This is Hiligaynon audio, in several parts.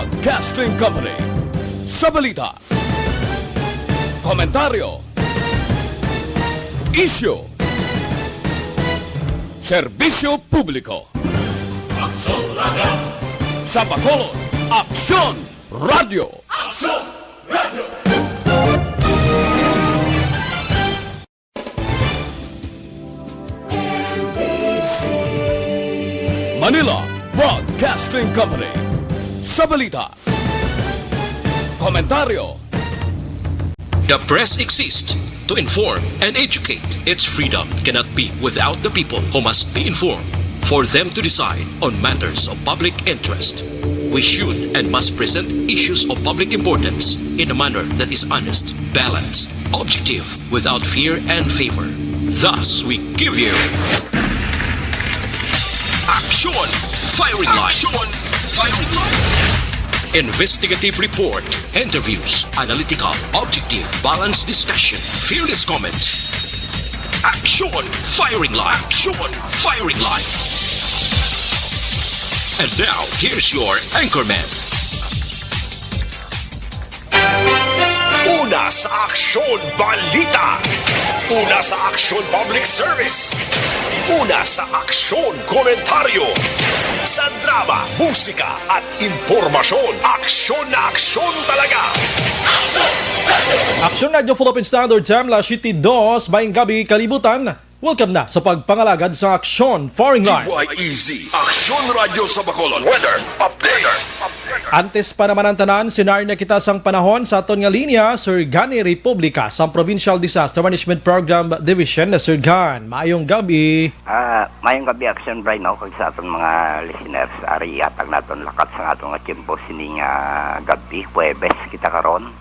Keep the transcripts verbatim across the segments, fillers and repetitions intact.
Broadcasting Company. Sa balita, komentaryo, isyu, serbisyo publiko. Aksyon Radio. Sa Bacolod, Aksyon Radio. Aksyon Radio. Manila Broadcasting Company. Sa balita, komentaryo. The press exists to inform and educate. Its freedom cannot be without the people who must be informed for them to decide on matters of public interest. We should and must present issues of public importance in a manner that is honest, balanced, objective, without fear and favor. Thus, we give you Action Firing Line. Action Firing Line. Investigative report, interviews, analytical, objective, balanced discussion, fearless comments. Action Firing Line. Action Firing Line. And now, here's your anchorman. Una sa Aksyon Balita. Una sa Aksyon Public Service. Una sa Aksyon Komentaryo. Sa drama, musika, at impormasyon, aksyon na aksyon talaga. Aksyon Radio Philippine Standard Time, alas siyete dos, maayong gabi, kalibutan. Welcome na sa pagpangalagad sa Aksyon Firing Line. D Y E Z, Aksyon Radyo sa Bacolod. Weather update. Antes pa naman ang tanan, sinari na kita sang panahon sa aton nga linya, Sir Gani Republica, sang Provincial Disaster Management Program Division. Sir Gan, maayong gabi. Ah, maayong gabi, Action Brian, no, kag sa aton mga listeners. Ari, ihatag naton lakat sa aton nga tiyempo sining, ah, gabi, Huwebes kita karon,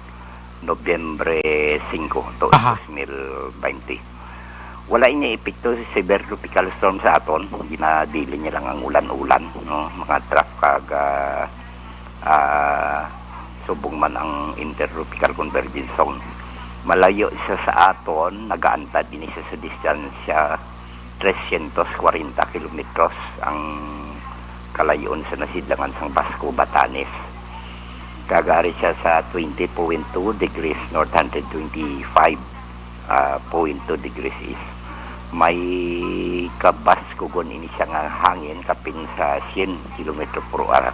Nobyembre singko, tuig Aha. dos mil baynte. Wala ini epekto si severe tropical storm sa aton. Ginadili niya lang ang ulan-ulan, no? Mga trough kag, ah, ah, subong man ang intertropical convergence zone. Malayo siya sa aton, nagaantad ini siya sa distansya trescientos kwarenta kilometros ang kalayon sa nasidlangan sang Basco, Batanes. Kag ari siya sa twenty point two degrees north, hundred twenty-five, ah, point two degrees east. May kabaskugon ini siya nga hangin, kapin sa syen kilometro por ora.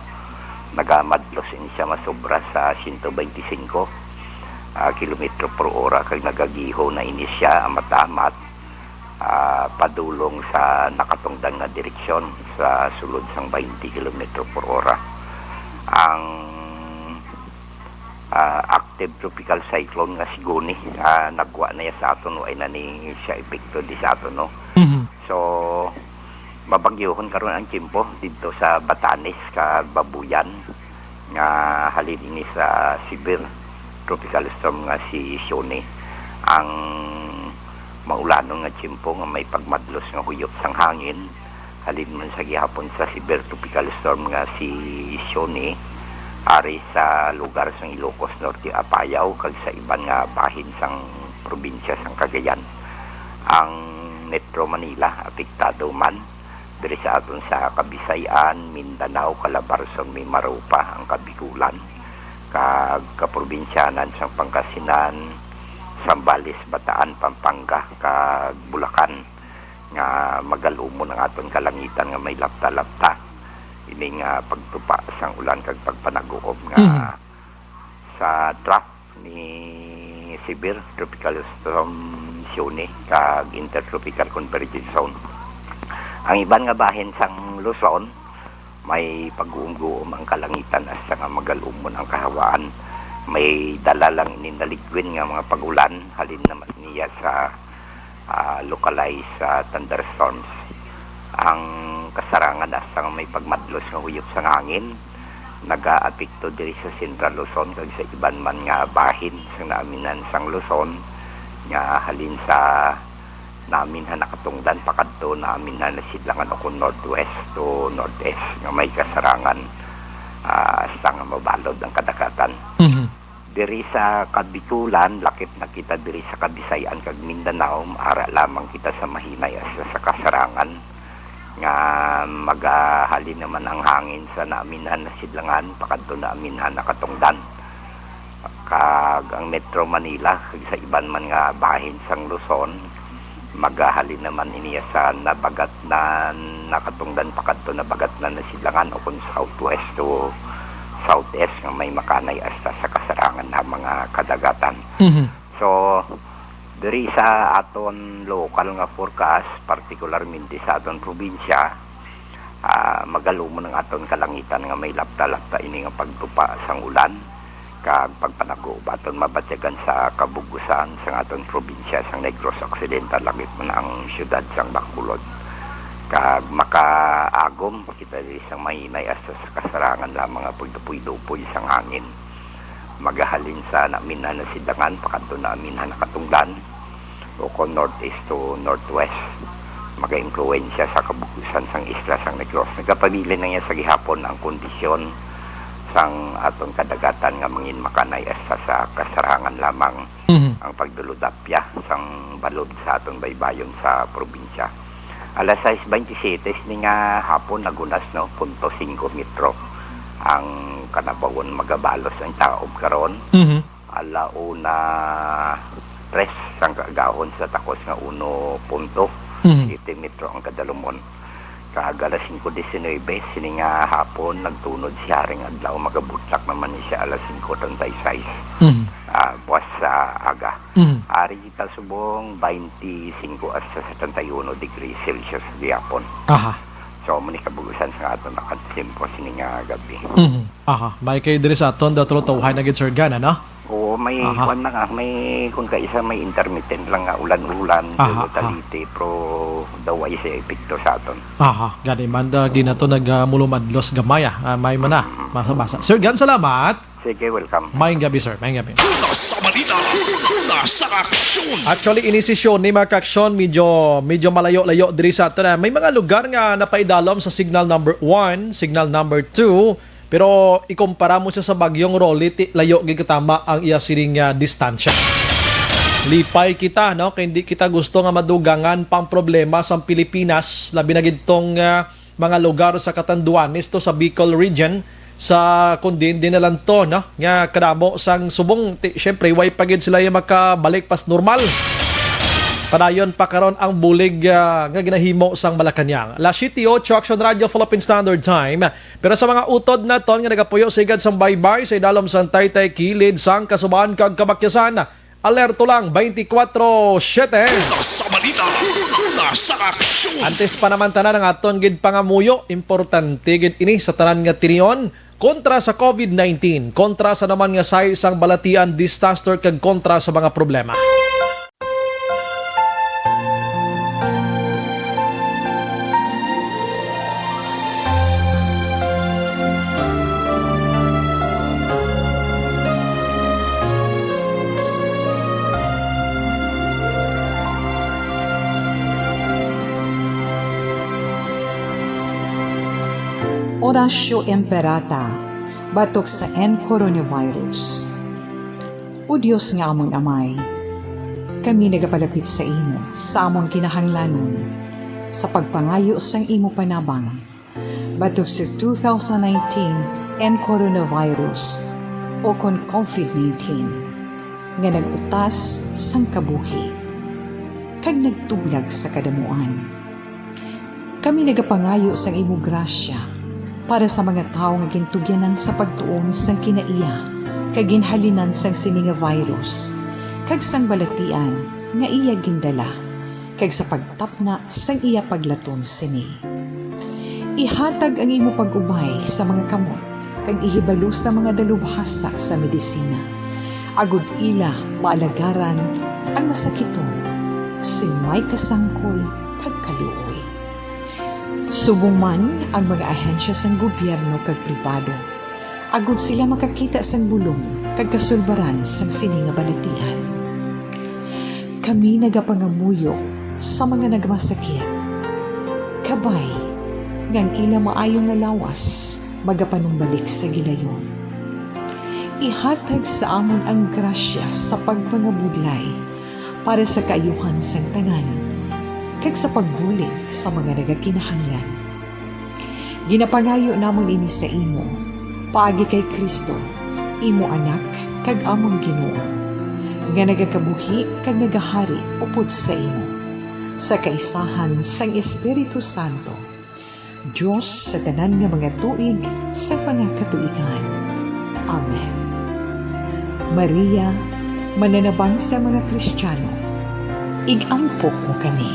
Nagamadlos ini siya masobra sa siyento bente singko, ah, kilometro por ora, kag nagagiho na ini siya amat-amat, ah, padulong sa nakatungdan nga direksyon sa sulod sang baynte kilometro por ora. Ang, ah, active tropical cyclone nga si Goni, ah, nagwa na ya sa aton, wa na ni siya epekto di sa aton, no? Mhm. So, mabagyohon karon ang tiyempo didto sa Batanes kag Babuyan, nga halin ini sa severe tropical storm nga si Sione. Ang maulanon nga tiyempo nga may pagmadlos nga huyop sang hangin, halin man sa gihapon sa severe tropical storm nga si Sione, ari sa lugar sang Ilocos Norte, Apayao, kag sa iban nga bahin sang probinsya sang Cagayan. Ang Metro Manila apektado man, diri sa aton sa Kabisayan, Mindanao, Calabarzon, Mimaropa, ang Kabigulan, kag kaprobinsyanan sang Pangasinan, Zambales, Bataan, Pampanga, kag Bulacan, nga magalumon ang aton kalangitan nga may lapta-lapta. Ini nga pagtupa sang ulan kag pagpanaguob nga Mhm. sa trough ni severe tropical storm Sione kag intertropical convergence zone. Ang iban nga bahin sang Luzon, may pag-uumguom ang kalangitan hasta nga magalumon ang kahawaan. May dala lang ini naligwin nga mga pag-ulan, halin naman niya sa, ah, localized, ah, thunderstorms. Ang kasarangan hasta nga may pagmadlos nga huyop sang hangin, nagaapekto diri sa Central Luzon kag sa iban man nga bahin sang naaminan sang Luzon, nga halin sa namin ha nakatungdan pakadto namin ha nasidlangan o kung northwest to northeast nga may kasarangan, ah, hasta nga mabalod ang kadagatan. Mhm. Diri sa Kabikulan, lakip na kita diri sa Kabisayan kag Mindanao, ara lamang kita sa mahinay hasta sa kasarangan. nga magahalin naman ang hangin sa naaminhan na sidlangan pakadto naaminhan na katungdan. Kag ang Metro Manila, kag sa iban man nga bahin sang Luzon, magahalin naman ini sa nabagat na nakatungdan pakadto nabagat na na sidlangan o kung southwest to southeast nga may makanay hasta sa kasarangan na mga kadagatan. Mhm. So, diri sa aton lokal nga forecast, partikularmente sa aton probinsya, ah, magalumon ang aton kalangitan nga may lapta-lapta ini nga pagtupa sang ulan kag pagpanaguob aton mabatyagan sa kabug-usan sang aton probinsya sang Negros Occidental, lagip man ang siyudad sang Bacolod. Kag makaagom kita diri sang mahinay hasta sa kasarangan lamang nga pagdupoy-dupoy sang hangin. Magahalin sa naaminhan na sidlangan pakadto naaminhan na katungdan, o kon northeast to northwest. Magaimpluwensya sa kabug-usan sang isla sang Negros. Nagapabilin na niya sa gihapon ang kondisyon sang aton kadagatan nga mangin makanay hasta sa kasarangan lamang Mhm. ang pagduludapya sang balod sa aton baybayon sa probinsya. Alas sais baynte siyete sini nga hapon naghunas, no, punto singko metro ang kanabawon. Magabalos ang taob karon. Mhm. Ala una tres sang kaagahon sa takos nga uno punto Mhm. siyete metro ang kadalumon. Kag alas singko disinuybe sini nga hapon nagtunod si Haring Adlaw, magabutlak naman ni siya alas singko treinta y seis. Mhm. Ah, buwas sa aga. Mhm. Ari kita subong baynte singko hasta setenta y uno degrees Celsius gihapon. Aha. So, mao ni kabug-usan sa aton nakatsimpo sini nga gabi. Mhm. Aha, may kay diri sa aton, daw tulo tawhay na gid, Sir Gan, ano? Oo, may Aha. kwan lang, ah, may, kung kaisa, may intermittent lang nga ulan-ulan, Aha, pero aha. taliti, pero daw ay sa epekto sa aton. Aha, gani man, da, ginato nag, ah, mulumadlos gamay, ah. Ah, may man na, Mm. masa-masa. Sir Gan, salamat. Sige, welcome. Maayong gabi, sir. Maayong gabi. Una sa balita, una sa aksyon. Actually, ini sesyon ni mga kaaksyon, medyo, medyo malayo-layo diri sa aton, ah. May mga lugar nga napaidalom sa signal number one, signal number two, pero ikumpara mo siya sa Bagyong Rolly, ti-, layo gid katama ang iya sining, ah, distansya. Lipay kita, no? Kay hindi kita gusto nga madugangan pang problema sa Pilipinas, labi na gid tong, ah, mga lugar sa Catanduanes to sa Bicol region, sa kundi din na lang to, no? Nga kadamo sang subong, ti-, syempre, way pa gid sila yung makabalik pas normal. Padayon pa karon ang bulig, ah, nga ginahimo sang Malacañang. Alas siyete ocho, Action Radio, Philippine Standard Time. Pero sa mga utod naton nga nagapuyo sigad sang baybay sa idalom sang Taytay, kilid sang Kasuban kag Kabakyasan, alerto lang twenty-four seven. Una sa balita, una sa aksyon. Antes pa naman tanan ang aton gid pangamuyo, importante gid ini sa tanan nga tinion kontra sa covid nineteen, kontra sa naman nga sahi sang balatian, disaster kag kontra sa mga problema. Oratio Imperata, batok sa N coronavirus. O Dios nga amon Amay, kami nagapalapit sa imo sa amon kinahanglanon sa pagpangayo sang imo panabang batok sa two thousand nineteen N coronavirus, o kon covid nineteen, nga nag-utas sang kabuhi kag nagtublag sa kadamuan. Kami nagapangayo sang imo grasya para sa mga tawo nga gintugyanan sa pagtuon sang kinaiya kag ginhalinan sang sini nga virus kag sang balatian nga iya gindala, kag sa pagtapna sang iya paglaton sini. Ihatag ang imo pag-ubay sa mga kamot kag ihibalo sa mga dalubhasa sa medisina, agod ila maalagaran ang masakiton sing may kasangkol kag kaluoy. Subong man ang mga ahensya sang gobyerno kag pribado, agod sila makakita sang bulong kag kasulbaran sang sini nga balatian. Kami nagapangamuyo sa mga nagmasakit, kabay nga ang ila maayo nga lawas magapanumbalik sa gilayon. Ihatag sa amon ang grasya sa pagpangabudlay para sa kaayuhan sang tanan, kag sa pagbulig sa mga nagakinahanglan. Ginapangayo namon ini sa imo, paagi kay Cristo, imo Anak kag amon Ginoo, nga nagakabuhi kag nagahari upod sa imo, sa kaisahan sang Espiritu Santo, Dios sa tanan nga mga tuig sa mga katuigan. Amen. Maria, mananabang sa mga Kristiyano, ig-ampo mo kami.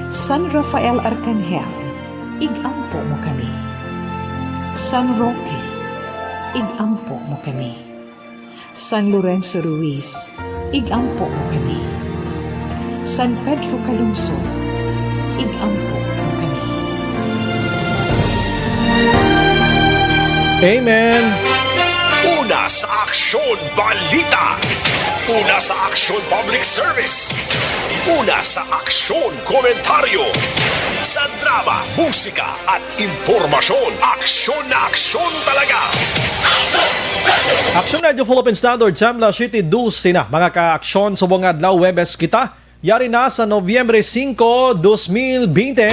San Rafael Arcangel, ig-ampo mo kami. San Roque, ig-ampo mo kami. San Lorenzo Ruiz, ig-ampo mo kami. San Pedro Calungsod, ig-ampo mo kami. Amen. Una sa Aksyon Balita. Una sa Aksyon Public Service. Una sa Aksyon Komentaryo. Sa drama, musika, at impormasyon. Aksyon na aksyon talaga. Aksyon Radio Philippine Standard, Samla City, dose na. Mga kaaksyon, subong adlaw, Webes kita. Yari na sa Nobyembre singko, dos mil bente.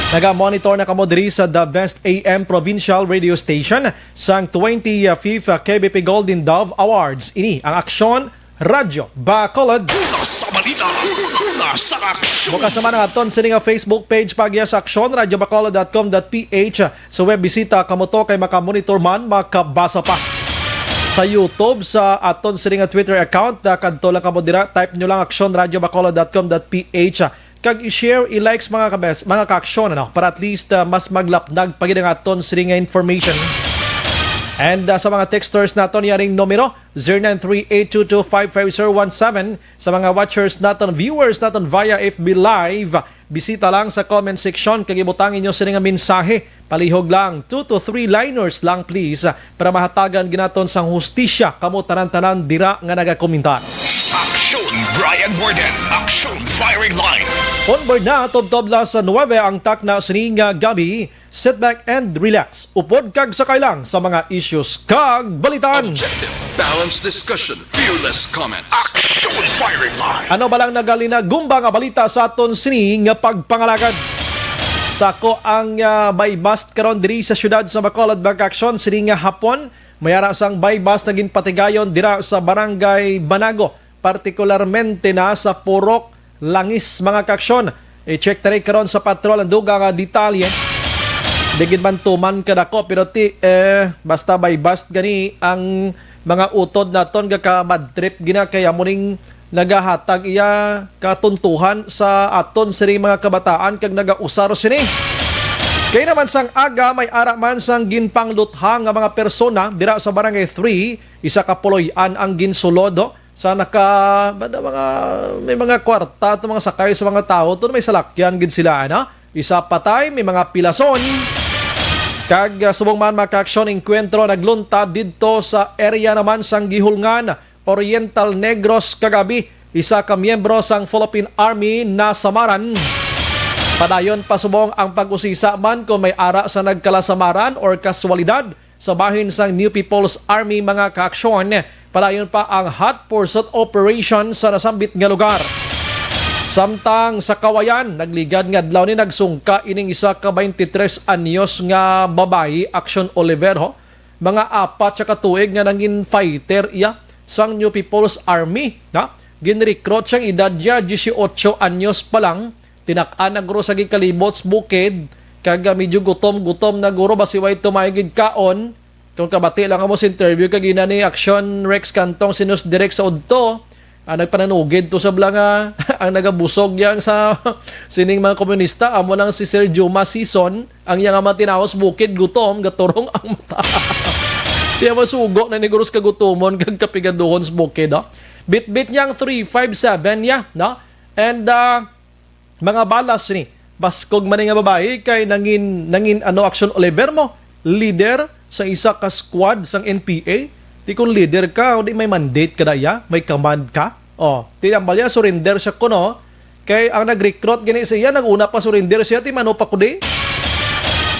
Naga-monitor na kamo diri sa The Best A M Provincial Radio Station sang twenty-fifth K B P Golden Dove Awards. Ini ang Aksyon Radyo Bacolod. Una sa balita, una sa aksyon. Bukas naman ang aton sini nga Facebook page, pagya sa aksyon radyo bacolod dot com dot P H. Sa web, bisita kamo to kay makamonitor man, makabasa pa. Sa YouTube, sa aton sini nga Twitter account, ah, kadto lang kamo dira, type nyo lang aksyon radyo bacolod dot com dot P H, ah, kag i-share, i-likes, mga kabes, mga kaaksyon, ano, para at least, ah, mas maglapnag pa gid ang aton sini nga information. And, ah, sa mga texters naton, yaring numero, zero nine three eight two two five five zero one seven. Sa mga watchers naton, viewers naton via F B Live, bisita lang sa comment section kag ibutang inyo sini nga mensahe. Palihog lang, two to three liners lang, please, para mahatagan gid naton sang hustisya kamo tanan-tanan dira nga nagakomentar. Aksyon Brian Warden. Aksyon Firing Line. On board na, tubtob las nuwebe ang takna sini nga gabi. Sit back and relax. Upod kag sakay lang sa mga issues kag balitan. Objective, balanced discussion, fearless comment. Aksyon Firing Line. Ano ba lang nagalinagumba nga balita sa aton sini nga pagpangalagad? Sa ako ang, ah, buy bust karon diri sa siyudad sa Bacolod, mga kaaksyon, sini nga hapon, may ara sang buy bust na ginpatigayon dira sa Barangay Banago, partikularmente na sa Purok Langis, mga kaaksyon. I-check tani karon sa patrol ang dugang nga detalye. Di gid man tuman kadako, pero ti, eh, basta buy bust gani ang mga utod naton, gaka-bad trip gina, kay amo ning nagahatag iya katuntuhan sa aton sini mga kabataan kag nagausar sini. Kay naman sang aga, may ara man sang ginpangluthang nga mga persona dira sa Barangay three, isa ka puloy-an ang ginsulod, ho. Sa naka, bada mga, may mga kwarta to, mga sakay sa mga tawo to, may salakyan gid sila, ano? Isa patay, may mga pilason. Kag, ah, subong man, mga kaaksyon, engkwentro nagluntad didto sa area naman sang Gihulngan, Oriental Negros kagabi. Isa ka miyembro sang Philippine Army nasamaran. Padayon pa subong ang pag-usisa man kung may ara sa nagkalasamaran or kaswalidad sa bahin sang New People's Army, mga kaaksyon. Padayon pa ang hot pursuit operation sa nasambit nga lugar. Samtang sa Kawayan, nagligad nga adlaw ni nagsungka ining isa ka twenty-three anyos nga babayi, Action Oliver, ho. Mga apat siya ka tuig nga nangin fighter iya sang New People's Army, na? Ginrecruit siyang edad niya, dieciocho anyos pa lang. Tinak-an na guro sa gikalibot sa bukid, kag, ah, medyo gutom-gutom na guro, basi way tumayo gid kaon. Kung kabati lang amo sa interview kag ina ni Action Rex Cantong, si News Direk sa udto, ah, nagpananugid to sa bala nga ang nagabusog yang sa sining mga komunista, amo lang si Sir Juma Sison, ang iya nga mga tinawo sa bukid, gutom, gaturong ang mata. Iya masugo na ni guro sa kagutomon kag kapigaduhon sa bukid, oh. Bitbit niya ang three five seven niya, no? And, ah, mga balas ni baskog man nga babayi kay nangin, nangin ano, Action Oliver mo, leader sa isa ka squad sang N P A. Di kung leader ka, o di may mandate ka daya, may command ka. Oh, tinambal niya, surrender siya kuno. Kay ang nag-recruit gani sa iya, nag-una pa surrender siya, ti mano pa kudi.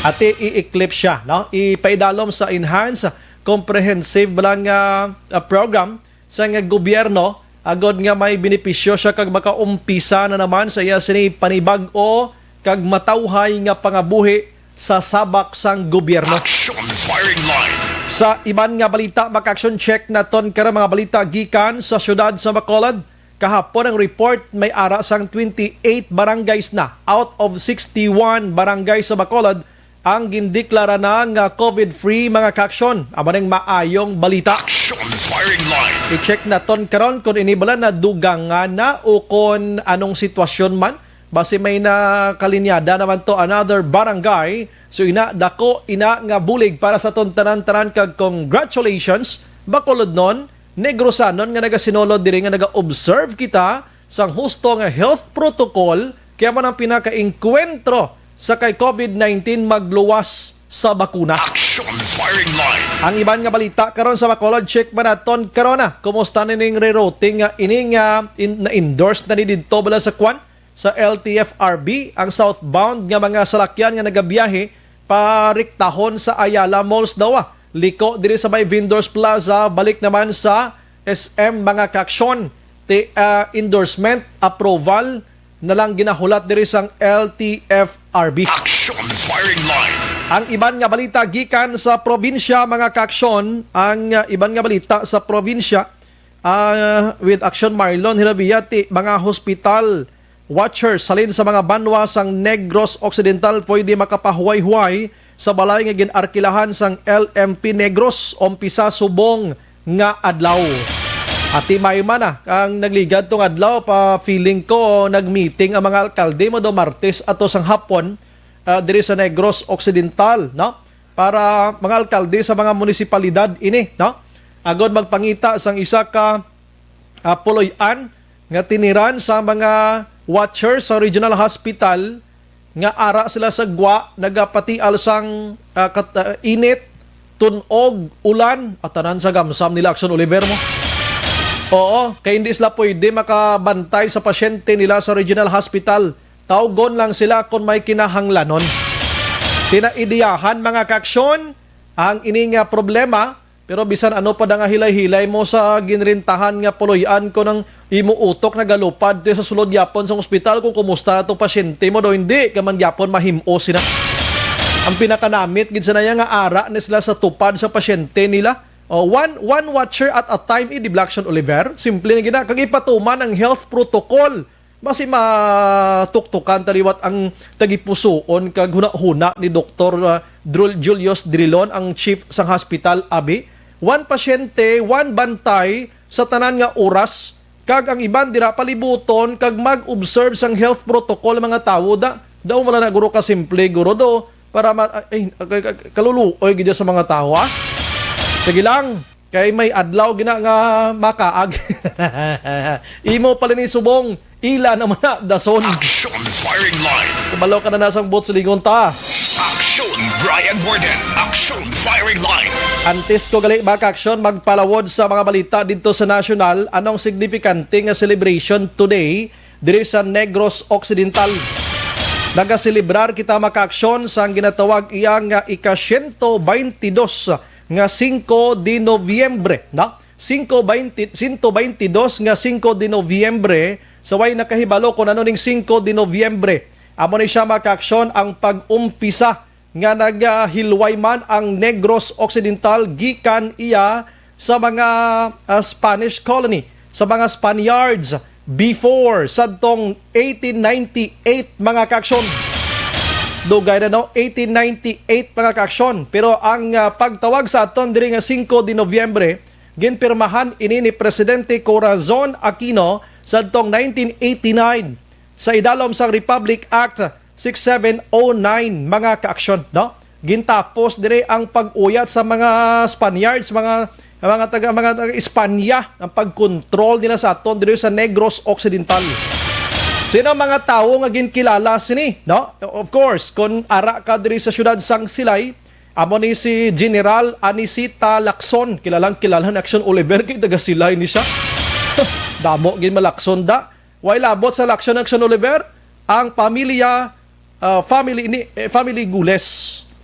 Ati i-eclipse siya, no? Ipaidalom sa enhanced comprehensive lang nga, ah, program sa nga gobyerno agod nga may benepisyo siya kag makaumpisa na naman sa iya sini panibag-o kag matawhay nga pangabuhi sa sabak sang gobyerno. Action Firing Line. Sa iban nga balita, mga ka-aksyon, check naton karon mga balita gikan sa siyudad sa Bacolod. Kahapon ang report, may ara sang twenty-eight barangays na out of sixty-one barangays sa Bacolod ang gindeklara na nga COVID-free, mga ka-aksyon. Amo ning maayong balita. Action Firing Line. I-check naton karon kung ini bala nadugangan na o kon anong sitwasyon man. Basi may nakalinyada naman to another barangay. So ina, dako ina nga bulig para sa aton tanan-tanan kag congratulations, Bacolodnon, Negrosanon nga nagasinulo diri nga naga-observe kita sang husto nga health protocol, kaya man ang pinakaengkwentro sa kay COVID nineteen magluwas sa bakuna. Action Firing Line. Ang iban nga balita karon sa Bacolod, check man naton karon na. Kumusta ni ning rerouting nga ini nga in- na-endorse na ni didto bala sa kwan? Sa L T F R B, ang southbound nga mga salakyan nga nagabiyahe pariktahon sa Ayala Malls daw, ah. Liko diri sa may Vendors Plaza, balik naman sa S M, mga ka-aksyon. Ti, ah, endorsement, approval na lang ginahulat diri sang L T F R B. Action Firing Line. Ang iban nga balita gikan sa probinsya, mga ka-aksyon, ang, ah, iban nga balita sa probinsya, ah, with Action Marlon Hilavia, ti mga hospital watchers halin sa mga banwa sang Negros Occidental pwede makapahuway-huway sa balay nga gin-arkilahan sang L M P Negros umpisa subong nga adlaw. Ati may man, ah, ang nagligad tong adlaw pa, feeling ko nag-meeting ang mga alkalde mo do Martes ato sang hapon, ah, diri sa Negros Occidental, no? Para mga alkalde sa mga munisipalidad ini, no? Agod magpangita sang isa ka, ah, puloy-an nga tiniran sa mga watcher sa regional hospital nga ara sila sa gwa, nagapatial sang, ah, kat-, ah, init, tun-og, ulan, at tanan sa gamsam nila, Action Oliver mo. Oo, kay hindi sila pwede makabantay sa pasyente nila sa regional hospital. Tawgon lang sila kon may kinahanglanon. Tinaidiyahan, mga ka-aksyon, ang ini nga problema, pero bisan ano pa da nga hilay-hilay mo sa ginrentahan nga puloy-an, kon ang imo utok nagalupad ti sa sulod gyapon sang ospital kung kumusta na tong pasyente mo, daw hindi ka man gyapon mahim-o sina. Ang pinakanamit gid sa naya nga ara ni sila sa tupad sa pasyente nila. O, one, one watcher at a time, eh, di ba, Action Oliver? Simple na gina. Kag ipatuman ang health protocol. Basi matuktukan ta liwat ang tagipusoon kag hunahuna ni Doktor, ah, Drul-, Julius Drilon, ang chief sang hospital, abi. One pasyente, one bantay sa tanan nga oras, kag ang iban dira palibuton kag mag-observe sang health protocol, mga tawo da. Daw wala na guro ka simple, guro, do, para ma-, ay, ay, kaluluoy gid sa mga tawo, ha? Sige lang. Kay may adlaw gina nga makaag. Imo pala ni subong, ila naman na dason. Action Firing Line. Kabalo ka na nasang bot, silingon ta. Action Brian Warden. Action Firing Line. Antes ko gali, mga ka-aksyon, magpalawod sa mga balita dito sa nasyonal, anong signifikante nga celebration today diri sa Negros Occidental? Nagaselebrar kita, mga ka-aksyon, sa ginatawag iya nga ika-siyento bayntidos nga Cinco de Noviembre, no? Cinco baynti, siyento bayntidos nga Cinco de Noviembre, sa way nakahibalo kung ano ning Cinco de Noviembre. Amo ni siya, mga ka-aksyon, ang pag-umpisa nga nagahilway man ang Negros Occidental gikan iya sa mga, ah, Spanish colony, sa mga Spaniards before, sadtong eighteen ninety-eight, mga ka-aksyon. Dugay na, no? Eighteen ninety-eight, mga ka-aksyon. Pero ang, ah, pagtawag sa aton diri nga Cinco de Noviembre, ginpirmahan ini ni Presidente Corazon Aquino sadtong nineteen eighty-nine sa idalom sang Republic Act six seven oh nine, mga ka-aksyon, no? Gintapos diri ang pag-uyat sa mga Spaniards, mga, mga taga, mga taga Espanya, ang pagkontrol nila sa aton diri sa Negros Occidental. Sino ang mga tawo nga ginkilala sini, no? Of course, kung ara ka diri sa siyudad sang Silay, amo ni si General Anisita Lacson. Kilalang kilala ni Action Oliver, kay taga Silay ni siya. Damo gid malakson da. Way labot sa Lacson, Action Oliver, ang pamilya, ah, family ni, eh, family Gules.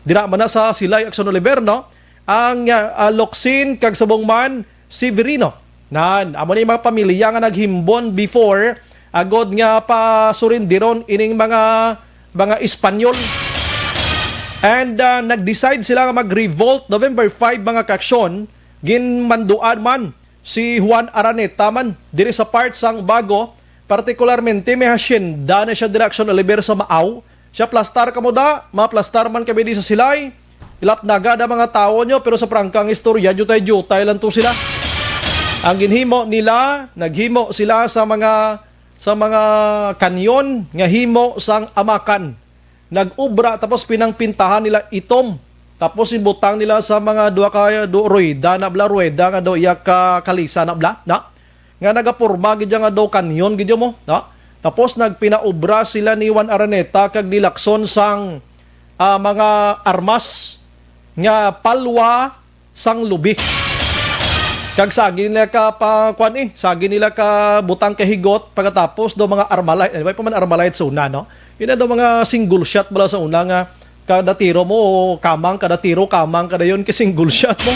Dira man na sa Silay, Action Oliver, no? Ang, ah, ah, Locsin kag subong man Severino. Nan, amo ni mga pamilya nga naghimbon before, agod nga pasurindiron ining mga, mga Espanyol. And, ah, nag-decide sila nga mag-revolt November five, mga kaaksyon. Ginmanduan man si Juan Araneta man diri sa part sang Bago, partikularmente may hacienda na siya diri, Action Oliver, sa Maaw. Siya, plastar kamo da, maplastar man kami di sa Silay. Ilapnaga da mga tawo nyo, pero sa prangkang istorya, jutay-jutay lang to sila. Ang ginhimo nila, naghimo sila sa mga, sa mga kanyon nga himo sang amakan. Nag-obra tapos pinangpintahan nila itom. Tapos ibutang nila sa mga duha ka du-, rueda na bla, rueda nga do iya ka kalisa na bla, na? Nga nagaporma gid nga do kanyon gid mo, na? Tapos nagpinaobra sila ni Juan Araneta kag ni Lacson sang, ah, mga armas nga palwa sang lubi. Kag sagi nila ka pa, kwan eh, sagi nila ka butang ka higot, pagkatapos do mga Armalite, eh, di ba pa man Armalite sa una, no? Yun na do mga single shot bala sa una nga kada tiro mo, kamang, kada tiro, kamang, kada yun, kay single shot mo.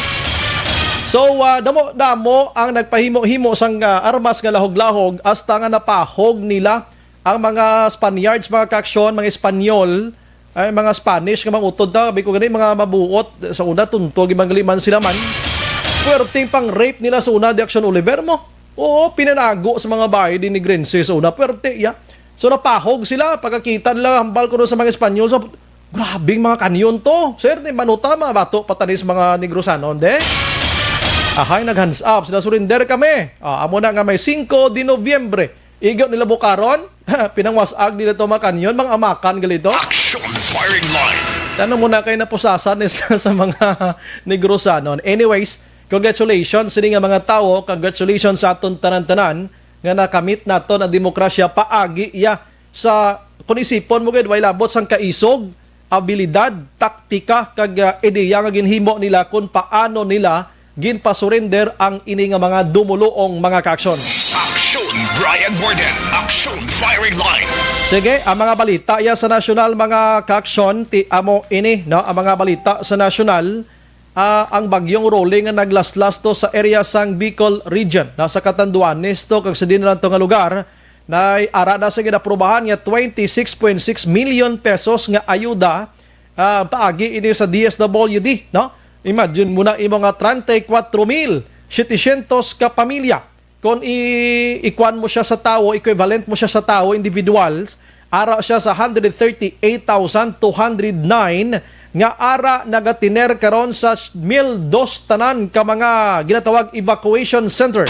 So, ah, damo, damo ang nagpahimo-himo sang, ah, armas nga lahog-lahog hasta nga napahog nila ang mga Spaniards, mga kaaksyon, mga Espanyol, ay, mga Spanish nga mga utod ta, sabi ko gani, mga mabuot, sa una, tunto, gimangli man sila man. Puwerteng pang-rape nila sa una, di, Action Oliver mo. Oo, pinanago sa mga bahay din ni Grense sa una, puwerte, ya. So, napahog sila, pagkakita nila, hambal ko sa mga Espanyol, so, "Grabing mga kanyon to, sir, ni manuta, mabato pa tani sa mga Negrosanon, de?" Ahay, nag-hands up sila, "Surrender kami." Ah, amo na nga may singko de Nobyembre. Igo nila bukaron, pinangwas-ag nila to mga kanyon, mga amakan gali to. Action firing line. Tanong mo na kay napusasan ni sa, sa mga Negrosanon. Anyways, congratulations sini nga mga tawo, congratulations sa aton tanan-tanan nga nakamit naton ang demokrasya paagi iya sa, kung isipon mo gid, way labot sang kaisog, abilidad, taktika, kag, ah, ideya nga ginhimo nila kung paano nila ginpasurrender ang ini nga mga dumuluong mga kaaksyon. Action, Brian Warden. Action, firing line. Sige, ang mga balita iya sa nasyonal, mga kaaksyon, ti amo ini, no? Ang mga balita sa nasyonal, ah, ang bagyong Rolly nga naglaslas to sa area sang Bicol region, no? Sa Catanduanes to, kag sa din lang to nga lugar, na ara na sa ginaprobahan nga twenty-six point six million pesos nga ayuda, ah, paagi ini sa D S W D, no? Imagine mo na, imo nga treinta y cuatro mil setecientos ka pamilya. Kung i-, ikuan mo siya sa tawo, equivalent mo siya sa tawo, individuals, ara siya sa hundred thirty-eight thousand two hundred nine nga ara nagatiner karon sa mil dos tanan ka mga ginatawag evacuation center.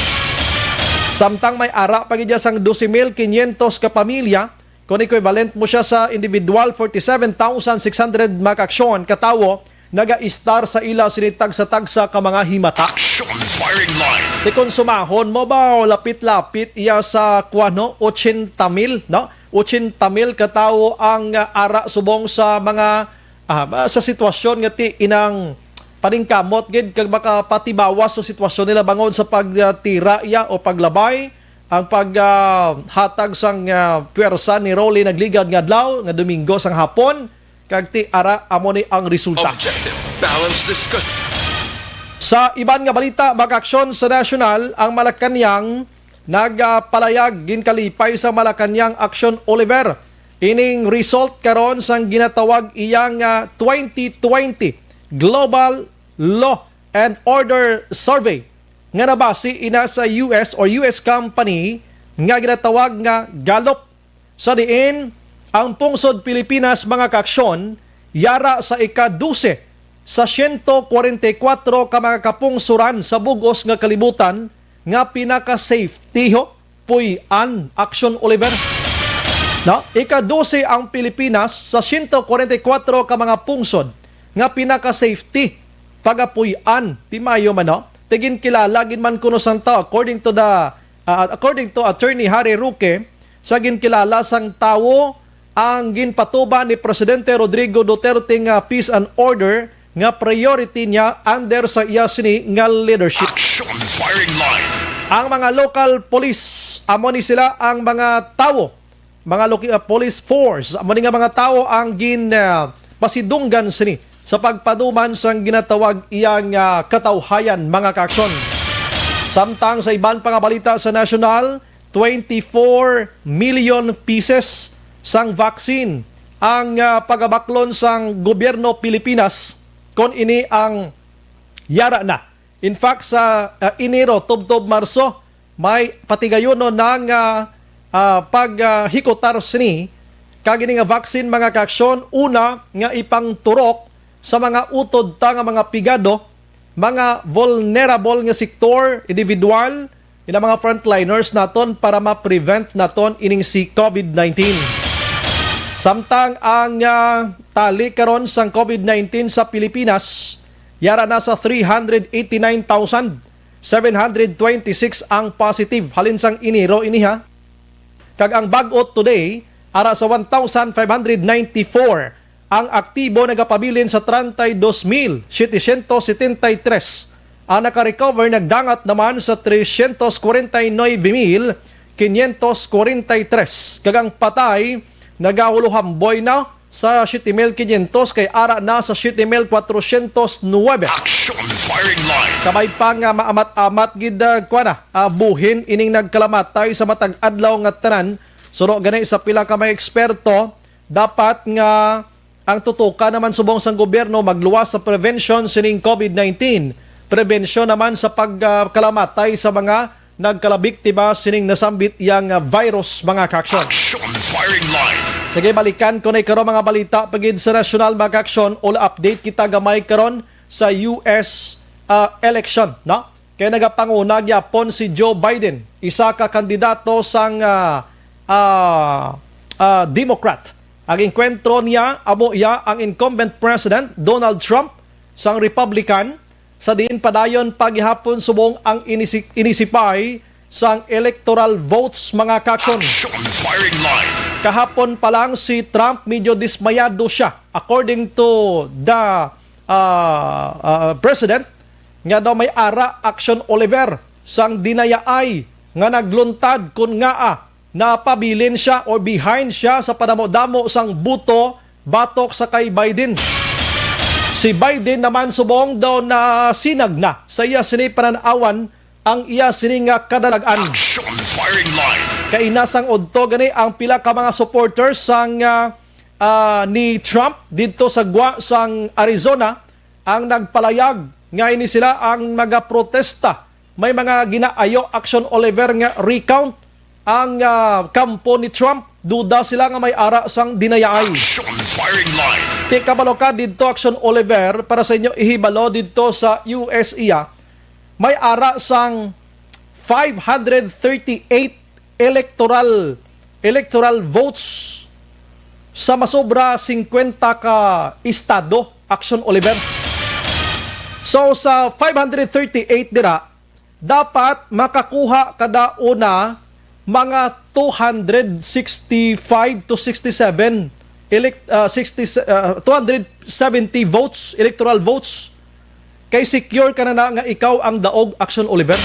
Samtang may ara pa gid sang doce mil quinientos ka pamilya, kung equivalent mo siya sa individual, forty-seven thousand six hundred mga kaaksyon ka tawo, nagaistar sa ila sini tagsa-tagsa ka mga himata. Action firing line. Ti konsumahon mo ba, o lapit-lapit iya sa, kuwan, no? Ochenta mil, no? Ochenta mil ka tawo ang, ah, ara subong sa mga, ah, sa sitwasyon nga ti inang paningkamot gid kag makapatibawas sa sitwasyon nila bangod sa pagtira iya o paglabay ang pag, ah, hatag sang, ah, pwersa ni Rolly nagligad nga adlaw nga Domingo sang hapon. Kag ti ara, amo ni ang resulta. Objective, balanced discussion. Sa iban nga balita, mga kaaksyon sa nasyonal, ang Malacañang nagapalayag, ginkalipay sa Malacañang Action Oliver ining result karon sang ginatawag iyang, ah, twenty twenty Global Law and Order Survey nga nabasi ina sa U S or U S company nga ginatawag nga Gallup. Sa diin ang pungsod Pilipinas, mga kaaksyon, yara sa ika-dose sa siyento kwarenta y kuwatro ka mga kapungsoran sa bug-os nga kalibutan nga pinaka-safety, ho, puy-an, Action Oliver. No? Ika-dose ang Pilipinas sa siyento kwarenta y kuwatro ka mga pungsod nga pinaka-safety pagapuy-an. Ti maayo man, no? Ti ginkilala gid man kuno sang tawo, according to the, uh, according to Attorney Harry Roque, sa ginkilala sang tawo ang ginpatuman ni Presidente Rodrigo Duterte nga peace and order nga priority niya under sa iya sini nga leadership. Action firing line. Ang mga local police, amo ni sila ang mga tawo, mga loki-, ah, police force, amo ni nga mga tawo ang gin, ah, pasidunggan sini sa pagpaduman sang ginatawag iyang, ah, katawhayan, mga kaaksyon. Samtang sa iban pa nga balita sa nasyonal, twenty-four million pieces sang vaccine ang, ah, pagabaklon sang gobyerno Pilipinas kon ini ang yara na. In fact, sa, ah, Enero tubtob Marso, may patigayunon na nga, ah, paghikutar sini kag ini nga vaccine, mga kaaksyon, una nga ipangturok sa mga utod ta nga mga pigado, mga vulnerable nga sektor, individual, ina mga frontliners naton para ma-prevent naton ining si COVID nineteen. Samtang ang, ah, tali karon sang COVID nineteen sa Pilipinas, yara na sa three hundred eighty-nine thousand seven hundred twenty-six ang positive halin sang Enero ini, ha. Kag ang bag-o today, ara sa one thousand five hundred ninety-four ang aktibo, nagapabilin sa treinta y dos mil setecientos setenta y tres. Ang nakarecover nagdangat naman sa trescientos cuarenta y nueve mil quinientos cuarenta y tres, kag ang patay nagahuluhamboy na sa siyete mil quinientos, kay ara na sa siyete mil kwatrocientos nuebe. Action Firing Line. Kamay pa nga maamat-amat gid, ah, kuwan na, ah, buhin ining nagkalamatay sa matag adlaw nga tanan. Suno gani sa pila ka mga eksperto, dapat nga ang tutukan naman subong sang gobyerno magluwas sa prevention sining COVID nineteen, prevention naman sa pagkalamatay sa mga nagkalabiktima sining nasambit yang, ah, virus, mga kaaksyon. Action Firing Line. Sige, balikan ko na karon mga balita pagid sa nasyonal, mga kaaksyon. All update kita gamay karon sa U S, ah, election, no? Kay nagapanguna gyapon si Joe Biden, isa ka kandidato sang, ah, ah, ah, Democrat. Ang engkwentro niya amo iya ang incumbent President Donald Trump sang Republican, sa diin padayon pa gihapon subong ang inisi-, inisipay sang electoral votes, mga kaaksyon. Action Firing Line. Kahapon pa lang si Trump medyo dismayado siya, according to the, ah, ah, president, nga daw may ara, Action Oliver, sang dinayaay nga nagluntad kon ngaa napabilin siya or behind siya sa padamo-damo sang buto batok sa kay Biden. Si Biden naman subong daw nasinag na sa iya sini panan-awan ang iya sini nga kadalag-an. Action Firing Line. Kaina sang udto gani ang pila ka mga supporters sang, ah, ah, ni Trump didto sa gwa sang Arizona ang nagpalayag nga ini sila ang magaprotesta. May mga ginaayo, Action Oliver, nga recount ang, ah, kampo ni Trump. Duda sila nga may ara sang dinayaay. Action Firing Line. Ti kabalo ka didto, Action Oliver, para sa inyo ihibalo didto sa U S A, may ara sang five hundred thirty-eight electoral, electoral votes sa masobra singkwenta ka estado, Action Oliver. So, sa five hundred thirty-eight dira, dapat makakuha kada una mga two hundred sixty-five to sixty-seven elect-, ah, sixty, ah, two hundred seventy votes, electoral votes. Kay secure ka na, na nga ikaw ang daog, Action Oliver.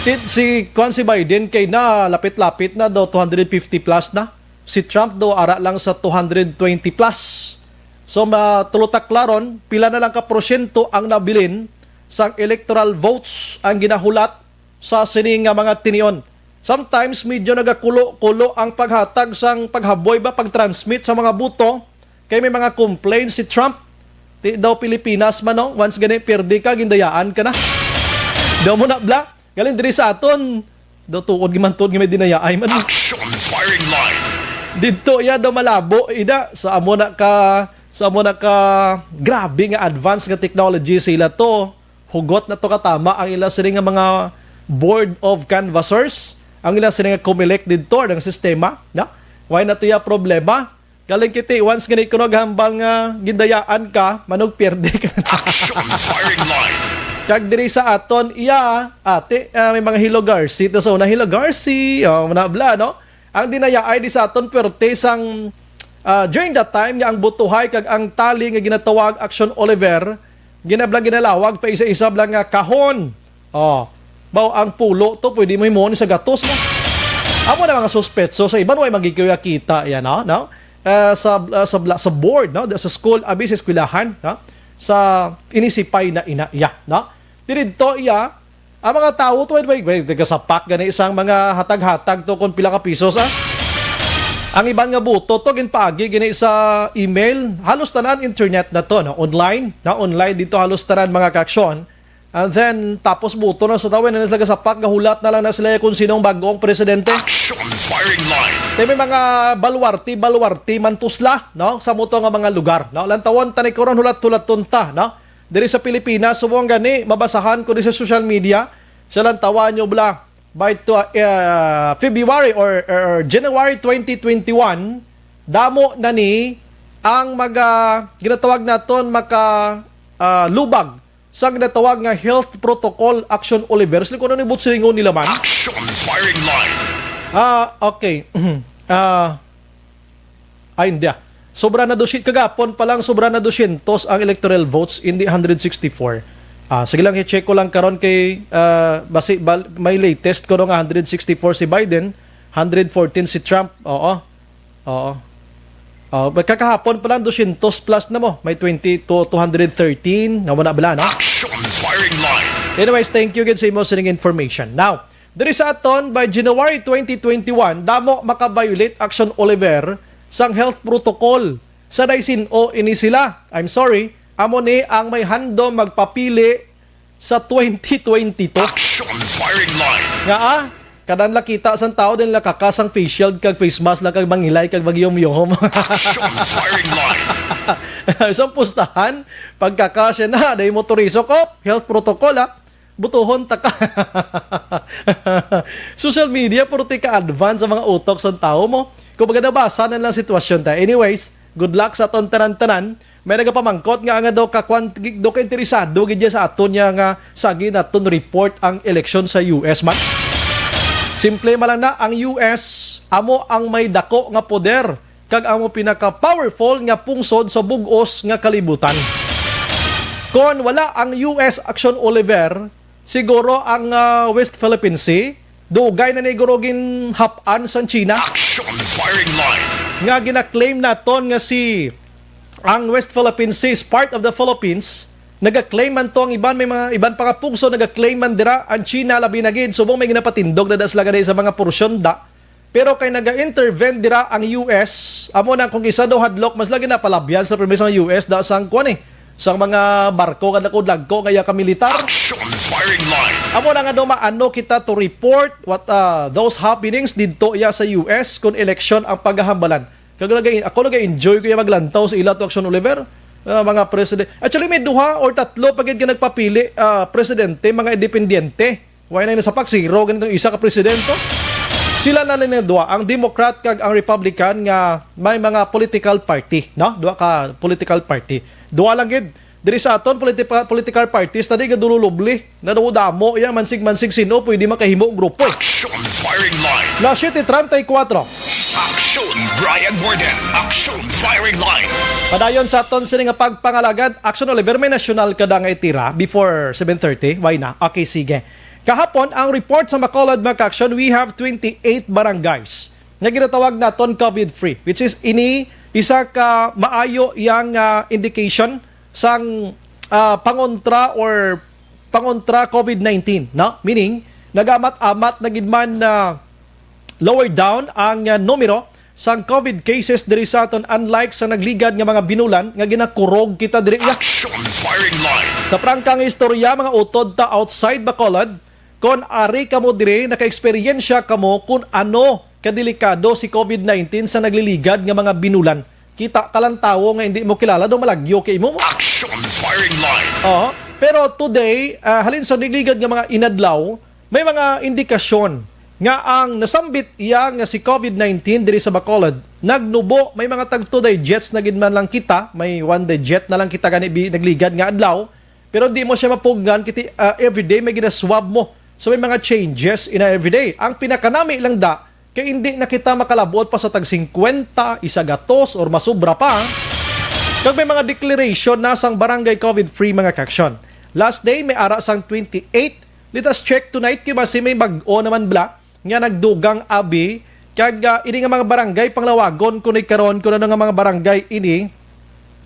Ti-, si, kuwan, si Biden kay na lapit-lapit na daw, two hundred fifty plus na. Si Trump daw ara lang sa two hundred twenty plus. So, ma-, tulotak laron, pila na lang ka porsyento ang nabilin sang electoral votes ang ginahulat sa sini nga mga tinion. Sometimes, medyo nagakulo-kulo ang paghatag sang paghaboy ba, pag-transmit sa mga buto, kay may mga complaints si Trump. Ti daw Pilipinas man, no? Once gani pirdi ka, gindayaan ka na. Daw mo na, bla. Galing diri sa aton, daw tuod, gimantod nga may dinayaay man. Action Firing Line. Didto iya daw malabo, ida, sa amo na ka, sa amo na ka, grabe nga advance nga technology sila to. Hugot na to katama ang ila sini nga mga board of canvassers, ang ila sini nga Comelec didto, ang sistema, no? Why na to iya problema? Galing kiti, once gani kuno gahambal nga gindayaan ka, manugpierde ka na. Action Firing Line. Kag diri sa aton, iya, ate, ah, may mga Hilogarsi. Ito sa una, Hilogarsi. Oh, manabla, no? Ang dinayaay di sa aton, pwerte sang, ah, during that time nga ang butuhay kag ang tali nga ginatawag Action Oliver, ginabla ginalawag pa isa-isa bla nga kahon. Oh, baw ang pulo to, pwede mo himuon sa gatos mo. Amo na mga suspetso sa iban, way magikuya kita, yan, no? No? Eh, sa, ah, sa, bla-, sa board, no? Sa school, abi sa eskwelahan, no? Sa inisipay na ina iya, no? Didto iya, Ang mga tawo to, wait, wait, wait, nagasapak gani sang mga hatag-hatag to kung pila ka pisos, ah. Ang iban nga buto to, ginpaagi gani sa email. Halos tanan internet na to, no? Online, na online dito halos tanan mga kaaksyon. And then, tapos buto na sa tawo, na sila gasapak, gahulat na lang na sila kung sinong bagong presidente. Action firing line. Kay may mga baluarte, baluarte, mantusla, no? Sa muto nga mga lugar, no? Lantawon, tani ko ron, hulat-hulaton ta, no? Diri sa Pilipinas, subong gani, mabasahan ko di sa social media, sa lantawan nyo bla, by to, uh, February or, or January twenty twenty-one, damo na ni ang mga ginatawag naton maka ah, lubag sa ginatawag nga Health Protocol Action Oliver. Sila kung ano ni buot silingon nila man. Action firing line. Ah, okay. Ah, ay, hindi ah. Sobra na dosyentos, kagapon pa lang, sobra na dosyentos ang electoral votes, hindi hundred sixty-four. Ah, sige lang, i-check ko lang karon kay, ah, basi, bal, may latest ko nga hundred sixty-four si Biden, hundred fourteen si Trump. Oo. Oo. Oh, kakahapon pa lang, dosyentos plus na mo. May twenty to two hundred thirteen. Nawa na bala, no? Action firing line. Anyways, thank you again sa imo sining information. Now, diri sa aton, by January twenty twenty-one, damo maka-violate, Action Oliver, sang health protocol. Sa naisin-o ini sila. I'm sorry, amo ni ang may handom magpapili sa twenty twenty-two. Action firing line. Nga ah, kada nila kita sang tao, din nila kaka sang face shield, kag face mask lang, kag mangilay, kag magyom-yom. Action firing line. Sa pustahan, pagkaka siya na, dahil motoriso ko, health protocol, ah. Butuhon ta ka. Social media, puro ti ka-advance sa mga utok sang tao mo. Kung baga nabasa na lang sitwasyon ta. Anyways, good luck sa aton tanan-tanan. May nagapamangkot nga ang daw ka kwan, daw ka interesado gid sa aton niya nga sagi naton report ang eleksyon sa U S man. Simple man lang na, ang U S amo ang may dako nga poder kag amo pinaka-powerful nga pungsod sa bug-os nga kalibutan. Kon wala ang U S Action Oliver, siguro ang, ah, West Philippine Sea, dugay na ni guro ginhap-an sang China. Action firing line. Nga gina-claim naton nga si ang West Philippine Sea is part of the Philippines. Naga-claim man to ang iban, may mga iban pa nga pugso, naga-claim man dira ang China, labi na gid subong may ginapatindog na da sila gani sa mga porsyon da. Pero kay naga-intervene dira ang U S, amo na kung isa daw hadlok, mas lagi na palabyan sa permis ang U S da sang kuan eh, sang mga barko nga dako-dagko nga iya ka militar. Action firing line. Amo na nga daw maano kita to report what, uh, those happenings didto iya sa U S kung eleksyon ang paghahambalan. Kag naga-, ako naga-enjoy ko yung maglantaw sa ila to, Action Oliver. Ah, mga president. Actually, may duha or tatlo pa gid nga nagpapili, ah, presidente, mga independiente. Why na nasapak si Rogan itong isa ka presidente? Sila na lang yung duha, ang Democrat kag ang Republican nga may mga political party, no? Duha ka political party. Duha lang gid. Diri sa aton, politi-, political parties, tadi gadululubli. Nadamo-damo, iya, mansig-mansig sino pwede makahimo grupo. Action firing line. Las siete treinta y cuatro. Action, Brian Morgan. Action firing line. Padayon sa aton sini nga pagpangalagad, Action Oliver, may nasyonal ka da nga itira before seven thirty? Why na? Okay, sige. Kahapon, ang report sa Bacolod, mga ka-action, we have twenty-eight barangays nga ginatawag naton COVID-free, which is ini isa ka maayo yang, ah, indication sang, ah, pangontra or pangontra COVID nineteen, no? Meaning, nagamat-amat na gid man na lower down ang, ah, numero sang COVID cases diri sa aton, unlike sa nagligad nga mga binulan nga ginakurog kita diri. Action firing line. Sa prangkang istorya, mga utod ta outside Bacolod, kon ari kamo diri, naka-eksperyensya kamo kun ano kadelikado si COVID nineteen sa nagliligad nga mga binulan. Kita ka lang tawo nga hindi mo kilala, daw malagyo kay imo mo. Action firing line. Oo. Pero today, ah, halin sa nagligad nga mga inadlaw, may mga indikasyon nga ang nasambit iya nga si COVID nineteen diri sa Bacolod, nagnubo, may mga tagto day jets na gid man lang kita, may one day jet na lang kita gani bi-, nagligad nga adlaw, pero di mo siya mapugngan, kiti, ah, everyday may ginaswab mo. So may mga changes in a everyday. Ang pinakanami lang da, kay hindi na kita makalabot pa sa tag singkwenta, isa gatos, or masubra pa. Kag may mga declaration na sang barangay COVID-free, mga ka-action. Last day, may ara sang twenty-eight. Let us check tonight, kay basi may bag-o naman bla nga nagdugang abi. Kag, ah, ini nga mga barangay, panglawagon ko ni karon kung ano nga mga barangay ini.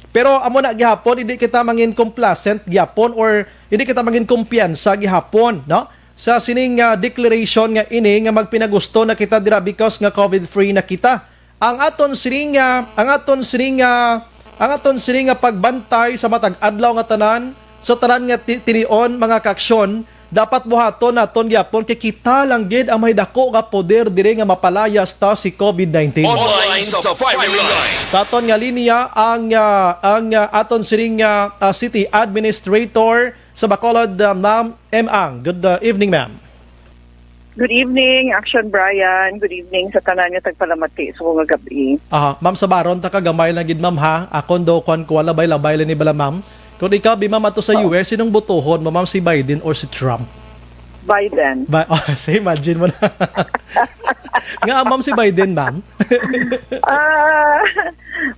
Pero amo na gihapon, hindi kita mangin complacent gihapon or hindi kita mangin kumpiyansa gihapon, no? sa sining, ah, declaration nga ini nga magpinagusto na kita dira because nga covid free na kita. Ang aton sining, ah, ang aton sining, ah, ang aton sining nga pagbantay sa matag adlaw nga tanan, sa tanan nga ti-, tinion, mga kaaksyon, dapat buhaton naton gyapon kay kita lang gid ang may dako nga poder diri nga mapalayas ta si covid nineteen. Online sa firing line. Sa aton nga linya ang, ah, ang, ah, aton sining, ah, ah, city administrator sa Bacolod, ah, Ma'am M Ang. Good, ah, evening, ma'am. Good evening, Action Brian. Good evening sa tanan nga tagpalamati sa mga gabi. Aha, ma'am, sa baron ta ka gamay lang gid, ma'am, ha. Akon do kwan ko labay-labay lang ni bala, ma'am. Kung ikaw bi, ma'am, ato sa Oh. U S, sinong botohon mo, ma'am, si Biden or si Trump? Biden. Ba, oh, so imagine mo na. Nga, ma'am, si Biden, ma'am. Ah,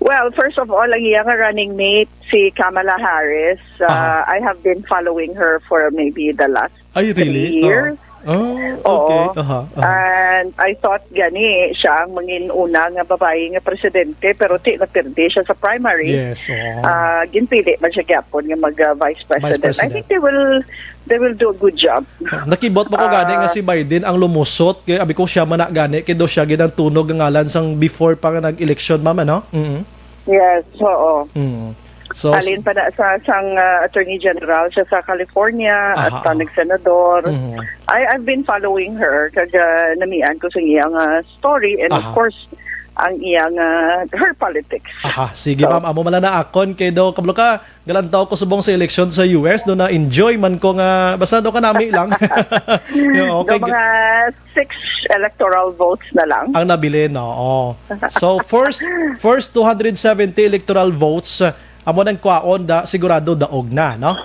well, first of all, ang iya nga running mate, si Kamala Harris. Uh, Aha. I have been following her for maybe the last Ay, really? three years. Ah. Oh, okay. Oo. Aha, aha. And I thought gani siya ang mangin una nga babayi nga presidente, pero ti napirdi siya sa primary. Yes, oo. Ah, ginpili man siya gyapon nga mag, ah, vice Vice president. I President. think they will they will do a good job. Ah, nakibot ba ko gani nga Ah. si Biden ang lumusot? Kay abi ko siya man na gani, kay do siya gid ang tunog nga ngalan sang before pa nga nag-eleksyon, ma'am, ano? Mm. Yes, oo. Mm. So, Halin pa na sa sang, ah, Attorney General siya sa California at Aha, pa aha. nagsenador. Mhm. I, I've been following her kag, ah, namian ko sa iyang, ah, story and of Aha. course ang iyang, ah, her politics. Aha, sige, So, ma'am, amo man lang na akon kay do kablo ka galantaw ko subong sa eleksyon sa U S, do na-enjoy man ko nga basta do kanami lang. Yeah, okay. Do mga six electoral votes na lang. Ang nabilin, oo. So, first, first two hundred seventy electoral votes, uh, amo nang kwaon da, sigurado daog na, no?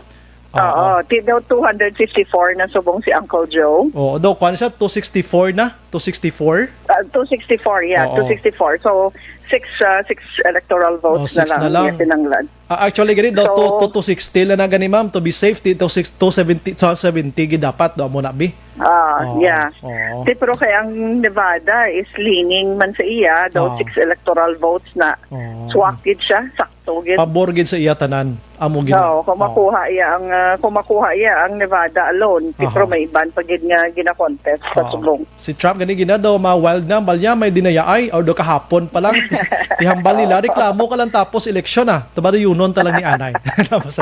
Oo, Oo. Ti daw two hundred fifty-four na subong si Uncle Joe. Oo, daw, kwan siya, two sixty-four na? Two sixty-four? Ah, two sixty-four, yeah, Oo. two sixty-four. So, six, ah, six electoral Oh, votes na six lang na lang. iya kinahanglan. Ah, actually, gani daw, So, two, two, two sixty lang na gani, ma'am. To be safe, ti-, two six, two seventy, two seventy gid dapat, do, amo na, bi. Ah, Oo, yeah. oo. Ti, pero kay ang Nevada is leaning man sa iya, daw Oo. six electoral votes na Oo. swak gid siya, sakto gid. Pabor gid sa iya tanan, amo gid na. Oo, kung Oo. makuha iya ang, ah, kung makuha iya ang Nevada alone, ti, Aha. pero may iban pa gid nga gina-contest sa Oo. subong. Si Trump gani gina daw ma-wild na, balya may dinayaay, although kahapon pa lang, ti-, tihambal nila, reklamo ka lang tapos eleksyon, ah. Tabariyunon ta lang ni anay. Tapos,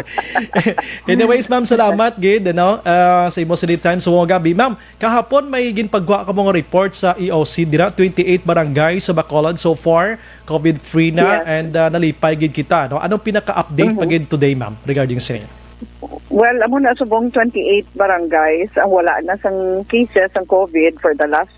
anyways, ma'am, salamat gid, ano, ah, sa imo sa time sa mga gabi. Ma'am, kahapon may ginpagwa ka mga report sa E O C dira, twenty-eight barangay sa Bacolod so far, covid free na, Yes. and, ah, nalipay gid kita, no? Anong pinaka-update pa Mhm. gid today, ma'am, regarding sa inyo? Well, amo na subong twenty-eight barangays ang wala na sang cases sang covid for the last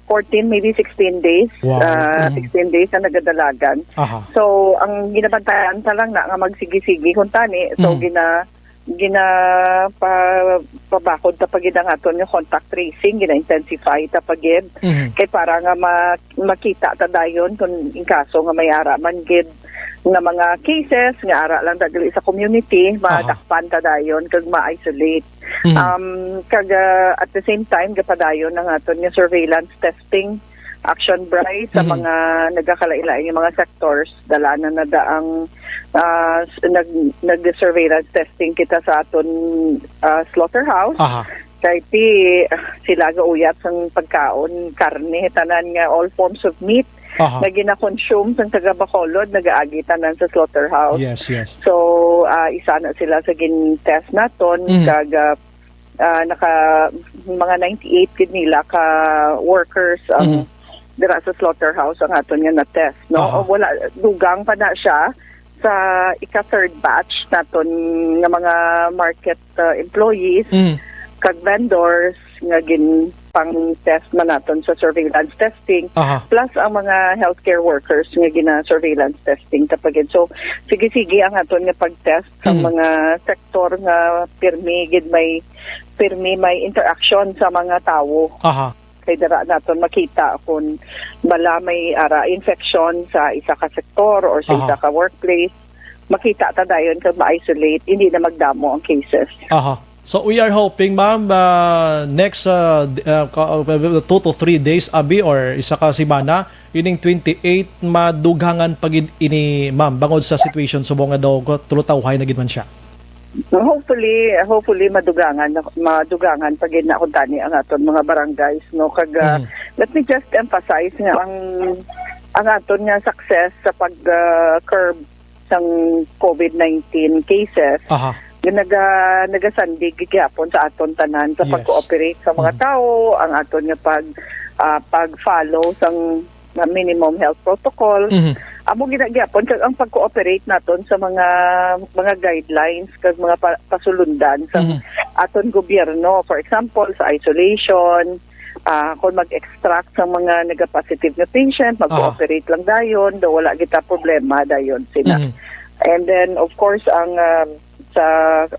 fourteen, maybe sixteen days. Wow. Ah, Mhm. sixteen days na nagadalagan. Aha. So, ang ginabantayan ta lang na nga magsigi-sigi kuntani. So, Mhm. gina-, gina-, pa-, pabakod ta pa gid ang aton nga contact tracing, gina-intensify ta pa gid. Mhm. Kay para nga ma-, makita ta dayon kung in kaso nga may ara man gid nga mga cases nga ara lang dali sa community, Aha. madakpan ta dayon kag ma-isolate. Mhm. Um, kag, ah, at the same time, gapadayon ang aton nga surveillance testing, Action Bri, sa Mhm. mga nagakalain-lain nga mga sectors. Dala na na da ang, ah, s-, nag-, nag-surveillance testing kita sa aton, ah, slaughterhouse. Aha. Kay ti, ah, sila gauyat sang pagkaon, karne, tanan nga all forms of meat Aha. nga gina-consume sang taga Bacolod, nagaagi tanan sa slaughterhouse. Yes, yes. So, ah, isa na sila sa gin-test naton, Mm. kag, ah, ah, naka, mga ninety-eight gid nila ka workers ang Mm. dira sa slaughterhouse ang aton nga na-test, no? Aha. O wala, dugang pa na siya sa ika-third batch naton nga mga market, ah, employees Mm. kag vendors nga gin pang-test man naton sa surveillance testing, Aha. plus ang mga healthcare workers nga gina-surveillance testing ta pa gid. So, sige-sige ang aton nga pag-test sa Mm. mga sektor nga pirmi gid may, pirmi may interaction sa mga tawo. Aha. Kay dira naton makita kung bala may ara infection sa isa ka sektor or sa Aha. isa ka workplace, makita ta dayon kag ma-isolate, hindi na magdamo ang cases. Aha. So, we are hoping, ma'am, uh, next, uh, d-, uh, ka-, uh, two to three days, abi, or isa ka semana, ining twenty-eight, madughangan pa gid ini, ma'am, bangod sa situation subong nga daw tulutawhay na gid man siya. Hopefully, hopefully madugangan na, madugangan pa gid na kuntani ang aton mga barangays, no? Kag, ah, Mm. let me just emphasize nga ang, ang aton nga success sa pag, ah, curb sang COVID nineteen cases, Aha. nga naga-, nagasandig gihapon sa aton tanan sa Yes. pag-cooperate sa mga Mm. tao, ang aton nga pag, ah, pag-follow sang nga minimum health protocol. Mhm. Amo gina-, gyapon kag ang pag-cooperate naton sa mga, mga guidelines kag mga pa-, pasulundan sa Mhm. aton gobyerno. For example, sa isolation, ah, kung mag-extract sa mga nagapositive nga patient, Aha. mag-cooperate lang dayon, daw wala kita problema dayon sina. Mhm. And then, of course, ang, um, sa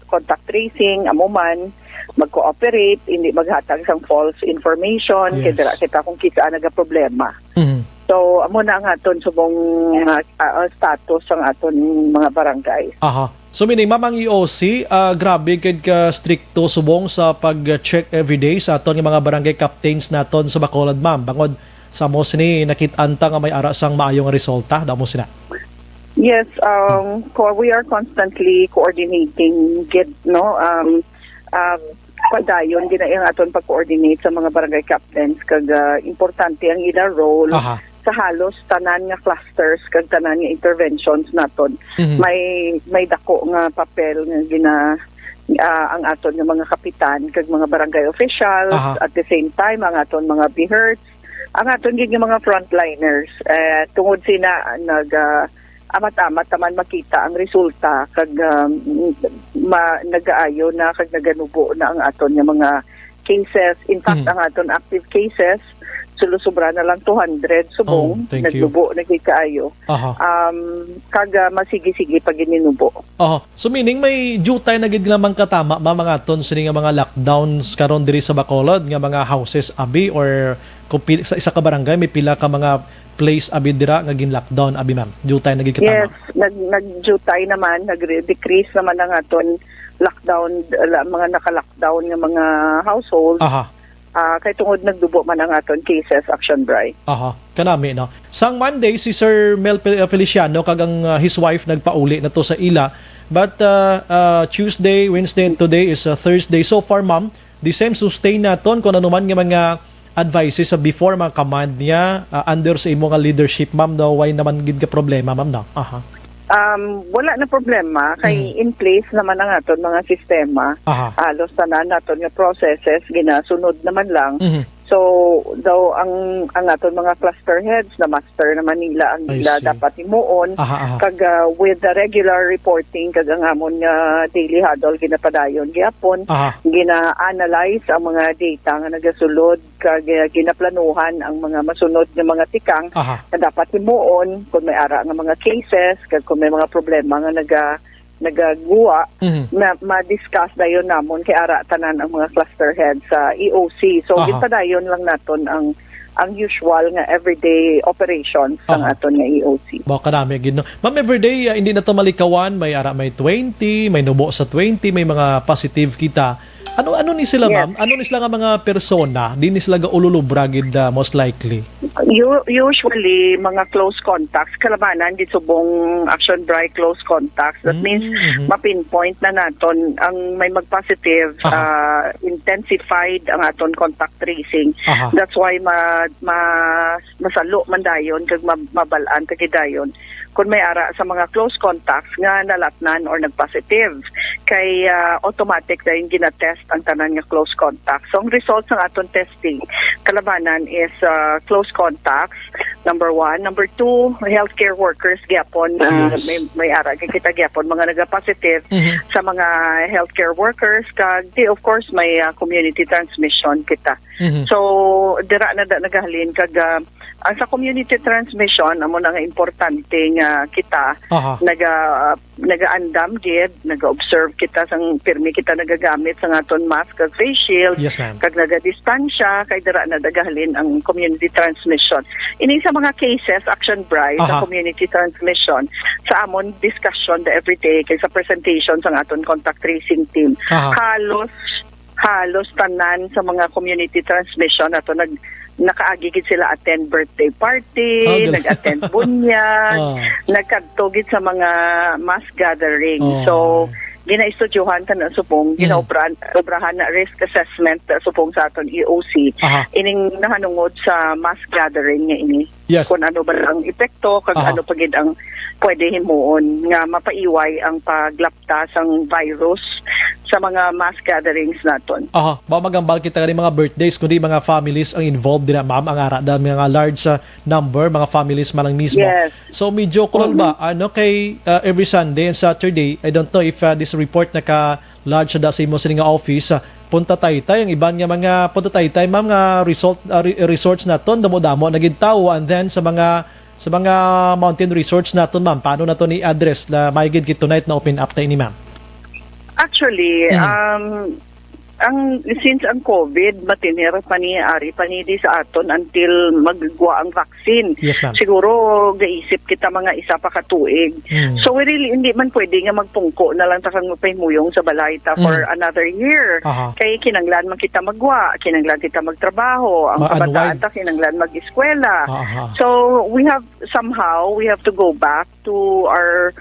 contact tracing, amo man, mag-cooperate, hindi maghatag sang false information, kay Yes. dira kita kung kisa nagaproblema. Mhm. So, amo na ang aton subong, ah, ah, status sang aton mga barangay. Aha. So, meaning, ma'am, ang E O C, ah, grabe gid ka strikto subong sa pag-check everyday sa aton nga mga barangay captains naton sa Bacolod, ma'am. Bangod sa amo sini, nakit-an ta nga may ara sang maayo nga resulta, damo sina. Yes, um, co-, we are constantly coordinating gid, no? Um, um, padayon gid ang aton pag-coordinate sa mga barangay captains kag, ah, importante ang ila role Aha. sa halos tanan nga clusters kag tanan nga interventions naton. Mhm. May, may dako nga papel nga gina-, ah, ang aton nga mga kapitan kag mga barangay officials, Aha. at the same time ang aton mga BHERTs, ang aton gid nga mga frontliners, eh, tungod sina nag, ah, amat-amat naman makita ang resulta kag, ah, ma-, nagaayo na kag naganubo na ang aton nga mga cases. In fact, Mhm. ang aton active cases, sulo-sobra na lang two hundred subong, Oh, thank you. nagnubo na gid kaayo. Aha. Um, kag, ah, masigi-sige pa gid ni nubo. Aha. So, meaning may diutay na gid lamang katama, ma'am, ang aton sini nga mga lockdowns karon diri sa Bacolod nga mga houses abi, or kung pi-, sa isa ka barangay may pila ka mga place abi dira nga gin-lockdown abi, ma'am? Diutay na gid katama? Yes, nag-, nag-diutay naman, nag-decrease naman ang aton lockdown, la-, mga naka-lockdown nga mga households. Aha. Ah, kay tungod nagdubo man ang aton cases, Action Bri. Aha, kanami, no? Sang Monday, si Sir Mel Fel-, Feliciano kag ang, ah, his wife nagpauli na to sa ila. But, ah, ah, Tuesday, Wednesday, and today is, ah, Thursday. So far, ma'am, the same sustain naton kung ano man nga mga advices sa before, mga command niya, ah, under sa imo nga leadership, ma'am, daw way naman gid ka problema, ma'am, no? Aha. Um, wala na problema kay Mhm. in place naman ang aton mga sistema. Aha. Halos tanan naton nga processes ginasunod naman lang. Mhm. So, daw ang, ang aton mga cluster heads na master naman nila ang I ila see. dapat himuon. Aha, aha. Kag, ah, with the regular reporting kag ang amon nga daily huddle ginapadayon gyapon, Aha. gina-analyze ang mga data nga nagasulod kag, ah, ginaplanuhan ang mga masunod nga mga tikang Aha. na dapat himuon kung may ara nga mga cases kag kung may mga problema nga naga-, nagaguwa, Mhm. na ma-discuss dayon namon kay ara tanan ang mga cluster heads sa E O C. So, Aha. ginpadayon lang naton ang, ang usual nga everyday operations sang Aha. aton nga E O C. Ba, kanami gid, no? Ma'am, everyday, ah, hindi na to malikawan, may ara, may twenty, may nubo sa twenty, may mga positive kita. Ano, ano ni sila, Yes. ma'am? Ano ni sila nga mga persona? Di ni sila gaululubra gid, ah, most likely? U-, usually, mga close contacts, kalabanan, di subong Action Bri close contacts. That Mm, means, mhm. ma-pinpoint na naton ang may mag-positive, Aha. ah, intensified ang aton contact tracing. Aha. That's why ma-, ma-, masalo man dayon kag ma-, mabal-an ta gid dayon kung may ara sa mga close contacts nga nalatnan or nag-positive. Kay, ah, automatic dayon ginatest ang tanan nga close contacts. So, ang results ng aton testing, kalabanan is, ah, close contacts, number one. Number two, healthcare workers gyapon. Ah, Yes. may, may ara kita gyapon, mga naga-positive Mhm. sa mga healthcare workers. Kag, di, of course, may, ah, community transmission kita. Mhm. So, dira na da-, nagahalin kag, ah, ang sa community transmission, amo na nga importante nga kita Aha. naga-, nagaandam gid, naga-observe kita sang pirmi kita nagagamit sa aton mask kag face shield, Yes, ma'am. kag nagadistansya, kay dira na nagahalin ang community transmission. Ini sa mga cases, Action Bri, sa Aha. community transmission, sa amon discussion the everyday, kay sa presentation sa aton contact tracing team, Aha. halos halos tanan sa mga community transmission nato nag-, nakaagi gid sila attend birthday party, Oh, gal- nag-attend bunyag, Ah. nagkadto gid sa mga mass gathering. Oh. So, ginaestudyohan ta na subong, Mm. ginaobrahan, obrahan na risk assessment ta subong sa aton E O C, Aha. ining nahanungod sa mass gathering nga ini. Yes. Kung ano ba ang epekto, kag Aha. ano pa gid ang pwede himuon nga mapaiway ang paglapta sang virus sa mga mass gatherings naton. Aha, ba magambal kita gani mga birthdays, kundi mga families ang involved dira, ma'am, ang ara da mga large, ah, number, mga families man lang mismo. Yes. So, medyo kulol ba, Mm-hmm. ano, kay, ah, every Sunday and Saturday, I don't know if, ah, this report naka-lodge na sa imo sini nga office, ah, Punta Taytay, ang iban nga mga Punta Taytay, ma'am, nga result, ah, re-, resorts naton, damo-damo na gid tawo, and then sa mga, sa mga mountain resorts naton, ma'am, paano nato ni address na may gid tonight na open up ta ini, ma'am? Actually, Mm. um, ang, since ang COVID, matinir pa ni, ari pa ni di sa aton until magwa ang vaccine. Yes, ma'am. Siguro, gaisip kita mga isa pa ka tuig. Mm. So, we really, hindi man pwede nga magpungko na lang ta kang magpahimuyong sa balay ta for Mm. another year. Aha. Kay kinanglan man kita magwa, kinanglan kita magtrabaho, ang Ma-unwind. kabataan ta kinanglan mag-eskwela. Aha. So, we have, somehow, we have to go back to our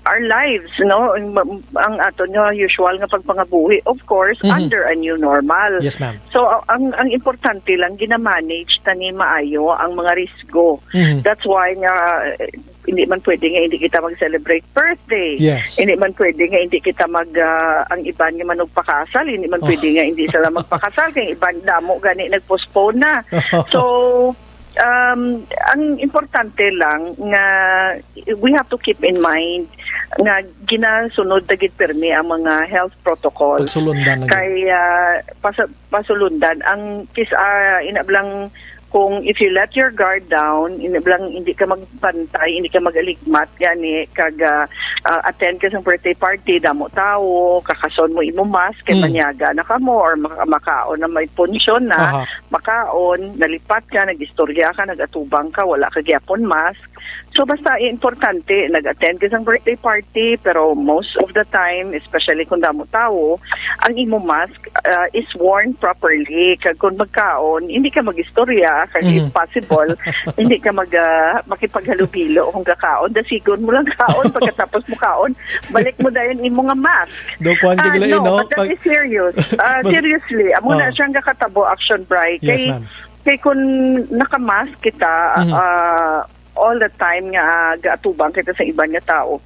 our lives, no? Ang, ang aton nga usual nga pagpangabuhi, of course, Mhm. under a new normal. Yes, ma'am. So, a-, ang, ang importante lang, ginamanage ta ni maayo ang mga risgo. Mhm. That's why nga, eh, hindi man pwede nga hindi kita mag-celebrate birthday. Yes. Hindi man pwede nga hindi kita mag, ah, ang iban nga manugpakasal, hindi man Oh. pwede nga hindi sila magpakasal, kay iban damo gani nag-postpone na. So, um, ang importante lang nga we have to keep in mind nga ginasunod ta gid pirmi ang mga health protocol. Pagsulundan na gid. Kay, ah, pasa-, pasulundan ang kis-, ah, inablang kung if you let your guard down, inablang hindi ka magbantay, hindi ka mag-aligmat gani kag, ah, ah, attend ka sa birthday party, damo tawo, kakason mo imo mask kay Mm. manyaga na kamo or maka-, makaon na may punsyon na, Aha. makaon, nalipat ka, nag-istorya ka, nag-atubang ka, wala ka gyapon mask. So, basta importante, nag-attend ka sang birthday party, pero most of the time, especially kung damo tawo, ang imo mask, ah, is worn properly. Kag kung magkaon, hindi ka mag-istorya, kag if Mhm. possible, hindi ka mag, ah, makipaghalubilo kung kakaon. Dasigon mo lang kaon, pagkatapos mo kaon, balik mo dayon imo nga mask. Do, kuwan ka Ah, gila, no, no? but that Pag is serious. Ah, Mas- seriously, amo na Oh. siyang gakatabo, Action Bri. Yes, Kay, ma'am. kay kung naka-mask kita, Mhm. ah, all the time nga, ah, gaatubang kita sa iban nga tawo,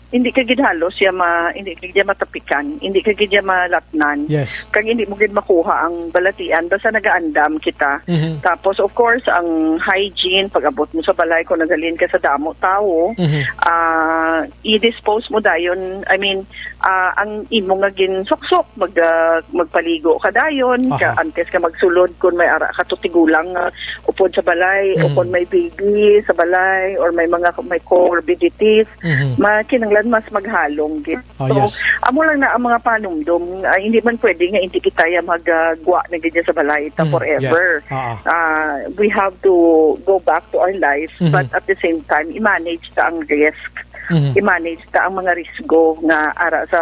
hindi ka gid halos siya ma-, hindi ka gid siya matapikan, hindi ka gid siya malatnan. Yes. Kag hindi mo gid makuha ang balatian, basta nagaandam kita. Mhm. Tapos, of course, ang hygiene, pag-abot mo sa balay, kung naghalin ka sa damo tawo, Mhm. ah, i-dispose mo dayon, I mean, ah, ang imo nga ginsuksok, mag, ah, magpaligo ka dayon, Aha. ka, antes ka magsulod, kung may ara ka to tigulang nga upod sa balay, o Mhm. kung may baby sa balay, or may mga, may comorbidities, Mhm. ma-, kinahanglan mas maghalong gid. Ah, So, yes. amo lang na ang mga panumdom, ah, hindi man pwede nga hindi kita ya mag, ah, gwa na gid sa balay ta Mhm. forever. Yes. Ah, ah. Ah, we have to go back to our life, Mhm. but at the same time, i-manage ta ang risk. Mhm. I-manage ta ang mga risgo nga ara sa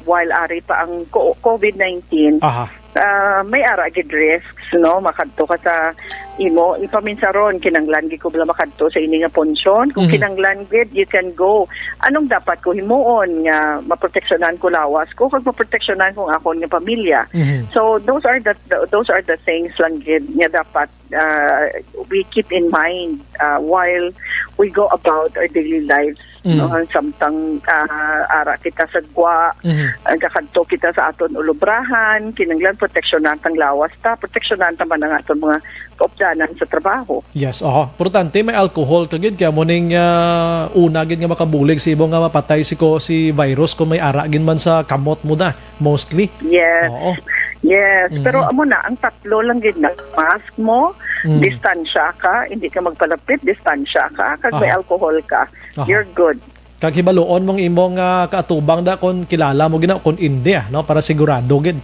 while ari pa ang co-, covid nineteen. Aha. Ah, may ara gid risks, no? Makadto ka sa imo, ipaminsaron, kinanglan gid ko bala makadto sa ini nga punsyon. Kung Mhm. kinanglan gid, you can go. Anong dapat ko himuon nga maproteksyonan ko lawas ko, kag maproteksyonan ko ang akon nga pamilya? Mhm. So, those are the, those are the things lang gid nga dapat, ah, we keep in mind, ah, while we go about our daily lives, Mm. no? Ang samtang, ah, ara kita sa gwa, Mhm. ang kakadto kita sa aton ulubrahan, kinanglan proteksyonan tang lawas ta, proteksyonan ta man ang aton mga kaupdanan sa trabaho. Yes, oho. Importante may alcohol ka gid, kaya mo ning, ah, una gid nga makabulig sa imo nga mapatay si ko, si virus kung may ara gid man sa kamot mo na, mostly. Yes. Oo. Yes, Mhm. pero amo na, ang tatlo lang gid na, mask mo, Mm. distansya ka, hindi ka magpalapit, distansya ka, kag may Aha. alcohol ka, Aha. you're good. Kag hibaluon mong imong, ah, kaatubang da kung kilala mo gina, kung hindi, ah, no? Para sigurado gid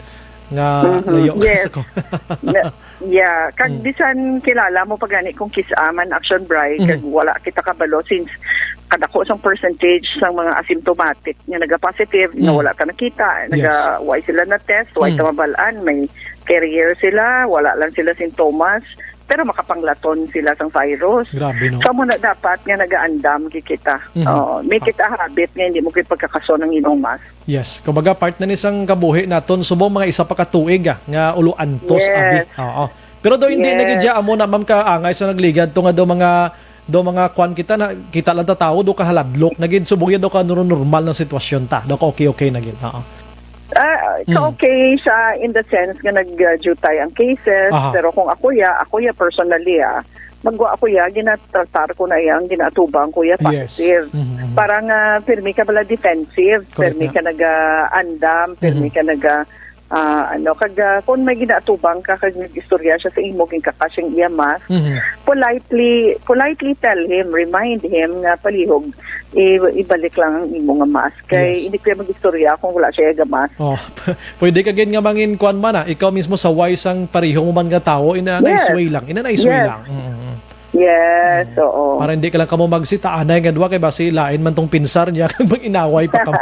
nga Mhm. layo ka Yes. sa ko. Na, yeah, kag Mm. bisan kilala mo pa gani kung kis-a man, Action Bri, kag Mhm. wala kita kabalo since kadako sang percentage sang mga asymptomatic nga naga-positive, nga Mm. wala ta nakita, Yes. naga, why sila na-test, why Mm. ta mabal-an, may carrier sila, wala lang sila sintomas, pero makapanglaton sila sang virus. Grabe, no? So, amo na dapat nga nagaandam gid kita. Mhm. Oo, make it a habit nga hindi mo gid pagkakason ang imong mask. Yes. Kumbaga, part na ni sang kabuhi naton subong mga isa pa ka tuig, ah, nga ulo antos, abi. Yes. Oo. Pero daw hindi na gid Yes. siya amo na, ma'am, kaangay sa nagligad to nga daw mga, daw mga kwan kita na, kita lang ta tawo, daw kahaladlok na gid, subong yan daw ka nor-, normal na sitwasyon ta, daw ka okay-okay na gid. Oo. Ah, Mm. ka-okay siya in the sense nga nag-jutay ang cases, Aha. pero kung ako ya, ako ya personally, ah, magwa ako ya, ginatratar ko na ya, ang ginaatubang ko ya Yes. positive. Mhm, mhm. Parang, ah, pirmi ka bala defensive, Correct pirmi nga. ka nag-aandam, pirmi Mhm. ka nag-, ah, ano, kag, ah, kung may ginaatubang ka, kag nag-istorya siya sa imo, ginkakash ang iya mask, Mhm. politely, politely tell him, remind him nga palihog, i-, ibalik lang ang imo nga mask. Kay Yes. hindi ko ya mag-istorya kung wala siya ga mask. Oh, pwede ka gid nga mangin kuan man, ah, ikaw mismo sa way sang pareho mo man nga tawo, in a nice Yes. way lang, in a nice way Yes. lang. Mm, mm, mm. Yes, Mm. oo. Para hindi ka lang kamo magsita, anay nga duwa kay basi lain man tong pinsar niya kag mag-inaway pa kamo.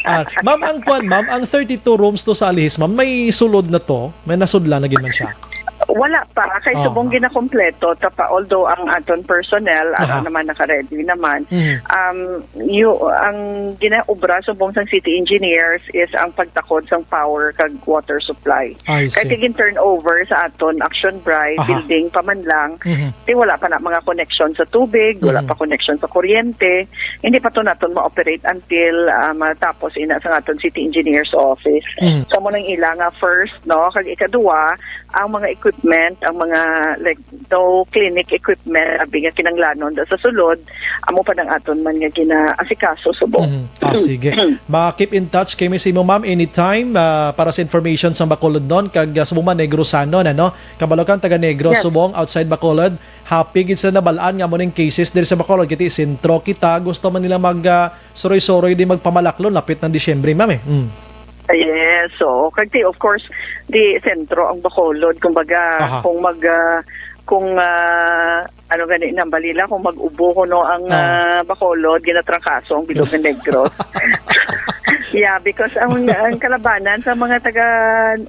Ah, ma'am, ang kuan, ma'am, ang thirty-two rooms to sa Alihis, ma'am, may sulod na to? May nasudlan na gid man siya? Wala pa, kay Ah, subong ah. ginakompleto ta pa, although ang aton personnel, ara Aha. naman, naka-ready naman. Mhm. Um, yu-, ang ginaobra subong sang city engineers is ang pagtakod sang power kag water supply. I Kay see. tig-in turnover sa aton Action Bright Aha. building pa man lang, Mhm. ti wala pa na mga connection sa tubig, wala Mhm. pa connection sa kuryente, hindi pa to naton ma-operate until, ah, matapos ina sa aton city engineer's office. Mhm. So, amo nang ila nga first, no? Kag ikaduha, ang mga equipment, ang mga, like, no clinic equipment, abi nga kinanglanon da sa sulod, amo pa nang aton man nga ginaasikaso subong. Mhm. Ah, sige. Ma-keep in touch kami sa imo, ma'am, anytime, ah, para sa information sa Bacolodnon, kag, ah, sa mga Negrosanon, ano? Kabalo kang taga Negros, Yes. subong, outside Bacolod, happy gid sila nabal-an nga amo ning cases diri sa Bacolod, kay ti sentro kita, gusto man nila mag, ah, suroy-suroy di magpamalaklon, lapit ng Disyembre, ma'am, eh. Mm. Yes, so, kag ti, of course, di sentro ang Bacolod, kumbaga, Aha. kung mag, ah, kung, ah, ano gani nang balila, kung mag-ubo kuno ang, Ah. ah, Bacolod, ginatrangkaso ang bilog nga Negros. Yeah, because ang, ang kalabanan sa mga taga,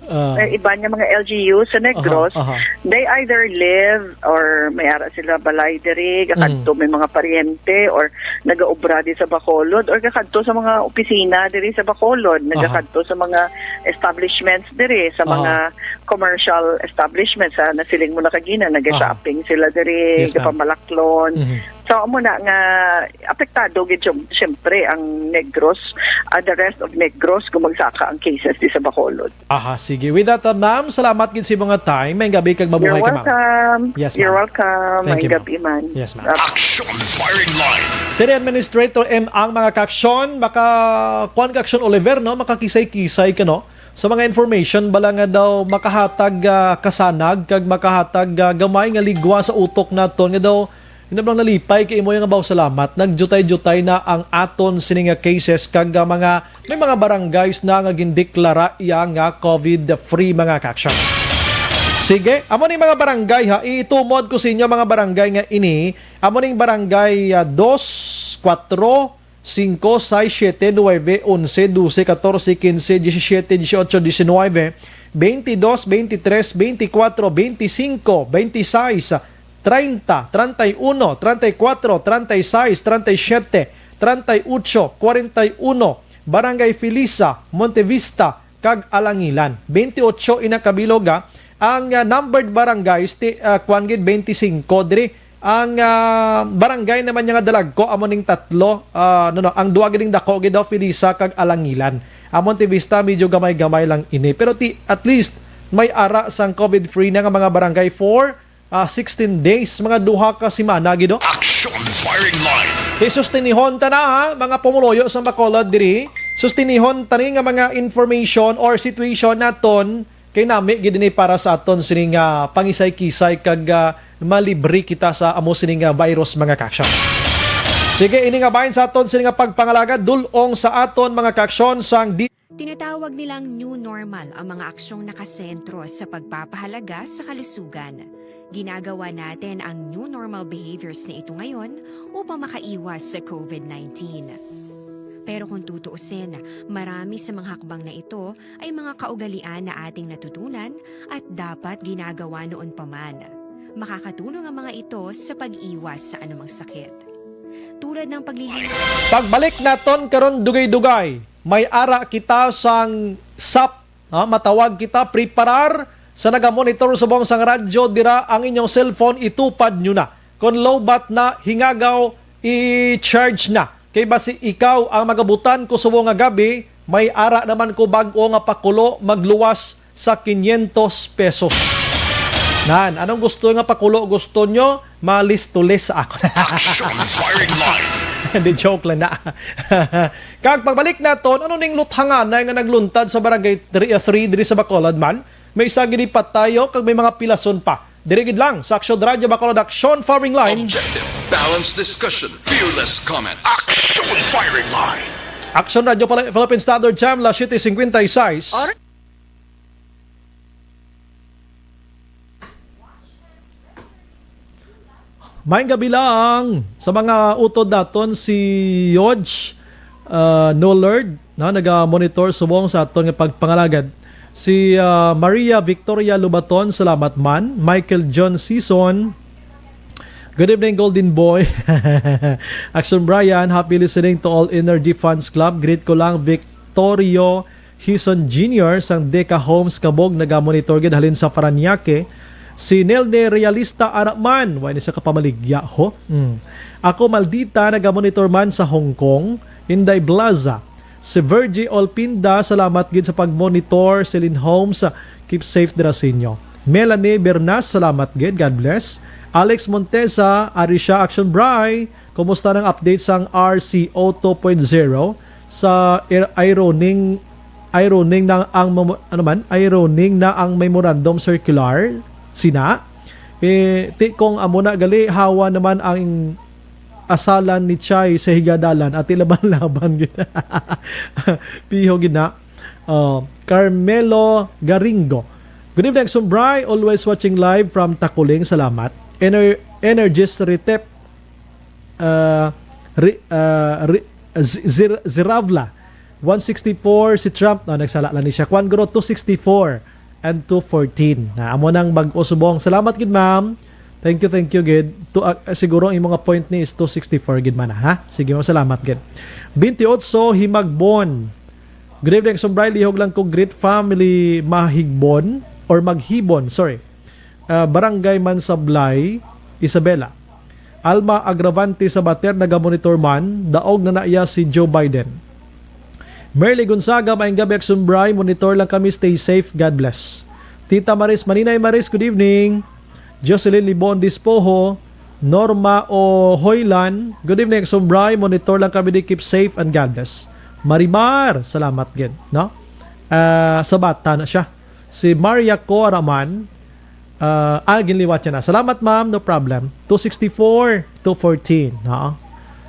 Ah. eh, iban nga mga L G U sa Negros, Aha, aha. they either live or may ara sila balay diri, gakadto Mm. may mga paryente, or nagaobra di sa Bacolod, or gakadto sa mga opisina diri sa Bacolod, Aha. nagakadto sa mga establishments diri, sa Aha. mga commercial establishments, ah, nasiling mo na kagina, naga-shopping Aha. sila diri, Yes, ma'am. gapamalaklon. Mhm. So, amo na nga, apektado gid, siyem-, siyempre, ang Negros, ah, the rest of Negros, kung magsaka ang cases di sa Bacolod. Aha, sige. With that, uh, ma'am, salamat gid sa imong time. May gabi kag mabuhay You're ka, ma'am. welcome. Yes, You're ma'am. welcome. Thank May you, ma'am. gabi man. Yes, ma'am. Action Firing Line. City Administrator M ang mga kaaksyon, maka-, kuwan ka, Aksyon Oliver, no? Makakisay-kisay ka, no? Sa mga information, bala nga daw makahatag, ah, kasanag, kag makahatag, ah, gamay nga ligwa sa utok naton, nga daw, hinablang nalipay kay imo nga baw salamat. Nagjutay-jutay na ang aton sini nga cases, kag, ah, mga May mga barangays na nga gindeklara iya nga COVID-free, mga kaaksyon. Sige, amo ni mga barangay, ha, itumod ko sa inyo, mga barangay nga ini, amo ning barangay, ah, dos, kuwatro, singko, sais, siyete, nuwebe, onse, dose, katorse, kinse, diyesisiyete, diyesiyotso, diyesinuwebe, beintidos, beintitres, beintikwatro, beintisingko, beintisais, treinta, treinta y uno, treinta y cuatro, treinta y seis, treinta y siete, treinta y ocho, cuarenta y uno, Barangay Felisa, Montevista, kag Alangilan. Veintiocho ina ka bilog, ah, ang, ah, numbered barangays ti, ah, kuwan gid, veinticinco diri. Ang, ah, barangay naman nga dalagko amo ning tatlo, ah, no, no, ang duwa gid ning dako gid daw, Felisa kag Alangilan. Ang Montevista medyo gamay-gamay lang ini. Pero ti, at least may ara sang COVID free na nga mga barangay for ah, sixteen days, mga duha ka semana gid, oh. Action Firing Line. Isustinihon ta na, ha, mga pumuluyo sa Bacolod diri. Sustinihon ta ni nga mga information or situation naton kay nami gid ini para sa aton sini nga pangisay-kisay kag, ah, malibre kita sa amo sini nga virus, mga kaaksyon. Sige, ini nga bahin sa aton sini nga pagpangalagad, dul-ong sa aton, mga kaaksyon, sang di- Tinatawag nilang new normal ang mga aksyong nakasentro sa pagpapahalaga sa kalusugan. Ginagawa natin ang new normal behaviors na ito ngayon upang makaiwas sa COVID nineteen. Pero kung tutuusin, marami sa mga hakbang na ito ay mga kaugalian na ating natutunan at dapat ginagawa noon pa man. Makakatulong ang mga ito sa pag-iwas sa anumang sakit, tulad ng paglilinis. Pagbalik naton karon, dugay-dugay, may ara kita sang sap, ha? Matawag kita, preparar sa nagamonitor subong sang radyo dira. Ang inyong cellphone, itupad nyo na. Kon lowbat na, hingagaw, i-charge na. Kay basi ikaw ang magabutan ko subong nga gabi, may ara naman ko bag-o nga pakulo, magluwas sa quinientos pesos. Nan, anong gusto nga pakulo gusto nyo? Malis-tulis sa ako. Action firing line. Hindi, joke lang na. Kag pagbalik naton, ano ning luthanganay nga nagluntad sa Barangay three, ah, three diri sa Bacolod man? May isa gid patayo kag may mga pilason pa. Diri gid lang sa Action Radio Bacolod, Action Firing Line. Objective, balanced discussion, fearless comments. Action firing line. Action Radio Pala- Philippine Standard Time, las siyete cincuenta y seis. Or- Maayong gabi lang sa mga utod naton, si Yodge, uh, Nolerd, na naga-monitor subong sa aton nga pagpangalagad. Si, uh, Maria Victoria Lubaton, salamat man. Michael John Season, good evening, Golden Boy. Action Brian, happy listening to all Energy Fans Club. Greet ko lang, Victorio Hison Junior sang Deca Homes Kabog, naga-monitor gid halin sa Parañaque. Si Nelne Realista, ara man, wa ni sa kapamaligya, ho. Mm. Ako, Maldita, naga-monitor man sa Hong Kong. Inday Blaza. Si Virgie Olpinda, salamat gid sa pag-monitor. Celine Homes, keep safe dira sa inyo. Melanie Bernas, salamat gid. God bless. Alex Montesa, ari siya, Action Bri. Kumusta nang update sang R C O two point zero sa ir-, ironing, ironing na ang memo-, ano man, ironing na ang memorandum circular, sina? Eh, ti kung amo na gali, hawa naman ang asalan ni Chay sa higadalan, ati laban-laban gid. Piho gid na. Oh, Carmelo Garingo. Good evening, Action Bri. Always watching live from Taculing. Salamat. Ener-, Energies Retep, uh, Ri-, uh, Ri-, Z-, Zir-, Ziravla. One sixty-four si Trump. No, nagsala lang ni siya. Kwan, guro, two sixty-four and two fourteen. Na, amo nang bag-o subong. Salamat gid, ma'am. Thank you, thank you gid. To, ah, siguro ang imong point ni is two sixty-four gid man, ha? Sige, ma'am, salamat gid. Twenty-eight Himagbon. Good evening, Action Bri. Lihog lang ko greet family Mahigbon or Maghibon, sorry. Ah, Barangay Mansablay, Isabela. Alma Agravante Sabater, naga-monitor man, daog na na iya si Joe Biden. Merly Gonzaga, maayong gabi, Action Bri. Monitor lang kami, stay safe, God bless. Tita Maris Maninay, Maris, good evening. Jocelyn Libon Dispoho, Norma O Hoylan, good evening, Action Bri. Monitor lang kami di, keep safe and God bless. Marimar, salamat gid, no? Ah, sa bata na siya. Si Maria Coraman, ah, ah, ginliwat niya na. Salamat, ma'am, no problem. Two sixty-four, two fourteen, no?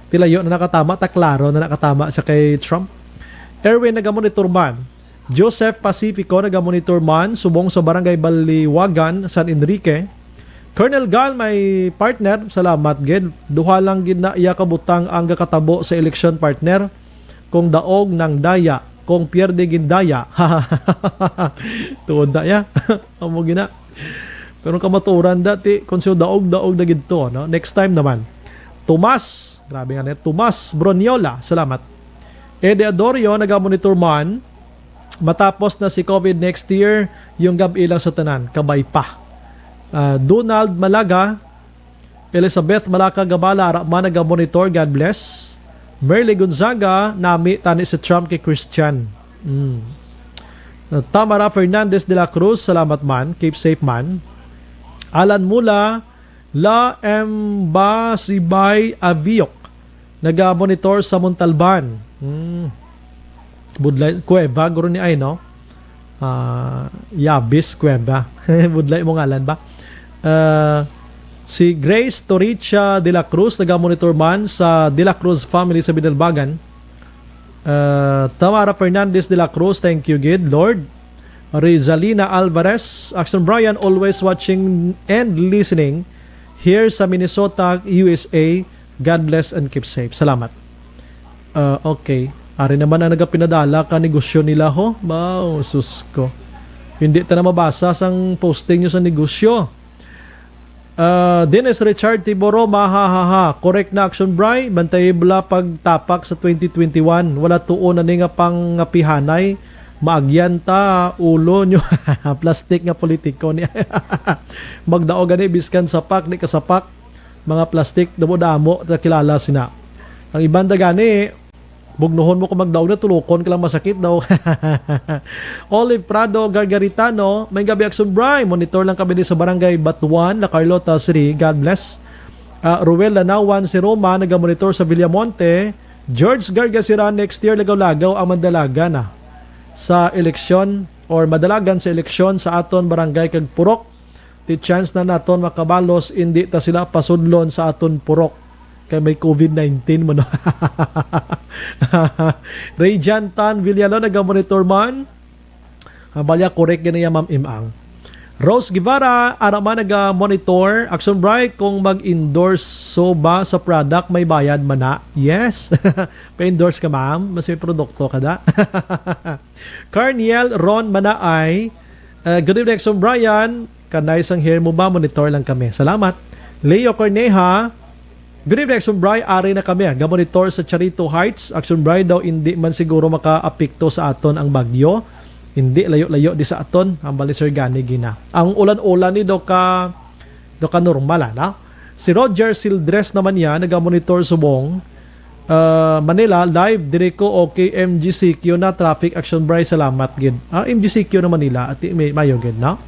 Tilayo na nakatama, ta klaro na nakatama sa kay Trump. Erwin, nagamonitor man. Joseph Pacifico, nagamonitor man, subong sa Barangay Baliwagan, San Enrique. Colonel Gal, my partner, salamat gid. Duha lang gid na iya kabutang ang gakatabo sa eleksyon, partner. Kung daog nang daya, kung pierde gindaya. Tuod na ya. Amo gina. Pero kamaturan dati, kung siya daog, daog na gid to, no? Next time naman. Tomas, grabe nga na, Tomas Broniola, salamat. Ede Adorio, nagamonitor man, matapos na si COVID next year, yung gab-i lang sa tanan, kabay pa. Ah, Donald Malaga, Elizabeth Malaca Gabala, ara man nagamonitor, God bless. Merly Gonzaga, nami tani si Trump kay Christian. Mm. Tamara Fernandez de la Cruz, salamat man, keep safe man. Alan Mula, La Embasibay Aviok, naga-monitor sa Montalban. Hmm. Budlay, Cueva, guro ni ay, no? Ah, Yabis Cueva. Budlay mo ngalan ba? Ah, si Grace Toricha de la Cruz, naga-monitor man sa de la Cruz family sa Binalbagan. Ah, Tamara Fernandez de la Cruz, thank you gid, Lord. Rizalina Alvarez, Action Brian, always watching and listening here sa Minnesota, U S A. God bless and keep safe. Salamat. Ah, okay. Ari naman ang nagapinadala ka negosyo nila, ho. Wow, sus ko. Hindi ta na mabasa sang posting nyo sa negosyo. Ah, Dennis Richard Tiboro, mahahaha. Correct na, Action Bry. Bantay bala pagtapak sa twenty twenty-one. Wala tuon na ni nga pangapihanay. Maagyan ta, ulo nyo. Plastic nga politiko ni. Magdaog gani, biskan sapak, di ka sapak. Mga plastic, damo-damo, ta kilala sina. Ang iban da gani, bugnohon mo kung magdaog na, tulokon ka lang, masakit daw. Olive Prado Gargaritano, may gabi, Action Bry. Monitor lang kami di sa Barangay Batuan, La Carlota City. God bless. Ah, Ruel Lanawan, si Roma, nagamonitor sa Villamonte. George Gargasira, next year, lagaw-lagaw ang mandalaga na sa eleksyon or madalagan sa eleksyon sa aton barangay kag purok. Ti chance na naton makabalos, indi ta sila pasudlon sa aton purok kay may covid nineteen mo, no? Rayjan Tan Villalon, naga-monitor man. Ang balya, correct gani ya, Ma'am Imang. Rose Guevara, ara man naga-monitor. Action Bry, kung mag-endorse so ba sa product, may bayad man na? Yes. Pa-endorse ka, ma'am. Mas may produkto ka da. Carniel Ron Manaay, uh, good evening, Action Brian. Kanay sang hair mo ba? Monitor lang kami. Salamat. Leo Corneja, good evening, Action Bry. Ari na kami, ah. Gamonitor sa Charito Heights. Action Bry daw, hindi man siguro makaapekto sa aton ang bagyo. Hindi, layo-layo di sa aton. Ang bali, Sir Gani, gina. Ang ulan-ulan ni do ka, do ka normal, ah, na? Si Roger Sildres naman niya, nagamonitor subong. Ah, Manila, live, diri ko, okay, M G C Q na, traffic, Action Bry, salamat gid. Ah, M G C Q na Manila, ati, may, mayo gid, no?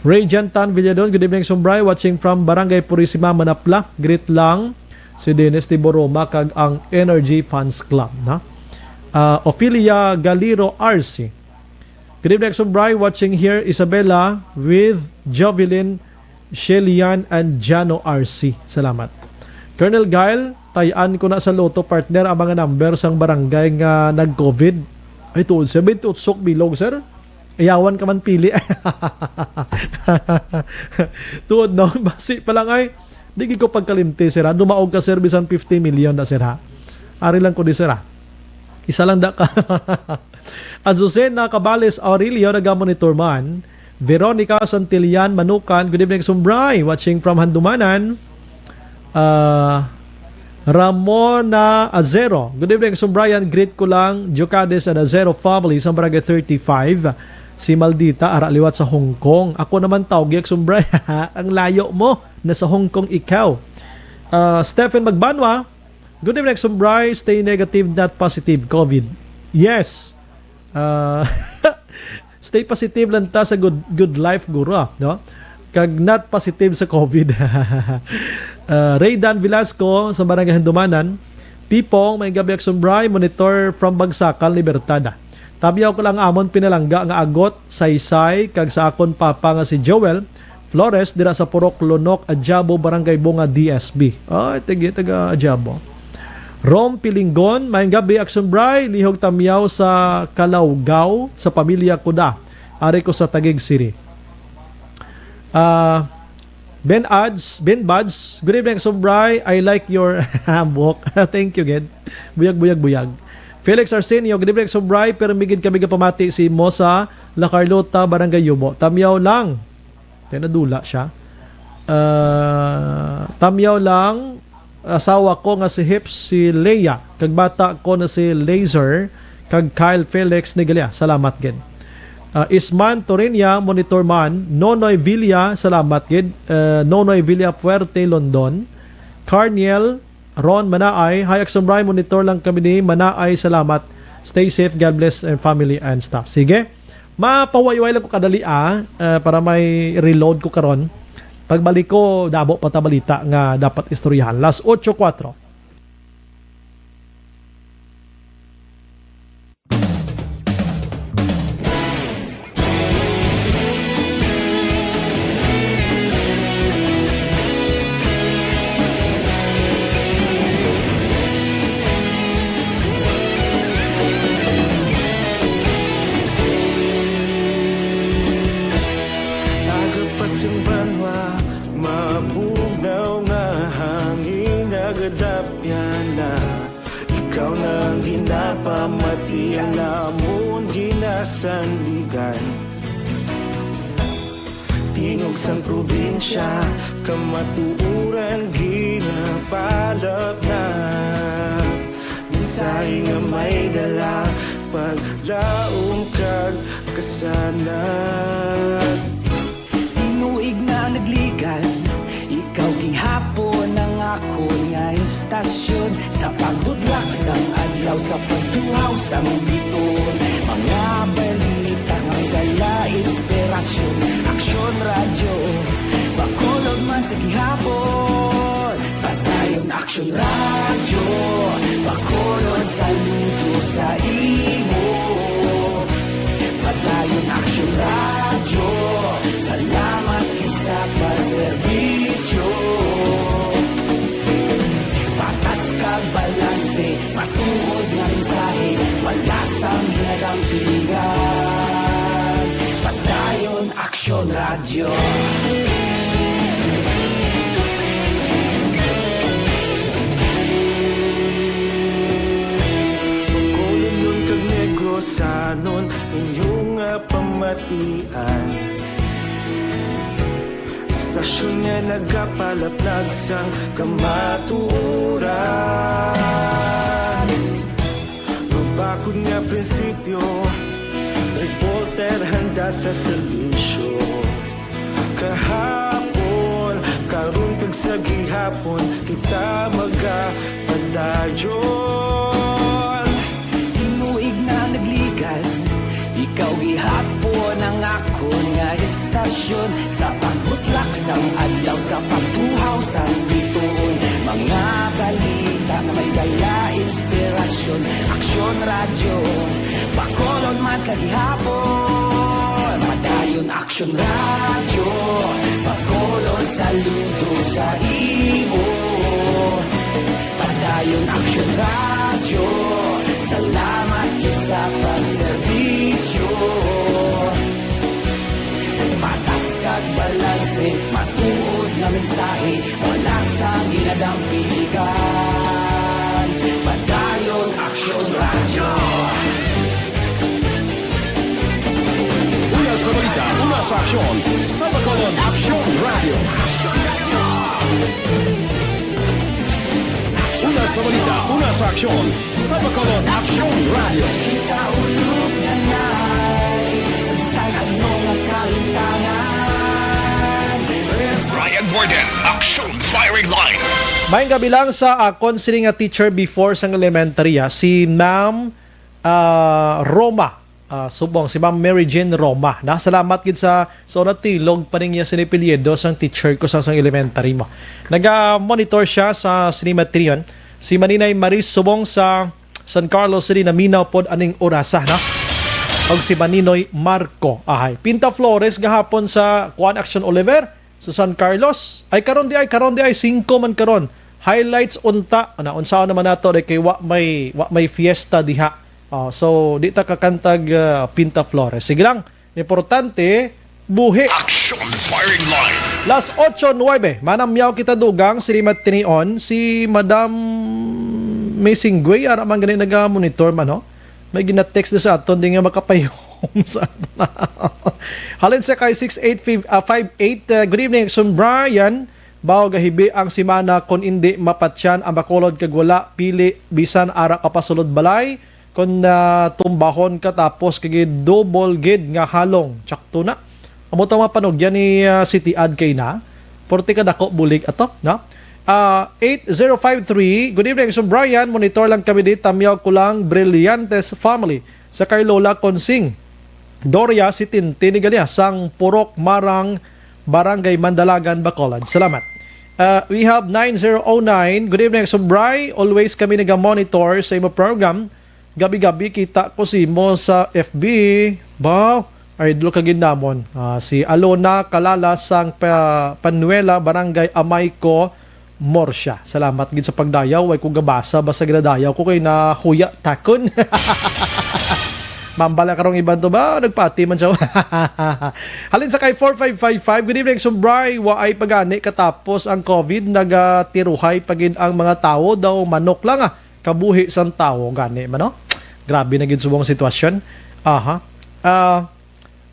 Radiant Tan Villadon, good evening, Action Bry, watching from Barangay Purisima, Manapla, greet lang si Dennis Tiboroma kag ang Energy Fans Club, no? Ah, Ophelia Galiro R C, good evening, Action Bry, watching here, Isabela with Jovelyn Shelian and Jano R C. Salamat. Colonel Gail, tayan ko na sa Lotto, partner, ang mga number sang barangay nga nag-covid. Ay, tuod, sir. Binti utsok bilog, sir. Ayawan ka man pili. Tuod, no? Basi pa lang ay, di gid ko pagkalimti, sir, ha? Dumaog ka, sir, bisan fifty million na, sir, ha? Ari lang ko di, sir, ha? Isa lang da ka. Azucena Cabales Aurelio, nagamonitor man. Veronica Santillan Manukan, good evening, Action Bry. Watching from Handumanan. Ah, Ramona Azero, good evening, Action Bry. Greet ko lang, Jocades and Azero family sa Barangay thirty-five. Si Maldita, ara liwat sa Hong Kong. Ako naman, tawgi, Action Bry. Ang layo mo, nasa Hong Kong ikaw. Ah, Stephen Magbanwa, good evening, Action Bry. Stay negative, not positive, covid. Yes. Ah, stay positive lang ta sa good, good life, guro, ah, no? Kag not positive sa covid. Ah, Ray Dan Velasco sa Barangay Handumanan. Pipong, may gabi, Action Bry, monitor from Bagsakan, Libertad. Tabyaw ko lang amon pinalangga nga agot, Saysay, kag sa akon papa nga si Joel Flores, dira sa Purok Lunok, Ajiabo, Barangay Bunga, D S B. Ay, tagi, taga Ajiabo. Rom Pilinggon, maayong gabi, Action Bry, lihog tamyaw sa Calaugaw, sa pamilya ko da. Ari ko sa Taguig City. Ah, Ben Ads, Ben Bads, good evening, Action Bry. I like your buhok. Thank you, gid. Buyag, buyag, buyag. Felix Arsenio, good evening, Action Bry. Pero migid kami gapamati si mo sa La Carlota, Barangay Yubo. Tamyaw lang. Kaya nadula siya. Ah, tamyaw lang, asawa ko nga si Hips, si Leia, kag bata ko na si Laser, kag Kyle Felix Nigalia. Salamat gid. Ah, Isman Torinia, monitor man. Nonoy Villa, salamat gid. Ah, Nonoy Villa Fuerte, London. Carniel Ron Manaay, hi, Action Bry, monitor lang kami ni Manaay, salamat. Stay safe, God bless, and family and staff. Sige, mapahuway-huway lang ko kadali, ah, ah, para may reload ko karon. Pagbalik ko, damo pa ta balita nga dapat istoryahan. Las otso kuwatro. Aga pa sing banwa, mabugnaw nga hangin, nagadapyan na. Ikaw na ang ginapamati, ang amon ginasandigan. Di Tingog sang probinsya, kamatuoran ginapalapnap. Mensahe nga may dala, paglaom kag kasanag. Tinuig na nagligan, ikaw gihapon ang akon nga istasyon. Sa paghudlak sang adlaw, sa pagtuhaw sang bituon, mga balita nga may dala inspirasyon. Aksyon Radyo, Bacolod man sa gihapon. Padayon Aksyon Radyo, Bacolod saludo sa imo. Padayon Aksyon Radyo, salamat gid sa pagserbisyo. Patas kag balanse, matuod nga mensahe, wala sang ginadampigan. Padayon Aksyon Radyo. Bacolodnon kag Negrosanon, inyo nga pamatian. Istasyon nga nagapalaplag sang kamatuoran. Mabakod nga prinsipyo, reporter handa sa serbisyo. Kahapon, karon kag sa gihapon, kita magapadayon. Tinuig na nagligan, ikaw gihapon ang akon nga istasyon. Sa pagbutlak sang adlaw, sa pagtuhaw sang bituon, mga balita nga may dala inspirasyon. Aksyon Radyo, Bacolod man sa gihapon. Padayon Aksyon Radyo, Bacolod saludo sa imo. Padayon Aksyon Radyo, salamat gid sa pagserbisyo. Patas kag balanse, matuod nga mensahe, wala sang ginadampigan. Padayon Aksyon Radyo. Una sa balita, una sa aksyon, sa Bacolod Aksyon Radyo. Una sa balita, una sa aksyon, sa Bacolod Aksyon Radyo. Kita ulog na nai, sa bisan ano nga kalimtangan. Ryan Borden, Aksyon Firing Line. Maayong gabi lang sa akon sini nga teacher before sang elementary, ah, si Ma'am, ah, Roma. Ah, subong si Ma'am Mary Jane Roma. Na, salamat gid sa, sa una, tilog pa niya sini apelyido sang teacher ko sa, sang elementary mo. Naga-monitor siya sa sini matriyon. Si Maninay Maris subong sa San Carlos City, naminaw pod aning orasa, no? Og si Maninoy Marco. Ahay. Pinta Flores gahapon sa kuan, Action Oliver, sa San Carlos. Ay, karon di ay, karon di ay, singko man karon. Highlights unta. Ana, unsaon naman nato, di kay wa may, wa may fiesta diha. Oh, so, di ta kakantag, ah, Pinta Flores. Sige lang. Importante, buhi. Action Firing Line. Las ocho nuebe, manamyaw kita dugang, si Rimat Tinion, si Madam Missing Guy, ara man gani naga-monitor man, no? May gina-text na sa aton, di nga makapayom sa aton. Halin sa kay six eight five, ah, five eight, ah, good evening, Action Brian. Bao gahibi ang semana, kon indi mapatyan ang Bacolod kag wala pili bisan ara ka pasulod balay, kon, ah, tumbahon ka tapos kay double gid nga halong. Tsakto na. Amo to mga panugyan ni, ah, City Ad kay na. Porte ka dako bulig ato, no? Ah, eight zero five three, good evening, Sir Brian. Monitor lang kami di, tamyaw ko lang, Brillantes family. Sa kay Lola Consing Doria, si Tintin ni Galia, sang Purok Marang, Barangay Mandalagan, Bacolod. Salamat. Ah, we have nine zero oh nine. Good evening, Sir Bri. Always kami naga-monitor sa imo program. Gabi-gabi kita ko si mo sa F B. Ba, idol ka gid namon. Ah, si Alona Kalala sang Pa-, Panuela, Barangay Amayco, Morsia. Salamat gid sa pagdayaw. Way ko gabasa, basta ginadayaw ko kay nahuya takon. Mambala karong iban to ba? Nagpati man siya. Halin sa kay four five five five, good evening, Sumbray. Waay pa gani katapos ang COVID, nagatiruhay pa gid ang mga tawo. Daw manok lang, ah. Kabuhi sang tawo gani man, no? Grabe na gid subong sitwasyon. Aha. Ah,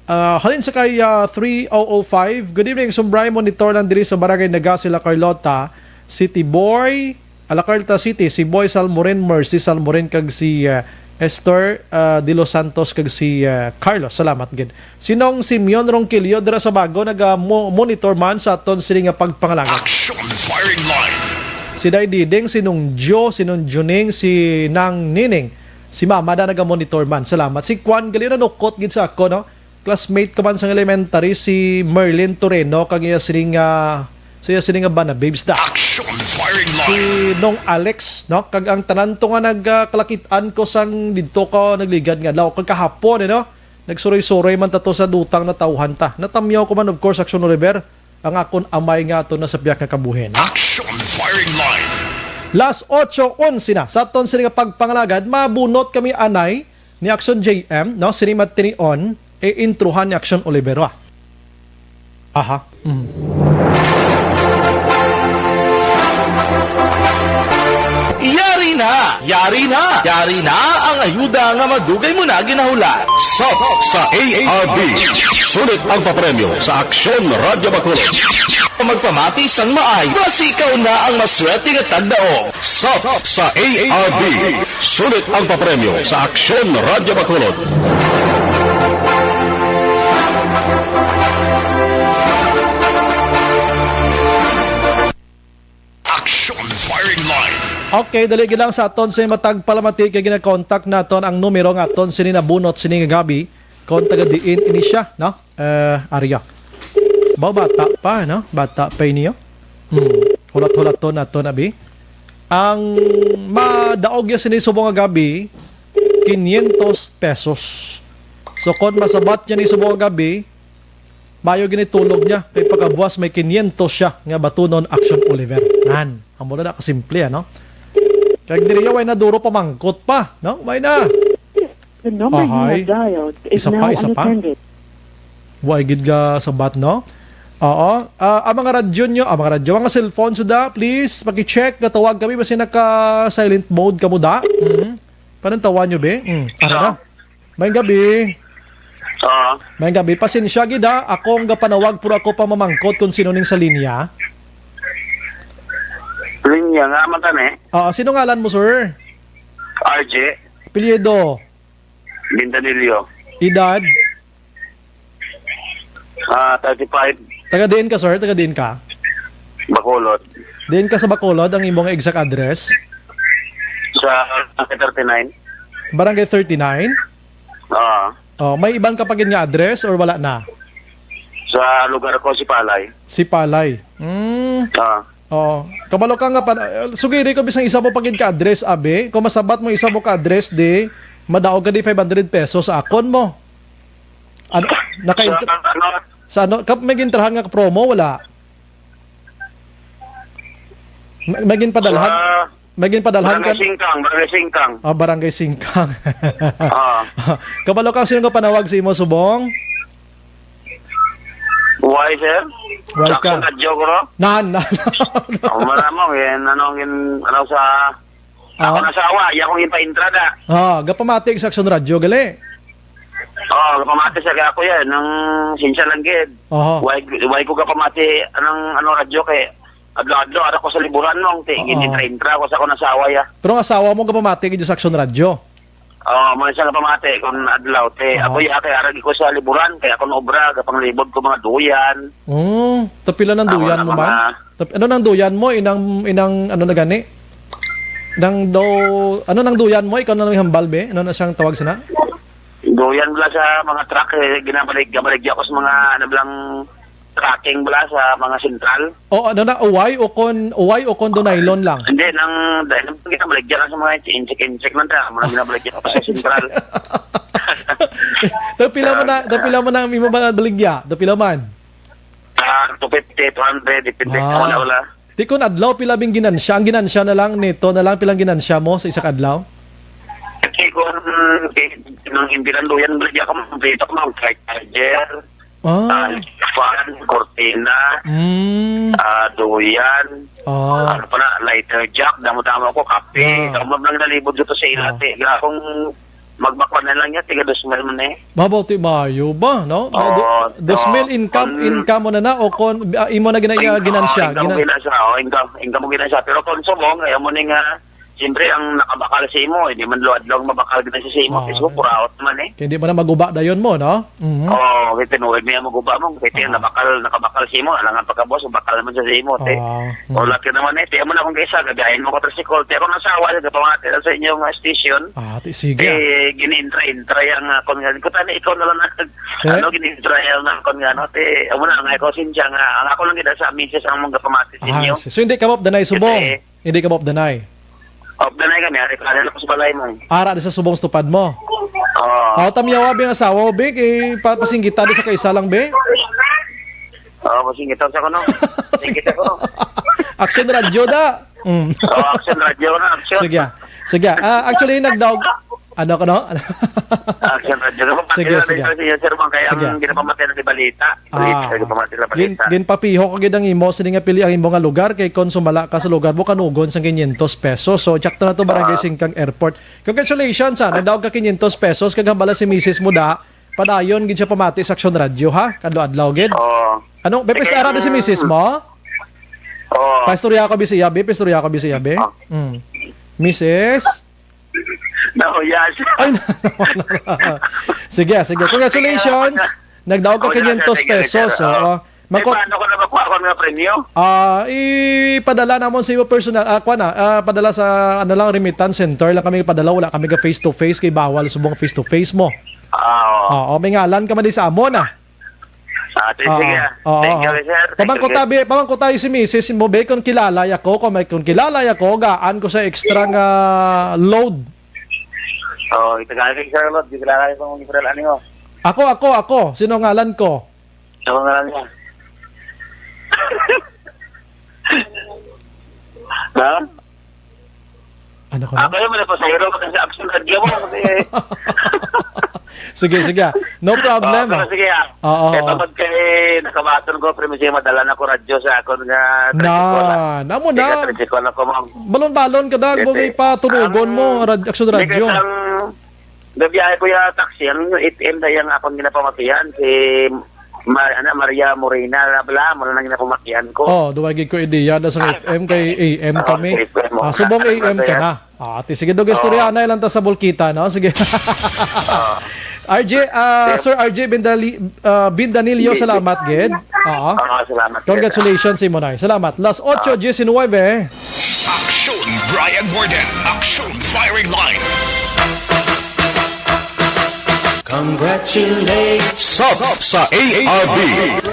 Ah, halin sa kay, ah, three oh oh five. Good evening, Sumbray. Monitor lang diri sa Barangay Naga sila Carlota, City Boy, ala Carlota City, si Boy Salmorin, Mercy Salmorin, kag si, ah, Esther, ah, De Los Santos, kag si, ah, Carlos. Salamat gid. Sinong Simeon Ronquillo dira sa Bago, naga mo-, monitor man sa aton sini nga pagpangalagad. Action firing line. Si Day Diding, si Nung Jo, si Nung Juning, si Nang Nining. Si Mama na naga-monitor man. Salamat. Si Kwan gali nanukot gid sa ako, no? Classmate ko man sa elementary, si Merlin Toreno, kag iya sining, ah, sa iya sining nga bana, babes da. Action firing Si line. Nong Alex, no? Kag ang tanan to nga nagkalakitan ko sang didto ko nagligad nga adlaw, kag kahapon, eh, no? Nagsuroy-suroy man ta to sa dutang natawhan ta. Natamyaw ko man, of course, Action Oliver, ang akon amay nga ato na sa pihak nga kabuhi, no? Action firing line. Las ocho onse na. Sa aton sini nga pagpangalagad, mabunot kami anay ni Action J M, no? Sini matinion, e intruhan ni Action Oliver, ah. Aha. Mm. Yari na! Yari na! Yari na ang ayuda nga madugay mo na ginahula. Sop sa A R B. Sulit ang papremyo sa Aksyon Radyo Bacolod. Magpamati sang maay, basi ikaw na ang maswerte nga tagdaog. Sop sa A R B. Sulit ang papremyo sa Aksyon Radyo Bacolod. Action firing line. Okay, dali gid lang sa aton sa matag palamati kay gina-contact naton ang numero nga aton sini nabunot sini nga gabi. Kon taga diin ini siya, no? Eh, Arya. Ba, bata pa, no? Bata pa ini, oh. Hmm. Hulat-hulaton naton, abi. Ang madaog niya sini subong nga gabi, quinientos pesos. So, kon masabat niya ni subong nga gabi, mayo gini tulog niya. Kay pagkabuas may quinientos siya nga batunon, Action Oliver. Nan, amo na kasimple, ano? Kag diri way na duro pamangkot pa, no? May na. The number you Ahay. have dialed is Isa pa, now isa pa? unattended. Wa gid ga sabat, no? Oo. Ah, ang mga radyo nyo, ang mga radyo, mga cellphone, suda, please, paki-check, gatawag kami, basi naka-silent mode kamo da. Mm. Panantawan nyo, be? Mm. Ara na. Hello? May gabi. Oo. May gabi. Pasensya gid, ha. Ako ang gapanawag, pero ako pa mamangkot kung sino ning sa linya. Linya nga, man tani? Ah, sino ngalan mo, sir? R J. Apelyido? Bintanillo. Edad? Ah, thirty-five. Taga diin ka, sir? Taga diin ka? Bacolod. Diin ka sa Bacolod, ang imong exact address? Sa Barangay thirty-nine. Barangay thirty-nine? Ah. Oh, may iban ka pa gid nga address or wala na? Sa lugar ko, Sipalay. Sipalay. Mm. Ah. Oh, kabalo ka nga pa, sugiri ko bisang isa mo pa gid ka address, abi. Kung masabat mo isa mo ka address, di, madaog ka di five hundred pesos sa akon mo. Ano, naka Sa, ano, sa ano, ka, may gintrahan nga promo, wala? May, may ginpadalhan? Sa May ginpadalhan Barangay ka? Singkang, Barangay Singkang. Ah, Barangay Singkang. Ah. Kabalo ka sino nga panawag sa imo subong? Why, sir? Why Sakto ka? na, joke, no? Nan, nan. Ako man mo, eh, ano, gin-, ano sa, Ah. ako na sa awa, iya kong ipa-intra da. Ah, gapamati sa Aksyon Radyo, gali? Oo, gapamati sa ako yan, nang sinsya lang gid. Oho. Why, why ko gapamati, anong, ano, radyo kay, adlaw-adlaw, ara ko sa liburan, nong, ti, Oo. gin-intra-intra ko sa akong asawa, ya. Pero ang asawa mo, gapamati gid sa Aksyon Radyo? Oo, mo sa gapamati, kung adlaw, ti, Oo. ako, ya, kay arag ko sa liburan, kay ako na obra, gapanglibot ko mga duyan. Oh, tapila ng Ako duyan na mo man? mga Tap-, ano nang duyan mo? Inang, inang, ano na gani? Nang do, ano nang duyan mo? Ikaw na lang may hambal, be? Ano na siyang tawag sana? Duyan bala sa mga truck, eh, ginabalig-, gabaligya ko sa mga, ano, blang trucking bala sa mga sentral. O, ano na, uway o kon, uway o kon do nylon lang? Hindi, nang, dahil nang ginabaligya lang sa mga insik-insik man ta, mga ginabaligya ko sa sentral. Tagpila mo na, tagpila mo na ang imo ba baligya? Tagpila man? Ah, two fifty, two hundred, depende sa Ah. wala-wala. Di kun adlaw, pila bing ginansya? Ang ginansya na lang, neto na lang, pilang ginansya mo sa isa ka adlaw? Kasi kung, eh, nang hindi lang duyan, bali ako, kompleto ko, mga flight charger, Ah. ah, fan, cortina, Mm. ah, duyan, Ah. ano pa na, lighter jack, damo-damo ako, kape, Ah. damo lang nalibot dito sa Ah. ilate. Gra-, kung Magbakwa na lang niya, tiga dos mil man eh. Mabuti maayo ba, no? Oo, Do-, dos mil so, income, kung income mo na na, o kon, ah, imo na gina-, Income, ginansya, income gina- gina siya, oh, income, income gina siya. Pero kung subong, kaya mo ni nga, siyempre, ang nakabakal sa imo, hindi man luad lang mabakal gina siya sa imo, Ah, kasi mo, puraot naman eh. Kaya hindi mo na maguba dayon mo, no? Mhm. Oo, kaya tinuod niya maguba mo, kaya tiyan, Ah. nabakal, nakabakal sa imo, alangan pagkabuas, bakal naman sa imo, te. Ah, mhm. Wala ka naman eh, tiyan mo na kung kaisa, gabiyahin mo ko tricycle, tiyan ko nasawa, sa kapamati lang sa inyong, ah, station. Ah, ti-, sige. Eh, gini-intra-intra yang, ah, kon nga, ko tani ikaw na lang na, Eh? ano, gini-intra yang, ah, kon nga, ano, te, amo na, nga ikaw, sinsya nga, ang ako lang gid sa misis ang mga pamati sa Ah, inyo. si-, so hindi ka mapdanay subong? Kasi Hindi ka mapdanay? Mapdanay kami, ari pa rin ako sa balay mo. Ara di sa subong sa tupad mo? Oo. Aw, tamyawa, be, ang asawa, be, kay pa-, pasinggita di sa kaisa lang, be? Oo, pasinggita sa kuno. Pasinggita ko. Action radio da. Mm. Oo, action radio na, action. Sige, ah. Sige, ah. Ah, actually, nagdaog, ano ka, no? Action radio. Sige, Pati na sige. rin sa inyo, sir, mga kaya Sige. ang ginapamati na di balita. Balita, Ah. ginapamati na Gin-, balita. ginpapiho ko gid ang imo, sini nga pili ang imo nga lugar, kay kon sumala ka sa lugar mo, kanugon sang quinientos pesos. So, check to na to, Barangay Ah. Singkang Airport. Congratulations, ha. Nagdaog ka quinientos pesos, kag hambala si misis mo da, padayon gid siya pamati sa Action Radio, ha? Kadlaw-adlaw gid. Oo. Ano, be, Sige, pista ara na si mm. misis mo? Oo. Paistorya ko, bisi, yabi, paistorya ko, bisi, yabi. Ah. Mm. Misis? Nahuya siya. Ay, sige, sige. Congratulations. Sige, Nagdaog ka Huya siya, quinientos sige, pesos, sir. Oo. oo. May Mako- paano ko na makuha ko nga premyo? Ah, ipadala namon sa imo personal, ah, kuwan na, ah, padala sa, ano lang, remittance center lang kami padala, wala kami ka face to face, kay bawal subong face to face mo. Ah, oo. Oo, may ngalan ka man di sa amon, ah. Ah, ti-, Oo. sige, ah. Oo, Thank you, oo. sir. Thank Pamangkot you, sir. tabi, pamangkot tayo si misis mo, be, kung kilala ako, kung may, kung kilala ako, gaan ko sa extra nga load. Oh, itagal kay Charlotte, di kilala ko kung kilala niyo. Ako, ako, ako. Sino ngalan ko? Ako nga lang niya. Ha? Ano ko Ako na? yung manapasahero, kasi absent radio mo, kasi Sige, sige. No problem, Okay, ah. sige, ah. Oo, Eh, oo. Pamag kay nakabaton ko, pero medyo madala na ko radyo sa akon nga Na, tricycle, ah. namo Kaya na. tricycle ako, ma'am. Balon-balon ka, Dag. Kasi Bugay pa, tunugon ang mo, rad-, Action Hindi, Radyo. kasi ang gabiyahe ko yung taxi, ang F M na yung akong ginapamatian, si Ma-, ano, Maria Morena, bla, bla, mo na lang ginapamatian ko. Oh, duwag ko ideya na sa Ah, F M kay A M oh, kami. sa F M mo. Ah, subong Ano A M ka kaya? na. Ah, ati, sige, dog, Oo. istorya na lang ta sa Bulkita, no? Sige. Oo. R J, ah, Yes. Sir R J Bindali-, ah, Bindanilio, Hindi, salamat, hindi. gid. Oo. Oo, salamat, gid. Congratulations, Simonoy. Salamat. Las ocho diecinueve. Aksyon Brian Warden. Aksyon Firing Line. Congratulations. Sub sa A R B.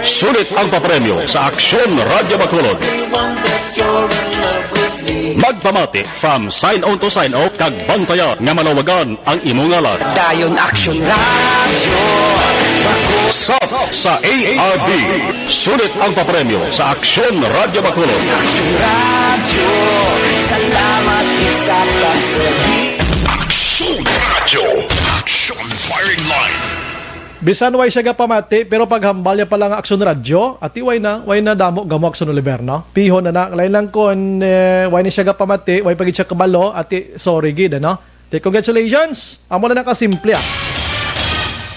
Sulit ang papremyo sa Aksyon Radyo Bacolod. Everyone that you're in love with me. Magpamati from sign on to sign off kag bantayan nga malawagan ang imo ngalan. Dayon Aksyon Radyo. Sub sa A R B. Sulit ang papremyo sa Aksyon Radyo Bacolod. Aksyon Radyo, salamat sa pagserbi. Aksyon Radyo, Aksyon Firing Line. Bisan way siya gapamati, pero paghambal niya pala nga Aksyon Radyo, ati way na, way na damo gamo Aksyon Oliver, no? Pihon na na, lain lang kon, eh, way ni siya gapamati, way pa gid siya kabalo, ati, sorry gid, ano? Te, congratulations! Amo na nakasimple, ah.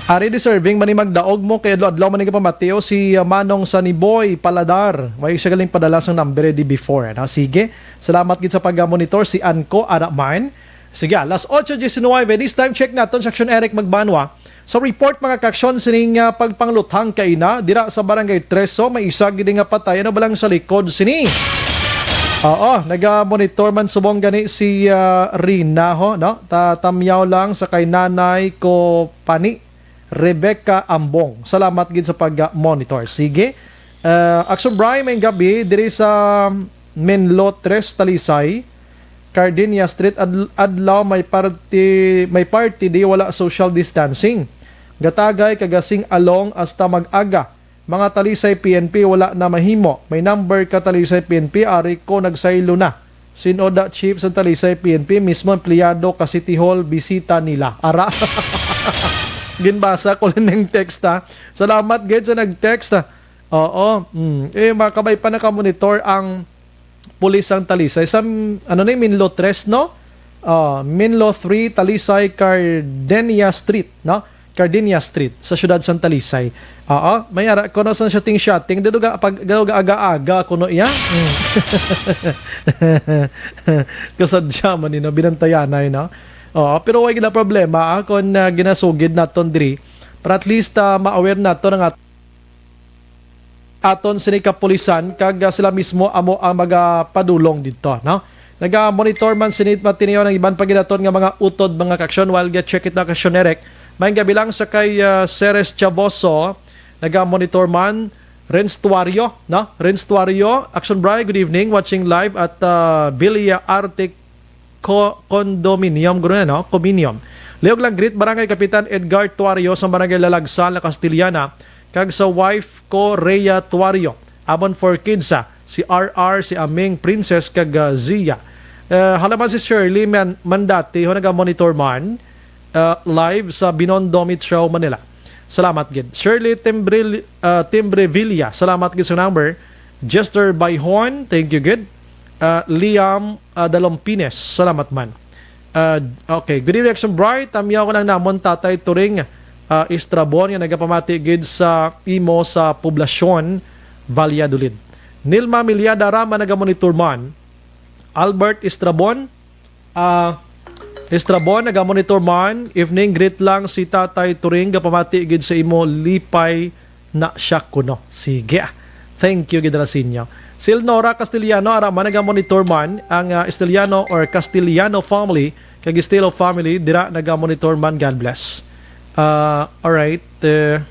Ari deserving man ni magdaog mo kay adlaw-adlaw man ni kapamatiyo si, uh, Manong Sunny Boy Paladar. Way siya galing padala sang number di before, ano? Sige. Salamat gid sa pag-monitor si Anco Araman. Sige, ah, las ocho diecinueve. This time, check naton si Aksyon Eric Magbanwa. Sa report, mga kaaksyon, sining, ah, pagpangluthang kaina dira sa Barangay Treso, may isa gid nga patay. Ano ba lang sa likod sini? Oo, naga-monitor man subong gani si, ah, Rina, ho, no? Tatamyaw lang sa kay nanay ko pani, Rebecca Ambong. Salamat gid sa pag-monitor. Sige. Ah, Aksyon Bri, may gabi diri sa Menlo Tres, Talisay. Cardinia Street, ad-, adlaw may party, may party di wala social distancing. Gatagay kagasing along hasta mag-aga. Mga Talisay P N P wala na mahimo. May number ka Talisay P N P, ari ko nagsaylo na. Sino da chief sa Talisay P N P, mismo empleyado ka City Hall, bisita nila. Ara. Ginbasa ko lang ng text, ha. Salamat gid sa nag-text, ha. Oo. Mm. Eh, makabay pa naka-monitor ang pulis sang Talisay. Sa, ano na, Minlo Tres, no? Ah, Minlo three, Talisay, Cardenia Street, no? Cardenia Street, sa siyudad sang Talisay. Oo, may ara ko no sa shooting-shooting. Dito ga, pag, dito ga aga-aga ko no iya. Mm. Kasadya man, you know, binantayanay, no? Oo, pero wala gid na problema, ah, kung, ah, ginasugid naton diri. Para at least, ah, ma-aware nato nga aton sini kapulisan kag, ah, sila mismo amo ang magapadulong didto, no? Naga-monitor man sini matinyo ang iban pa gid naton nga mga utod, mga kaaksyon, while ga-check it na kaaksyon, Eric. May gabi lang sa kay, ah, Ceres Chavoso, naga-monitor man, Renz Tuario, no? Renz Tuario, Action Bri, good evening, watching live at, ah, Villa Arctic Co-, Condominium, guro na, no? Condominium. Liog lang greet Barangay Kapitan Edgar Tuario sa Barangay Lalagsal na Castillana, kag sa wife ko, Rhea Tuario. Amon four kids, ah, si R R, si Aming, Princess, kag, ah, Zia. Eh, halaman si Shirley Man-, Mandati, ho naga-monitor man, ah, live sa Binondo Metro, Manila. Salamat gid. Shirley Timbril-, ah, Timbrevilla, salamat gid sa number. Jester Bayhon, thank you gid. Ah, Liam, ah, Dalompines, salamat man. Ah, okay, good evening, Action Bright. Tamyaw ko lang namon Tatay Turing, ah, Estrabon nga nagapamati gid sa imo sa poblasyon, Valladolid. Nilma Miliada Rama nagamonitor man. Albert Estrabon, ah, Estrabon nagamonitor man. Evening, greet lang si Tatay Turing, gapamati gid sa imo, lipay na siya kuno. Sige, ah. Thank you gid ra sa inyo. Si Elnora Castellano, ara man nagamonitor man ang, ah, Castellano or Castellano family, kag Estilo family, dira nagamonitor man. God bless. Ah, alright. Eh,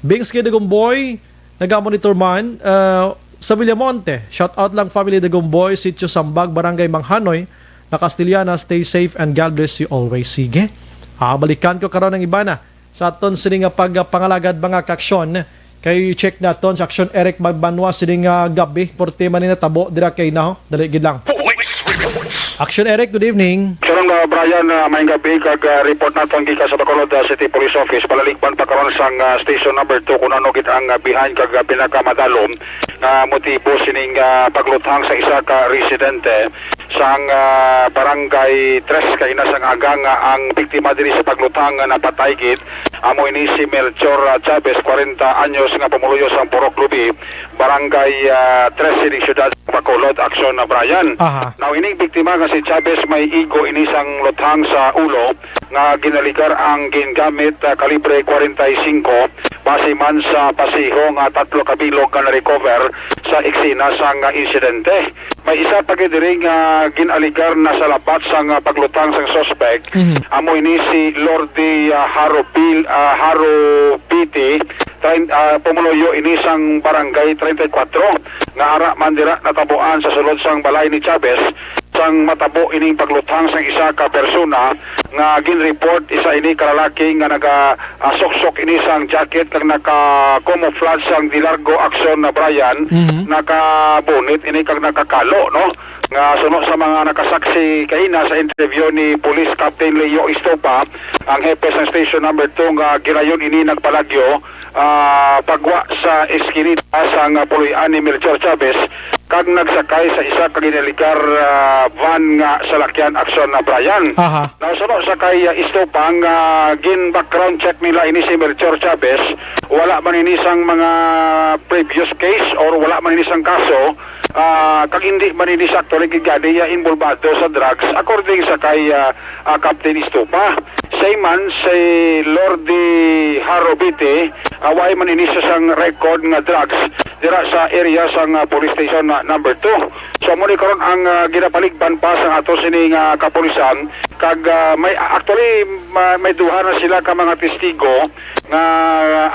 Bings kay Dagomboy, nagamonitor man, ah, sa Villamonte. Shout out lang family Dagomboy, Sitio Sambag, Barangay Manghanoy, na Castellana. Stay safe and God bless you always. Sige. Ah, balikan ko karon ang iba na sa aton sini nga pagpangalagad, mga kaaksyon. Kay check naton sa Action Eric Magbanwa sini nga gabi. Porte man ni natabo dira kay na, ho. Dali gid lang. Police reports. Action Eric, good evening. Sir, uh, Brian, uh, maayong gabi kag, uh, report naton gikan sa Bacolod, uh, City Police Office. Palaligban pa karon sang, uh, station number two kung ano gid ang, uh, behind kag, uh, pinakamadalom nga motibo sining, uh, pagluthang sa isa ka residente sang, ah, Barangay Tres kaina sang aga nga ang biktima diri sa paglutang nga napatay gid amo ini si Melchor, ah, Chavez, kwarenta anyos, nga pumuluyo sang Purok Lubi, Barangay, ah, Tres, sining siyudad sa Bacolod, Action na Brian. Aha. Now, ining biktima nga si Chavez may igo ini sang luthang sa ulo nga ginaligar ang gingamit, ah, kalibre kwarenta y cinco, base man sa pasiho nga tatlo ka bilog nga na-recover sa eksena sang, ah, insidente. May isa pa gid diri nga gin-aligar na sa labat sang, ah, paglutang sang suspek. Mhm. Amo ini si Lordy, ah, Haropil-, ah, Haropiti, train-, ah, pumuluyo ini sang Barangay treinta y cuatro, nga ara man dira natabuan sa sulod sang balay ni Chavez sang matabo ining pagluthang sang isa ka persona nga gin-report isa ini ka lalaki nga naga ah, suksok ini sang jacket kag naka-camouflage sang de largo, Action na Brian, Mhm. naka-bonnet ini kag nakakalo, no? Nga suno sa mga nakasaksi kaina sa interview ni Police Captain Leo Estopa, ang hepe sang Station Number Two, nga ginayon ini nagpalagyo, ah, pagwa sa eskinita sang, ah, puloy-an ni Melchor Chavez kag nagsakay sa isa ka ginaligar, ah, van nga salakyan, Action na Brian. Aha. Nasuno sa kay, ah, Estopang, ah, gin-background check nila ini si Melchor Chavez. Wala man ini sang mga previous case or wala man ini sang kaso, ah, kag hindi man ini sa actually gigani, ah, involvado sa drugs, according sa kay, ah, ah, Captain Estopa. Same man si Lordy Harobite, ah, wala man ini siya sang record nga drugs dira sa area sang, ah, police station na number two. So, amo ni karon ang, ah, ginapaligban pa sa ato sini nga kapulisan. Kag, ah, may, actually, ma-, may duha na sila ka mga testigo nga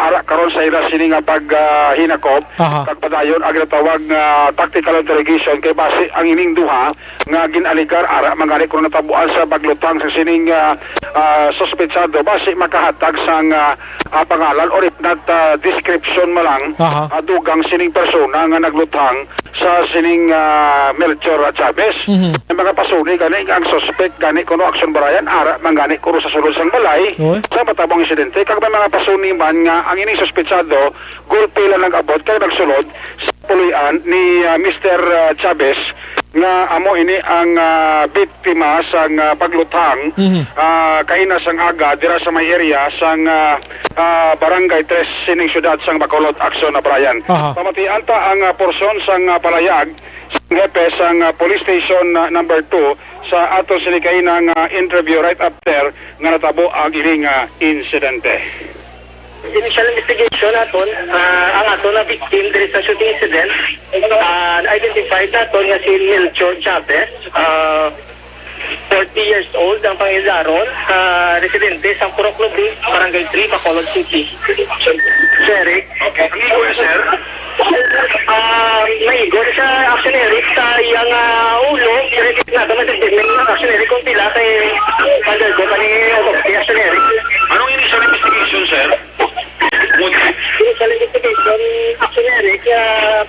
ara karon sa ila sini nga pag, ah, hinakop. Aha. Kag padayon ang ginatawag nga tactical interrogation kay base ang ining duha nga gin-alegar ara man gani kuno natabuan sa paglutang sa sining, ah, ah, suspetsado base makahatag sang, ah, ah, pangalan or if not, ah, description man lang, Aha. ah, dugang sining persona nga nagluthang sa sining, ah, Melchor Chavez. Mhm. May mga pasuni gani ang suspect gani kuno Action Brian, ara man gani kuno sa sulod sang balay Oy. sa matabang insidente. Kag may mga pasuni man nga ang ining suspetsado gulpi lang nag-abot kag nagsulod sa puloy-an ni, ah, Mister, ah, Chavez nga amo ini ang, ah, biktima sang, ah, pagluthang, Mhm. ah, kaina sang aga dira sa may area sang, ah, ah, Barangay Tres sining siyudad sang Bacolod, Action na Brian. Aha. Pamatian ta ang, ah, porsyon sang, ah, palayag sang hepe sang, ah, Police Station, ah, number two sa aton sini kaina nga interview right after nga natabo ang ini nga insidente. Initial investigation naton, ah, ang aton na victim diri sa shooting incident, ah, identified naton nga si Melchor Chavez, ah, forty years old ang pangildaron, ah, residente sa Purok Lubi, Barangay three, Bacolod City. Sir Eric? Okay, ang igo niya, sir? Ah, may igo sa Action Eric sa iyang, ah, ulo, pero di na naman sa Action Eric kung pila kay undergo pa ni autopsy, Action Eric. Anong initial investigation, sir? Initial investigation, Action Eric, ah,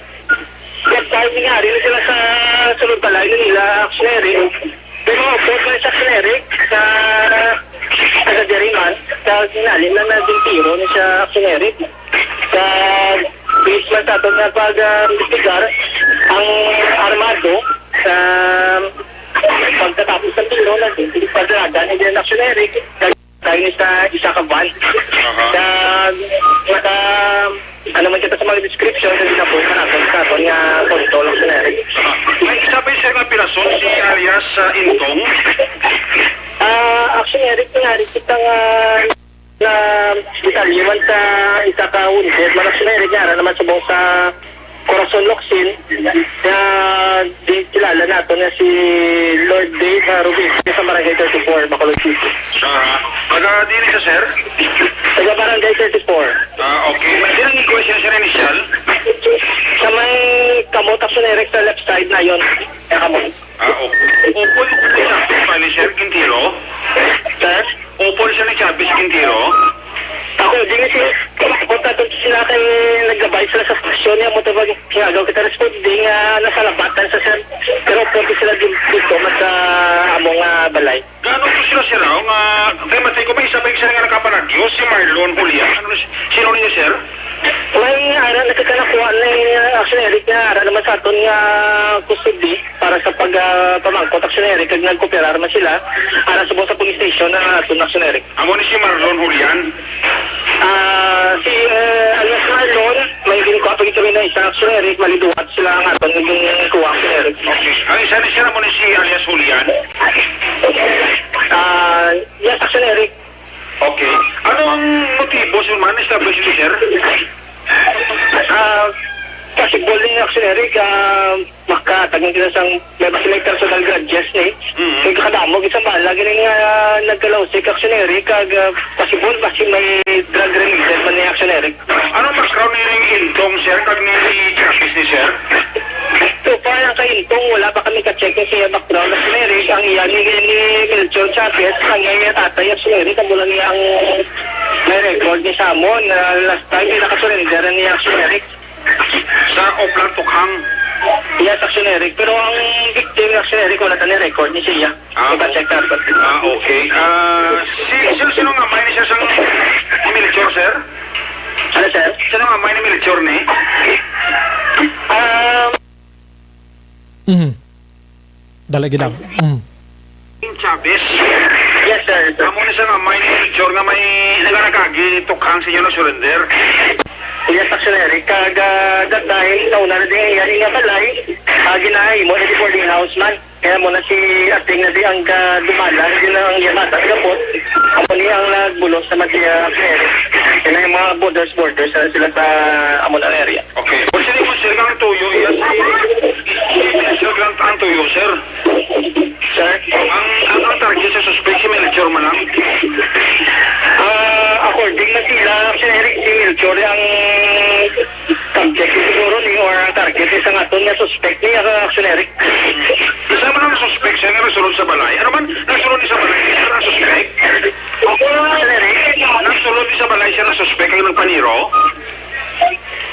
nagtawag nga rin sila sa sulod balay nila, Action Eric. Pero po, sa Action Eric, sa taga Jeriman, sa sinali na naging tiro ni siya, Action Eric. Sa police man sa aton nga pag, ah, investigar, ang armado sa pagkatapos ng tiro, nagpadraga ni Action Eric. Tayo ni sa isa ka van. Aha. Sa, naka, ano man kita sa mga description, sa ginapon sa natin, sa aton nga control, Action Eric. May isa pa, sir, nga pirason, si alias, ah, Intong? Ah, Action Eric, nangyari kita nga na detalye man sa isa ka wounded, man, Action Eric, nga ara naman subong sa Corazon Locsin, nga di kilala nato nga si Lord Dave, ah, Rubin, sa Barangay thirty-four, Bacolod City. Ah, taga dili ka, sir? Taga Barangay thirty-four. Ah, okay. May ilang ikaw siya, sir, initial? Sa may kamot, Action Eric, sa left side na yon. Kaya kamot. Ah, okay. Upol, upol siya, bali, sir, Quintero? Sir? Upol siya ni Chavez Quintero? Ako, di nga si, kung nato sila kay nagabay sila sa stasyon niya, mo tawag, kinagaw kita responding, ah, nasa labatan sa sir. Pero pwede sila din dito, mas, ah, among, ah, balay. Gaano to sila, sir, oh, nga, kay matay ko, may isa pa yung sila nga nakapanagyo, si Marlon Julian. Ano, sino niya, sir? May ara nagkakanakuha na yung, ah, Action Eric nga ara naman sa aton nga custody para sa pag, ah, pamangkot, Action Eric, kag nagkooperar man sila ara subong sa police station na aton, Action Eric. Amo ni si Marlon Julian. Ah, si, eh, alias Marlon, may ginkuha pa gid kami na isa, Action Eric, maliduwat sila ang aton yung kuha, Action Eric. Okay. Ang isa ni sir, amo ni si alias Julian. Ah, yes, Action Eric. Okay. Ano ang motibo, sir, man? Establish ni sir? Ah, possible ni Action Eric, ah, makatagin kita sang may, basi may personal grudges ni. Mhm. Kay kadamo gid sang bala gini nga nagkalausik, Action Eric, kag, ah, possible basi may drug related man ni, Action Eric. Ano ang background ni Intong, sir, kag ni Travis ni sir? So far, ang kay Intong, wala pa kami ka-check sa iya background. Action Eric, ang iya ni, ni Melchor Chavez, ang iya niya tatay, Action Eric, ang mula niya ang may record ni Samon, na last time, pinaka-surrender ni Action Eric. Sa Oplan, Tukhang? Yes, Action Eric. Pero ang victim, Action Eric, wala tani record ni siya. Ah, ipa-check naton. Ah, okay. Ah, si, sino, sino nga amay ni siya sang, ni Melchor, sir? Ano, sir? Sino nga amay ni Melchor ni? Um, Mhm. Dala gid ang. Mhm. Chavez. Yes, sir. Amo ni siya nga amay ni Melchor nga may nagaragagi, Tukhang, sa inyo na surrender. Yes, Action Eric. Kag, ah, that time, nauna na din yan nga balay. Ah, ginahimo na di boarding house man. Kaya mo na si Ating na di ang, ah, dumala, di na ang yamata, kapot. Amo ni ang nagbulos sa Matia, Action Eric. Kaya yung mga borders, borders, ah, sila sa amo na area. Okay. Kung sino mo, sir, ang tuyo, iya si, si Melchor lang ang tuyo, sir. Sir? Ang, ang, ang target sa suspect, si Melchor man lang? Ah, according na sila, Sir Eric, si Melchor ang subject siguro ni, or ang target ni sa aton nga suspect ni, ah, Sir Eric. Isa man ang suspect, sir, nga nasulod sa balay. Ano man, nasulod ni sa balay, isa ang suspect? Ako lang, Sir Eric. Nasulod ni sa balay siya ng suspect, ang nagpaniro?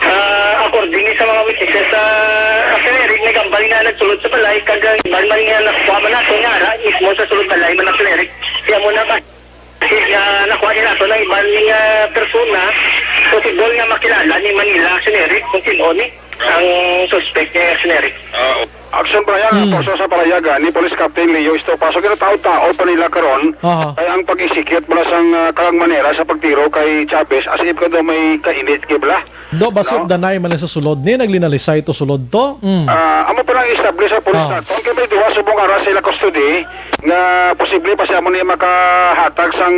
Ah, according sa mga witnesses, ah, Sir Eric, may gambal nga nagsulod sa balay, kag ang iban man nga nakuha man nato nga ara, mismo sa sulod balay man ang Sir Eric. Kaya mo na ba, si, ah, nakuha nila nato ng iban nga persona, possible nga makilala ni Manila, Sir Eric, kung sino ni. Ang suspect niya, Sir Eric. Ah, okay. Action, Brian, ang Hmm. porsa sa palayagan ni Police Captain Leo Estopa. So, ginataod-taod pa nila karon Aha. ay ang pag-execute bala sang, ah, kang manera sa pagtiro kay Chavez, as if ka daw may kainit kay bala. Do, basi No? danay man sa sulod ni, naglinalisay to sulod to. Mm. Ah, amo pa lang establish sa pulis Ah. naton kay may duha subong ara sila custody nga posible pa siya mo ni makahatag sang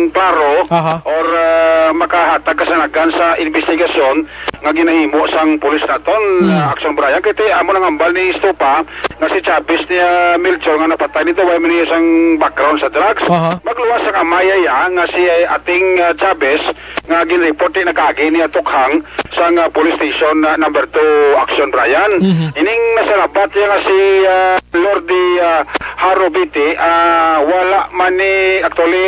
klaro Aha. or, ah, makahatag kasanagan sa investigasyon nga ginahimo sang pulis naton, Action Brian. Kay ti amo nang hambal ni Estopa nga si Chavez niya Melchor nga napatay nito, way man niya sang background sa drugs. Aha. Magluwas sa kamay ay, ah, nga si, eh, ating, ah, Chavez nga ginreport ni nagkagi niya tukhang sang, ah, police station, ah, number two, Action Brian. Mhm. Ining nasalabat niya nga si, ah, Lordy, ah, Harobiti, ah, wala man ni actually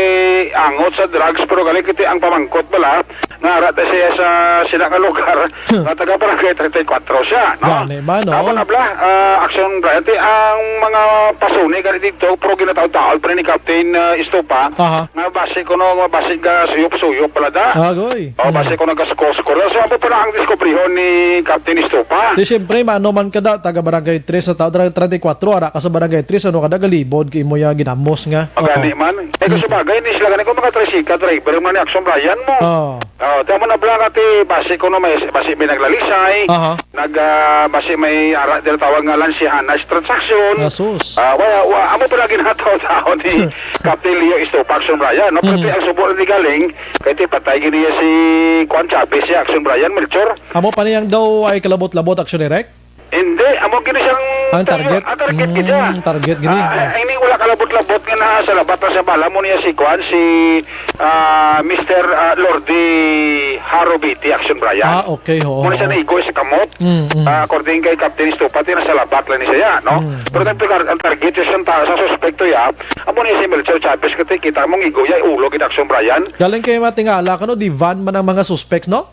angot sa drugs, pero gali kiti ang pamangkot bala nga ara ta siya sa sina nga lugar nga taga Barangay thirty-four siya, no? Gani man, no? Tama na bala, ah, Action Brian. Ti ang mga pasuni gani dito, pero ginataod-taod pa ni Captain, ah, Estopa, Aha. nga basi kuno, nga basi ga suyop-suyop pala da. Agoy. O, basi Mm. kuno ga score-score. So, amo pa na ang diskubrihon ni Captain Estopa. Ti, siyempre, mano man ka da, taga Barangay three sa ta-, Barangay thirty-four, ara ka sa Barangay three, ano ka da, galibod, kay mo ya ginamos nga. Magani Oo. man. Eh, Mm. kasubagay, ni sila gani ko mga tricycle driver, mga ni Action Brian mo. Oo. Oh, tama na bala nga ti, basi kuno may, basi may naglalisay, Aha. nag, ah, basi may ara, tinatawag nga lansihanas transaction. Asus. Ah, wala, wa, amo pa na ginataw-taon ni Captain Leo Estopa, Action Brian, no? Pero Mhm. ang subo ni galing, kay ti patay gini si Juan Chavez, si Action Brian, Melchor. Amo pa niyang daw ay kalabot-labot, Action Direct? Hindi, amo gini siyang Ang target? Ah, target Mm, gid siya. target gini. Ah, ay, ini wala kalabot-labot nga na sa labat na sa bala mo niya si Juan, si, ah, Mister, ah, Lordy Harobiti, Action Brian. Ah, okay, oo, Muna siya oo. naigo sa kamot. Mm, mm. Ah, according kay Captain Estopa, ti nasa labat lang ni siya, no? Mm, Pero mm. ang, tar- ang target siya sa, sa suspekto ya, amo niya si Melchor Chavez, kasi kita mong igo ya, ulo gid, Action Brian. Galing kay matingala ka, no? Di van man ang mga suspects, no?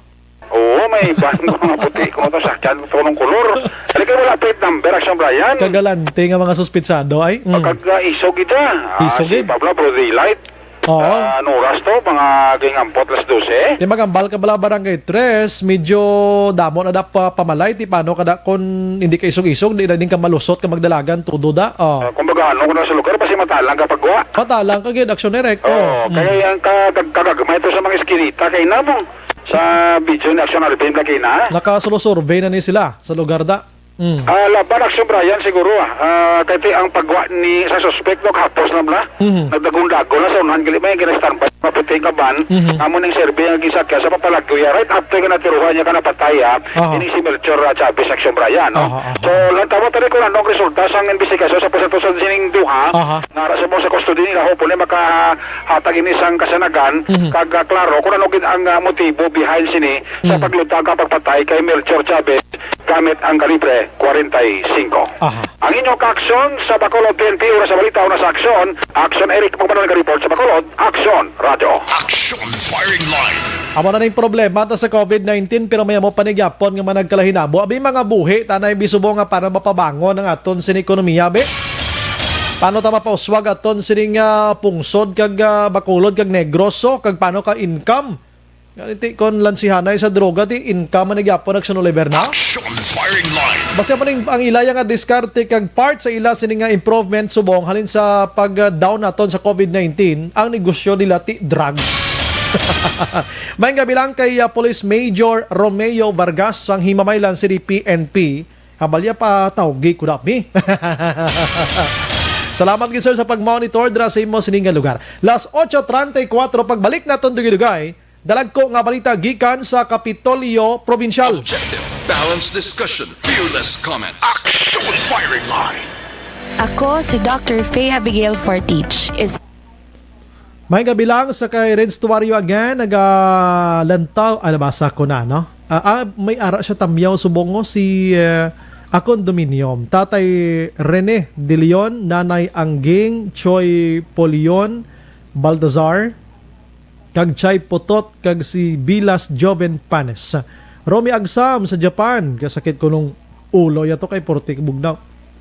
Oo, may van ko nga puti ko to, sakyan ko ng kolor. Halika, wala plate number, Action Brian. Kagalante nga mga suspitsado ay. Mm. Pagkag, ah, isog ito. Ah, Isog si eh. Pablo, Bro Daylight. Oo. Ah, ano oras to? Mga gingampot, alas dose. Ti magambal ka bala Barangay Tres, medyo damo na da pa pamalay, ti paano ka da kung hindi ka isog-isog, di na din ka malusot ka magdalagan, tudo da. Oh. Ah, kumbaga, ano ko na sa lugar, basi matalang ka pagwa. Matalang ka gid, Action Direct. Oo, Oh. Mm. kaya yung kagag-, kagagmay ito sa mga eskinita, kay namo. Sa video ni Action Alvin Blakina. Nakasulo survey na ni sila sa lugar da. Mm. Ah, laban Action Brian siguro, ah. Ah, kay ti ang pagwa ni sa suspect, no, kahapos na bala. Mhm. Nagdagon-dagon na sa unahan, gali may ginastandby, maputi nga van. Mhm. Amo ning survey nga gisakya sa papalagyo ya. Right after nga natiruhan niya ka napatay, ah. Aha. Ini si Melchor, ah, Chavez, Action Brian, no? Aha, aha. So, lang tama tani kung anong resulta sang investigasyon sa pusa-pusa sining duha. Aha. Nga ara sa mo sa custody nila, hopefully makahatag ini sang kasanagan, Mhm. kag, ah, klaro kung ano gid ang, ah, motibo behind sini sa Mhm. paglutang kag pagpatay kay Melchor Chavez gamit ang kalibre forty-five. Aha. Ang inyong kaaksyon sa Bacolod P N P, oras sa balita, una sa aksyon, Aksyon Eric Magbanal, nag-report sa Bacolod, Aksyon Radyo. Action Firing Line. Amo na ning problema ta sa covid nineteen, pero may amo pa ni gyapon nga managkalahinabo. Abi, mga buhi, tanay bisubo nga para mapabangon ang aton sin ekonomiya, be. Paano ta mapauswag aton sining, ah, pungsod kag, ah, Bacolod kag Negros, so? Kag paano ka income? Nga ti kon lansihanay sa droga, ti income man gyapon, Action Oliver, na? Action Firing Line. Basta man ang, ang ila ya nga diskarte kag part sa ila sini nga improvement subong halin sa pag, ah, down naton sa covid nineteen, ang negosyo nila ti drugs. May gabi lang kay, ah, Police Major Romeo Vargas sang Himamaylan City P N P. Habalya pa tawgi ko na mi. Salamat gid, sir, sa pag-monitor dira sa imo sining nga lugar. Las ocho treinta y cuatro, pagbalik naton dugay-dugay, dalagko nga balita gikan sa Kapitolyo Probinsyal. Objective, balanced discussion, fearless comment. Action Firing Line. Ako si Doctor Faye Abigail Fortich. Is May gabi lang sa kay Renz Tuario again, nagalantaw, ah, nabasa ko na, no? Ah, ah, may ara siya tamyaw subong, oh, si, eh, Acondominium. Tatay Rene De Leon, Nanay Angging, Choi Polion, Baltazar, kag Chay Putot, kag si Bilas Joven Panes. Romy Agsam sa Japan, kasakit ko nung ulo yato kay Portik Bugnaw.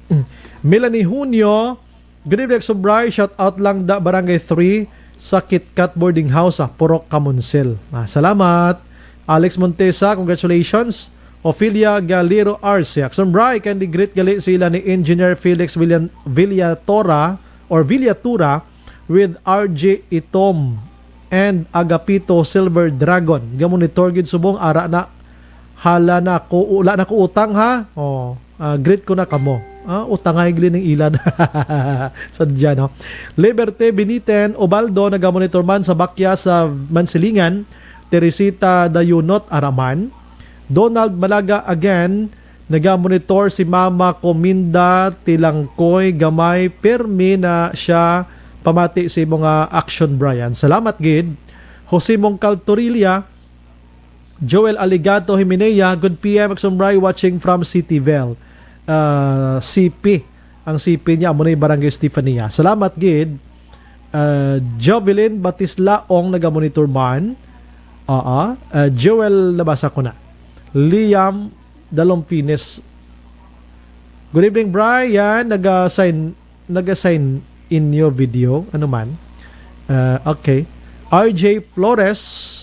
Mm. Melanie Junio, good evening, Subray. Shout out lang da Barangay three sa KitKat Boarding House, ah, Purok Kamunsel. Ah, salamat. Alex Montesa, congratulations. Ophelia Galero Arce. Action Bri, can di greet gali sila ni Engineer Felix Villan-, Villatora or Villatura with R J Itom and Agapito Silver Dragon. Gamonitor gid subong, ara na. Hala na ko, wala na ko utang ha. Oh, ah, greet ko na kamo. Ah, utangay gid ning ilad. Sadya, no? Liberte Biniten Obaldo, nagamonitor man sa bakya sa Mansilingan. Teresita Dayunot Araman. Donald Malaga again, nagamonitor si Mama Cominda Tilangkoy Gamay, permi na siya pamati sa imo nga action, Brian. Salamat gid. Jose Mongcal Torilla, Joel Aligato Himenea, good P M, Action Bri, watching from Cityville. Ah, C P. Ang C P niya, amo na yung Barangay Stefania. Salamat gid. Ah, Jovelyn Batislaong nagamonitor man. Oo. Ah, Joel, nabasa ko na. Liam Dalompines. Good evening, Brian. Nag-assign, nag-assign inyo video. Ano man? Ah, okay. R J Flores,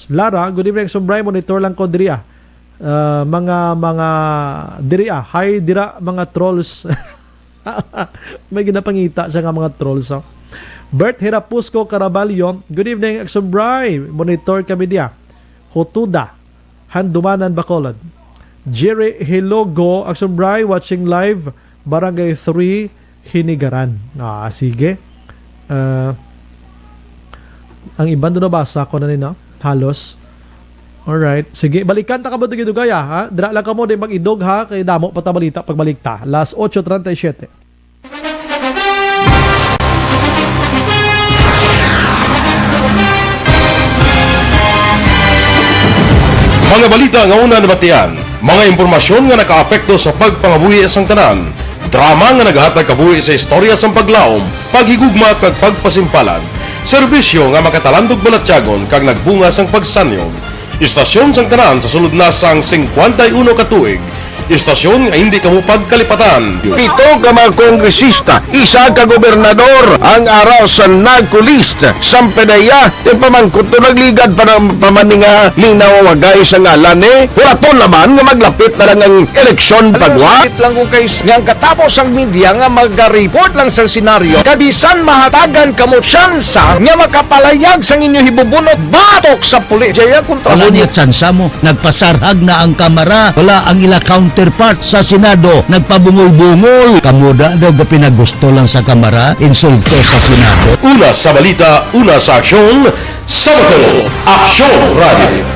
Lara, good evening, Action Bri. Monitor lang ko diri, ah. Ah, mga, mga, diri, ah. Hi, dira, mga trolls. May ginapangita siya nga mga trolls, oh. Bert Hirapusco Caraballo, good evening, Action Bri. Monitor kami diya. Hotuda, Handumanan, Bacolod. Jerry Hilogo, Action Bri, watching live, Barangay three, Hinigaran. Ah, sige. Ah, ang iban doon nabasa ko na ni, no? Halos. Alright. Sige, balikan ta kamo dugay-dugay, ah, ha? Dira lang kamo, di mag-idog, ha? Kay damo pa ta balita pagbalik ta. Las ocho treinta y siete. Mga balita nga una nabatian, mga impormasyon nga nakaapekto sa pagpangabuhi sang tanan, drama nga nagahatag kabuhi sa istorya sang paglaom, paghigugma kag pagpasimpalan, serbisyo nga makatalandog balatyagon kag nagbunga sang pagsanyog. Istasyon sang tanan sa sulod na sang singkwenta y uno ka tuig. Istasyon nga hindi kamo pagkalipatan. Pito ka mga kongresista, isa ka gobernador ang ara sa NAGCO list. Sampedeya, ti pamangkot to nagligad pa ng pamaninga linaw wagay sa ngalan ni. Hulaton naman nga maglapit na lang ang eleksyon pagwa. Sakit lang kung kay nga ang katapos ang media nga magareport lang sa senaryo. Kabisan mahatagan kamo tsansa nga makapalayag sang inyo hibubunot batok sa pulis. Jaya kontra Wala mo niya tsansa mo. Nagpasarhag na ang Kamara. Wala ang ila counterpart sa Senado. Nagpabungol-bungol. Kamo da daw gapinagusto lang sa Kamara, insulto sa Senado. Una sa balita, una sa aksyon, sa Bacolod, Aksyon Radio.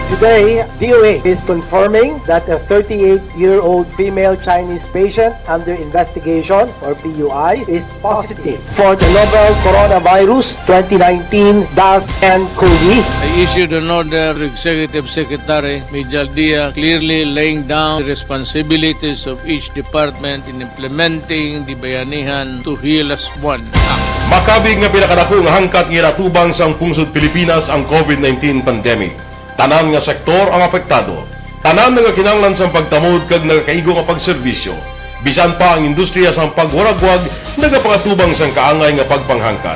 Today, D O A is confirming that a thirty-eight-year-old female Chinese patient under investigation, or P U I, is positive for the novel coronavirus twenty nineteen dash N cov. I issued an order to Executive Secretary Mijal Dia, clearly laying down the responsibilities of each department in implementing the Bayanihan to Heal As One Act. Makabig nga pinakadako nga hangkat nga ginatubang sang pungsod Pilipinas ang COVID nineteen pandemic. Tanan nga sektor ang apektado. Tanan nga kinahanglan sang pagtamod kag nagakaigo nga pagserbisyo. Bisan pa ang industriya sang pagwaragwag nagapangatubang sang kaangay nga pagpanghangkat.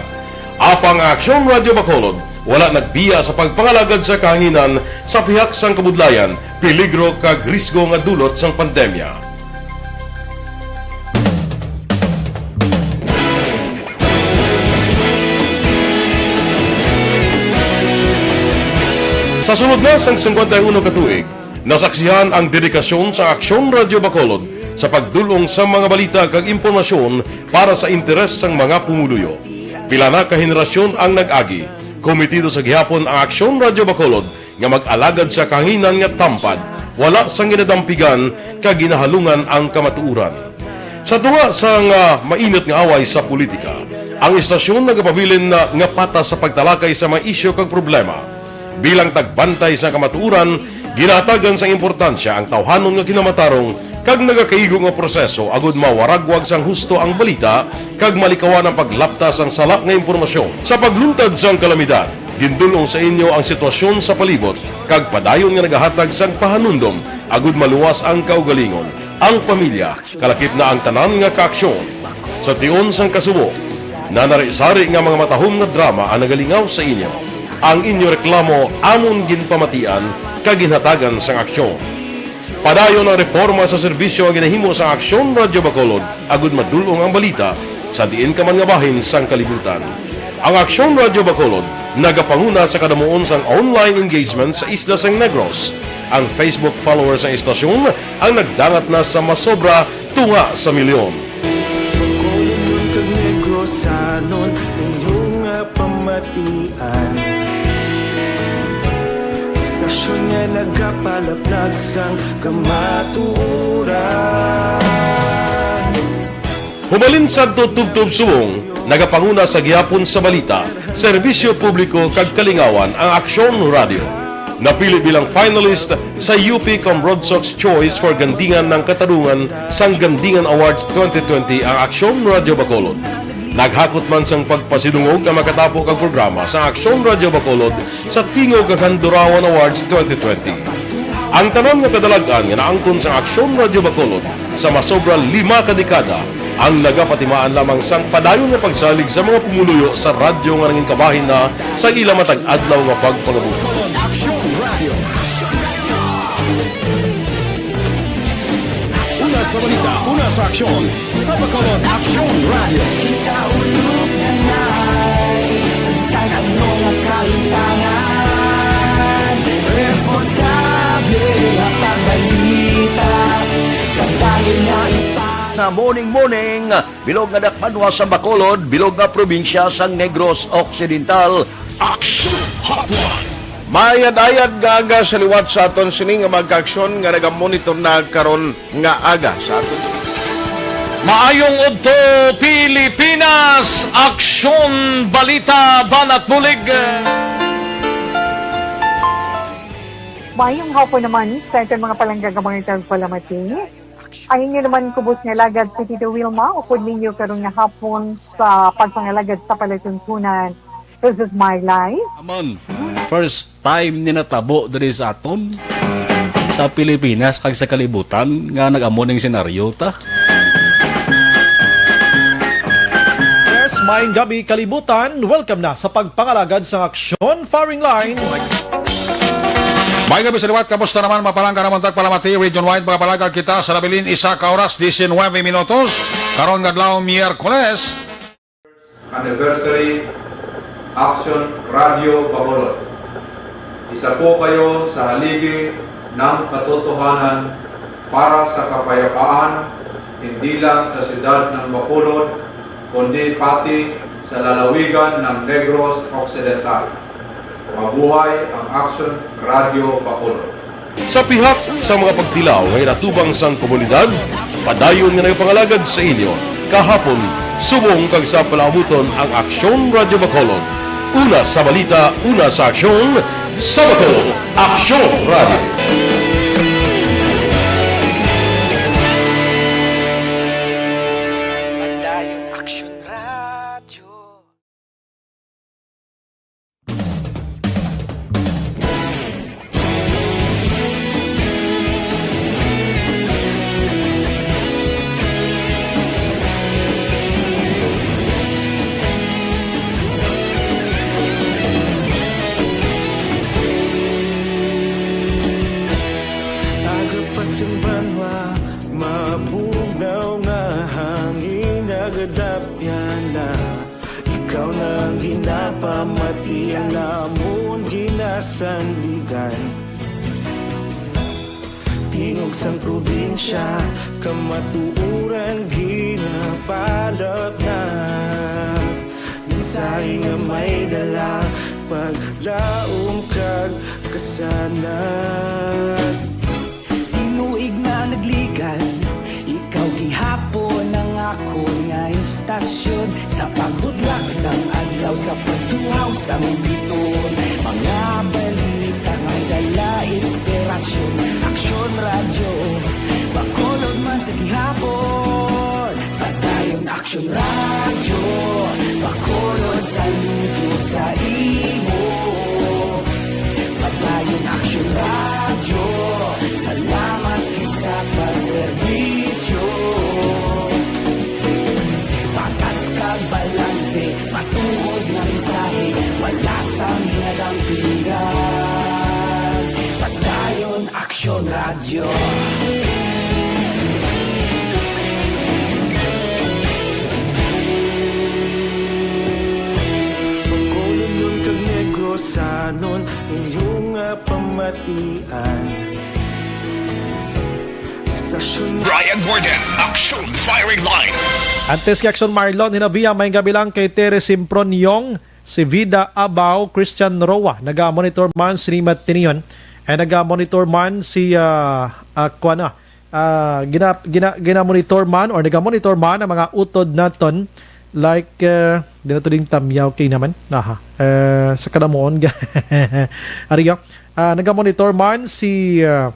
Apang ang Aksyon Radio Bacolod wala nagbiya sa pagpangalagad sa kahanginan sa pihak sang kabudlayan, peligro kag risgo nga dulot sang pandemya. Sa sulod na sang singkwenta y uno ka tuig, nasaksihan ang dedikasyon sa Aksyon Radio Bacolod sa pagdul-ong sa mga balita kag impormasyon para sa interes sang mga pumuluyo. Pila na ka henerasyon ang nag-agi. Komitido sa gihapon ang Aksyon Radio Bacolod nga mag-alagad sa kahanginan nga tampad, wala sang ginadampigan kag ginahalungan ang kamatuoran. Sa tunga sang, ah, mainit nga away sa politika, ang istasyon nagapabilin na nga patas sa pagtalakay sa mga isyu kag problema. Bilang tagbantay sa kamatuoran, ginahatagan sang importansya ang tawhanon nga kinamatarong kag nagakaigo nga proseso agud mawaragwag sang husto ang balita kag malikawan ang paglapta sang sala nga impormasyon. Sa pagluntad sang kalamidad, gindul-ong sa inyo ang sitwasyon sa palibot kag padayon nga nagahatag sang pahanumdom agud maluwas ang kaugalingon, ang pamilya, kalakip na ang tanan nga kaaksyon. Sa tion sang kasubo, nanari-sari nga mga matahom nga drama ang nagalingaw sa inyo. Ang inyo reklamo amon ginpamatian kag ginhatagan sang aksyon. Padayon ang reporma sa serbisyo nga ginahimo sang Aksyon Radyo Bacolod agud madul-ong ang balita sa diin ka man nga bahin sang kalibutan. Ang Aksyon Radyo Bacolod nagapanguna sa kadamuon sang online engagement sa isla sang Negros. Ang Facebook followers sang istasyon ang nagdangat na sa masobra tunga sa milyon. Bacolod kag Negrosanon, inyo nga pamatian. Istasyon nga nagapalaplag sang kamatuoran. Humalin sadto tubtob subong, nagapanguna sa gihapon sa balita, serbisyo publiko kag kalingawan ang Aksyon Radyo. Napili bilang finalist sa U P Cambronsox Choice for Gandingan ng Katarungan sang Gandingan Awards twenty twenty ang Aksyon Radyo Bacolod. Naghakot man sang pagpasidungog ang makatapo kag programa sa Aksyon Radyo Bacolod sa Tingog kag Handurawan Awards twenty twenty. Ang tanan nga kadalag-an nga naangkon sang Aksyon Radyo Bacolod sa masobra lima ka dekada ang nagapatimaan lamang sang padayon nga pagsalig sa mga pumuluyo sa radyo nga nangin kabahin na sa ila matag adlaw nga pagpangabuhi. Aksyon Radio. Una sa balita, una sa aksyon, sa Bacolod Aksyon Radio. Kita ulog na nai, sa bisan ano nga kahitangan, responsable nga pagbalita, kadayon nga ipa- Nga morning, morning, bilog nga dakbanwa sa Bacolod, bilog nga probinsya sang Negros Occidental. Action Hotline. Maayad-ayad nga aga sa liwat sa aton sini nga mga kaaksyon nga nagamonitor na karon nga aga sa aton. Maayong udto, Pilipinas! Aksyon, balita, banat bulig. Maayong hapon naman sa aton mga palangga nga mga tagpalamati. Ang inyo naman kubos nga alagad si Tito Wilma, upod ninyo karon nga hapon sa pagpangalagad sa palatuntunan. This is my life. Amon, first time ni natabo diri sa aton, sa Pilipinas, kag sa kalibutan, nga nag-amo ning senaryo ta. Yes, maayong gabi, kalibutan. Welcome na sa pagpangalagad sang Aksyon Firing Line. May gabi sa liwat, kamusta naman, mga palangga namon tagpalamati? Region wide, mga palangga, kita sa nabilin, isa ka oras, diecinuebe minutos. Karon nga adlaw, Miyerkules. Anniversary, Aksyon Radyo Bacolod. Isa po kayo sa haligi ng katotohanan para sa kapayapaan, hindi lang sa siyudad ng Bacolod, kundi pati sa lalawigan ng Negros Occidental. Mabuhay ang Aksyon Radyo Bacolod. Sa pihak sa mga pagtilaw nga inatubang sang komunidad, padayon nga nagapangalagad sa inyo kahapon, subong kag sa palaabuton ang Aksyon Radyo Bacolod. Una sa balita, una sa aksyon, sa Bacolod, Aksyon Radyo. Padayon Aksyon Radyo. Aga pa sa banwa, mabugnaw nga hangin, nagadapyan na. Ikaw na ang ginapamati, ang amon ginasandigan. Tingog sang probinsya, kamatuoran ginapalapnag. Mensahe nga may dala, paglaom kag kasanag. Tinuig na nagligan, ikaw gihapon ang akon nga istasyon. Sa pagbudlak sang adlaw, sa pagtuhaw sang biton, mga balita nga dala inspirasyon. Aksyon Radyo, Bacolod man sa gihapon. Padayon Aksyon Radyo, Bacolod, saludo sa imo. Padayon Aksyon Radyo, salamat gid sa pagserbisyo. Patas kag balanse, matuod nga mensahe, wala sang ginadang Bacolod kag Negrosanon, inyo nga pamatian. Stasyon Brian Morgan, Action Firing Line. Antes kay Action Marlon, hinabiya may gabi lang kay Tere Simproniong, si Vida Abao, Christian Roa, naga-monitor man si Rimat Tinion, ay naga-monitor man si, ah, ah, kuwan na, ah, gina-, gina-, gina-monitor man or naga-monitor man ang mga utod naton, like, eh, di na to ding tamyaw kay naman. Aha. Eh, sa kadamuon, ga-, ariyo, ah, naga-monitor man si, ah,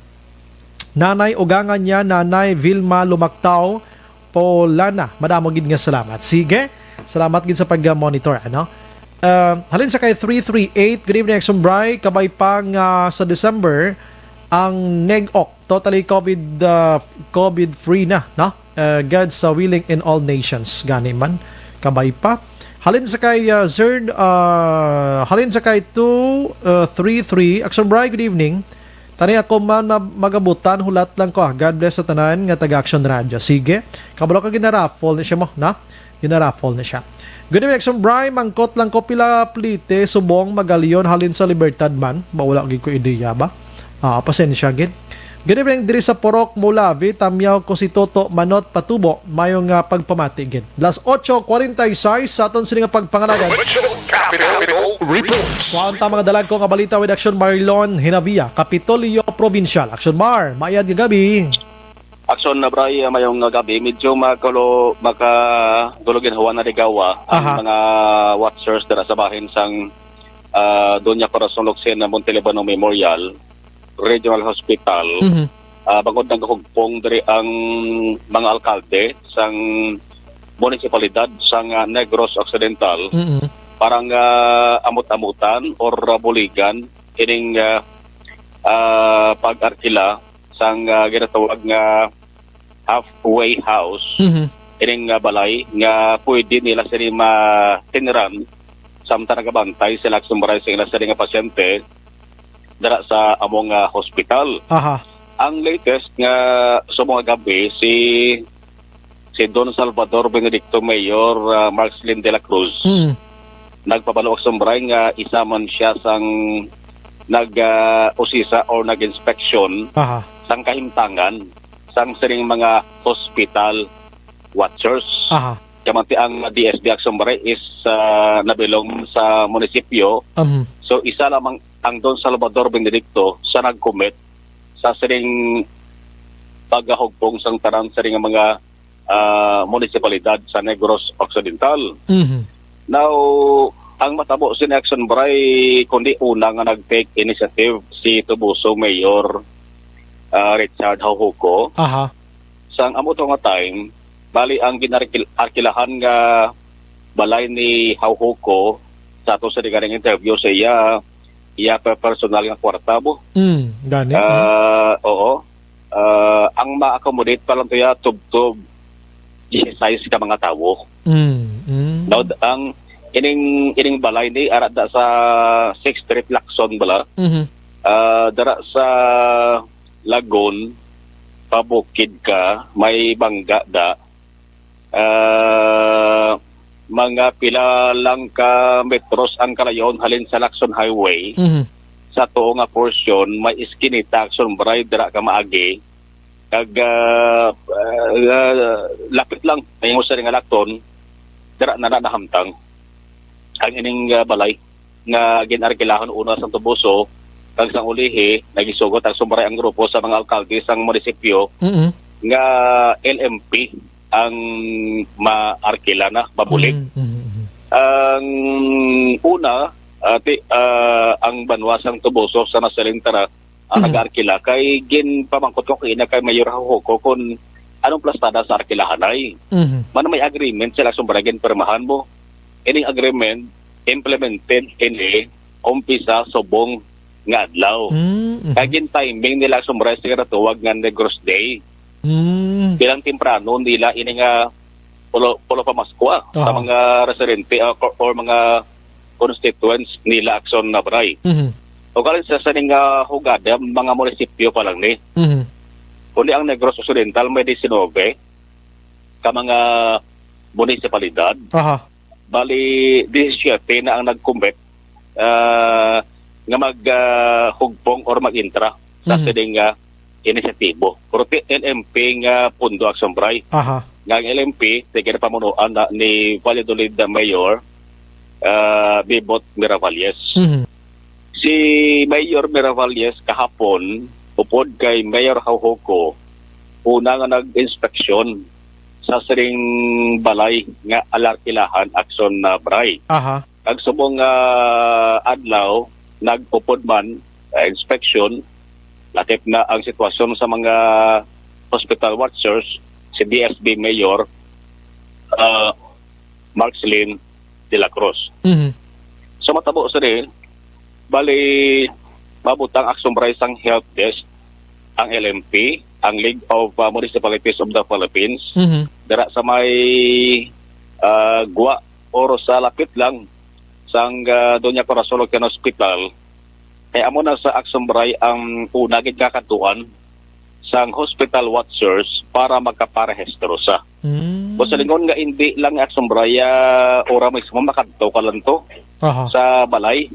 Nanay Ugangan niya, Nanay Vilma Lumaktaw, Polana. Madamo gid nga salamat. Sige. Salamat gid sa pag-monitor, ano? Ah, halin sa kay three three eight, good evening, Action Bri. Kabay pa nga sa December, ang Neg-ok, totally COVID, ah, COVID free na, no? Ah, God's, ah, willing in all nations. Gani man, kabay pa. Halin sa kay, ah, Zerd, ah, halin sa kay two, ah, three three, Action Bri, good evening. Tani ako man ma-, magabutan, hulat lang ko, ah. God bless sa tanan nga taga Action Radio. Sige. Kabalo ka, ginaraffle ni siya mo, na? Ginaraffle ni siya. Good evening, Action Bri. Mangkot lang ko pila plite, subong, magalion, halin sa Libertad man. Ba, wala gid ko ideya ba? Ah, pasensya gid. Good evening, diri sa Purok Mulavi, tamyaw ko si Toto Manot Patubo. Mayo nga pagpamati gid. Las ocho cuarenta y seis sa aton sini nga pagpangalagan. Regional Capital Reports. Kuha unta mga dalag ko nga balita with Action Marlon Hinavia, Kapitolyo Provincial. Action Mar, mayad nga gabi. Action na, Bri, ah, mayong nga gabi. Medyo makalo-, makagulo ginhawa na ligawa ang Aha. mga watchers dira sa bahin sang, ah, Doña Corazon Lucena Montelibano Memorial Regional Hospital. Mhm. Ah, bangod nagahugpong diri ang mga alkalde sang munisipalidad sang, ah, Negros Occidental Mm-mm. para nga amut-amutan or, ah, buligan ining, ah, ah, pag-arkila sang, ah, ginatawag nga halfway house, Mhm. ining, ah, balay nga pwede nila sini matiniran samtang nagabantay sila, Action Bri, sa ila sini nga pasyente dira sa among, ah, hospital. Aha. Ang latest nga sa mga gabi, si, si Don Salvador Benedicto, Mayor, ah, Marcelin de la Cruz, Mm. nagpabalo, Action Bri, nga isa man siya sang nag, ah, usisa or nag-inspection Aha. sang kahimtangan sang sining mga hospital watchers. Aha. Kamanti ang D S D, Action Bri, is, ah, nabilong sa munisipyo. Mhm. So, isa lamang ang Don Salvador Benedicto sa nag-commit sa sining pagahugpong sang tanan sining mga, ah, munisipalidad sa Negros Occidental. Mhm. Now, ang matabo sini, Action Bri, kundi una nga nag-take initiative si Toboso Mayor, ah, Richard Jaujoco. Aha. Sang amo to nga time, bali ang ginarkil-, arkilahan nga balay ni Jaujoco sa ato sa ganing interview sa iya, iya pa personal nga kwarta mo. Mm, gani, mm. Ah, oo. Ah, ang ma-accommodate pa lang to ya tubtob dieciséis ka mga tawo. Mm, mm. Now, ang ining, ining balay ni ara da sa Sixth Street, Lacson bala. Mhm. Ah, dara sa Lagon, pabukid ka, may bangga da. Ah, mga pila lang ka metros ang kalayon halin sa Lacson Highway. Mhm. Sa tuo nga portion, may iskinita, Action Bri, dira ka maagi. Kag, ah, ah, lapit lang, may mo sa nga Lacson, dira na, na nahamtang ang ining, ah, balay nga gin-arkilahon una sang Toboso, kag sang ulihi, nagisugot, Action Bri, ang grupo sa mga alkalde sang munisipyo Mm-mm. nga L M P ang maarkila na, mabulig. Mm, mm, mm. Ang una, ah, ti-, ah, ang banwa sang Toboso sa Nasalintara ang Mm. nag-arkila, kay ginpamangkot ko kay ina kay Mayor Jaujoco kung anong plastada sa arkilahanay. Mhm. Man may agreement sila, Action Bri, ginpirmahan mo. Ining agreement implemented ini umpisa subong nga adlaw. Mm, mhm. Kag gin-timing nila, Action Bri, sa ginatawag nga Negros Day. Mm. Bilang temprano nila ini nga pulo, pulo pa Maskwa sa Aha. mga residente, ah, ko-, or mga constituents nila, Action Bri. Mhm. O galing sa sining, ah, hugada, mga munisipyo pa lang ni. Mhm. kundi ang Negros Occidental may disinove ka mga munisipalidad. Aha. Bali, disisiete na ang nag-commit, ah, nga mag, ah, hugpong or mag-intra sa Mhm. sining, ah, inisyatibo. Pero ti-, L M P nga pundo, Aksyon Bray. Aha. Nga ang L M P, ti ginapamunuan na ni Valladolid na Mayor, ah, Bebot Miravalles. Mhm. Si Mayor Miravalles kahapon, upod kay Mayor Jaujoco, una nga nag-inspeksyon sa sining balay nga alarkilahan, Aksyon na Bray. Aha. Kag subong nga adlaw, nag-upod man, ah, inspeksyon, lakip na ang sitwasyon sa mga hospital watchers, si D S B Mayor, ah, Marcelin de la Cruz. Mhm. So, matabo sini, bali, mabutang, Aksyon Bray, sang help desk ang L M P, ang League of, ah, Municipalities of the Philippines, Mhm. dira sa may, ah, gwa or sa lapit lang sang, ah, Doña Corazon Loxian Hospital, kay amo na sa, Aksyon Bray, ang una gid nga kadtuan sang hospital watchers para makaparehistro sa. Mm. Kung sa lingon nga hindi lang, Aksyon Bray, ah, ora mismo makadto ka lang to Aha. sa balay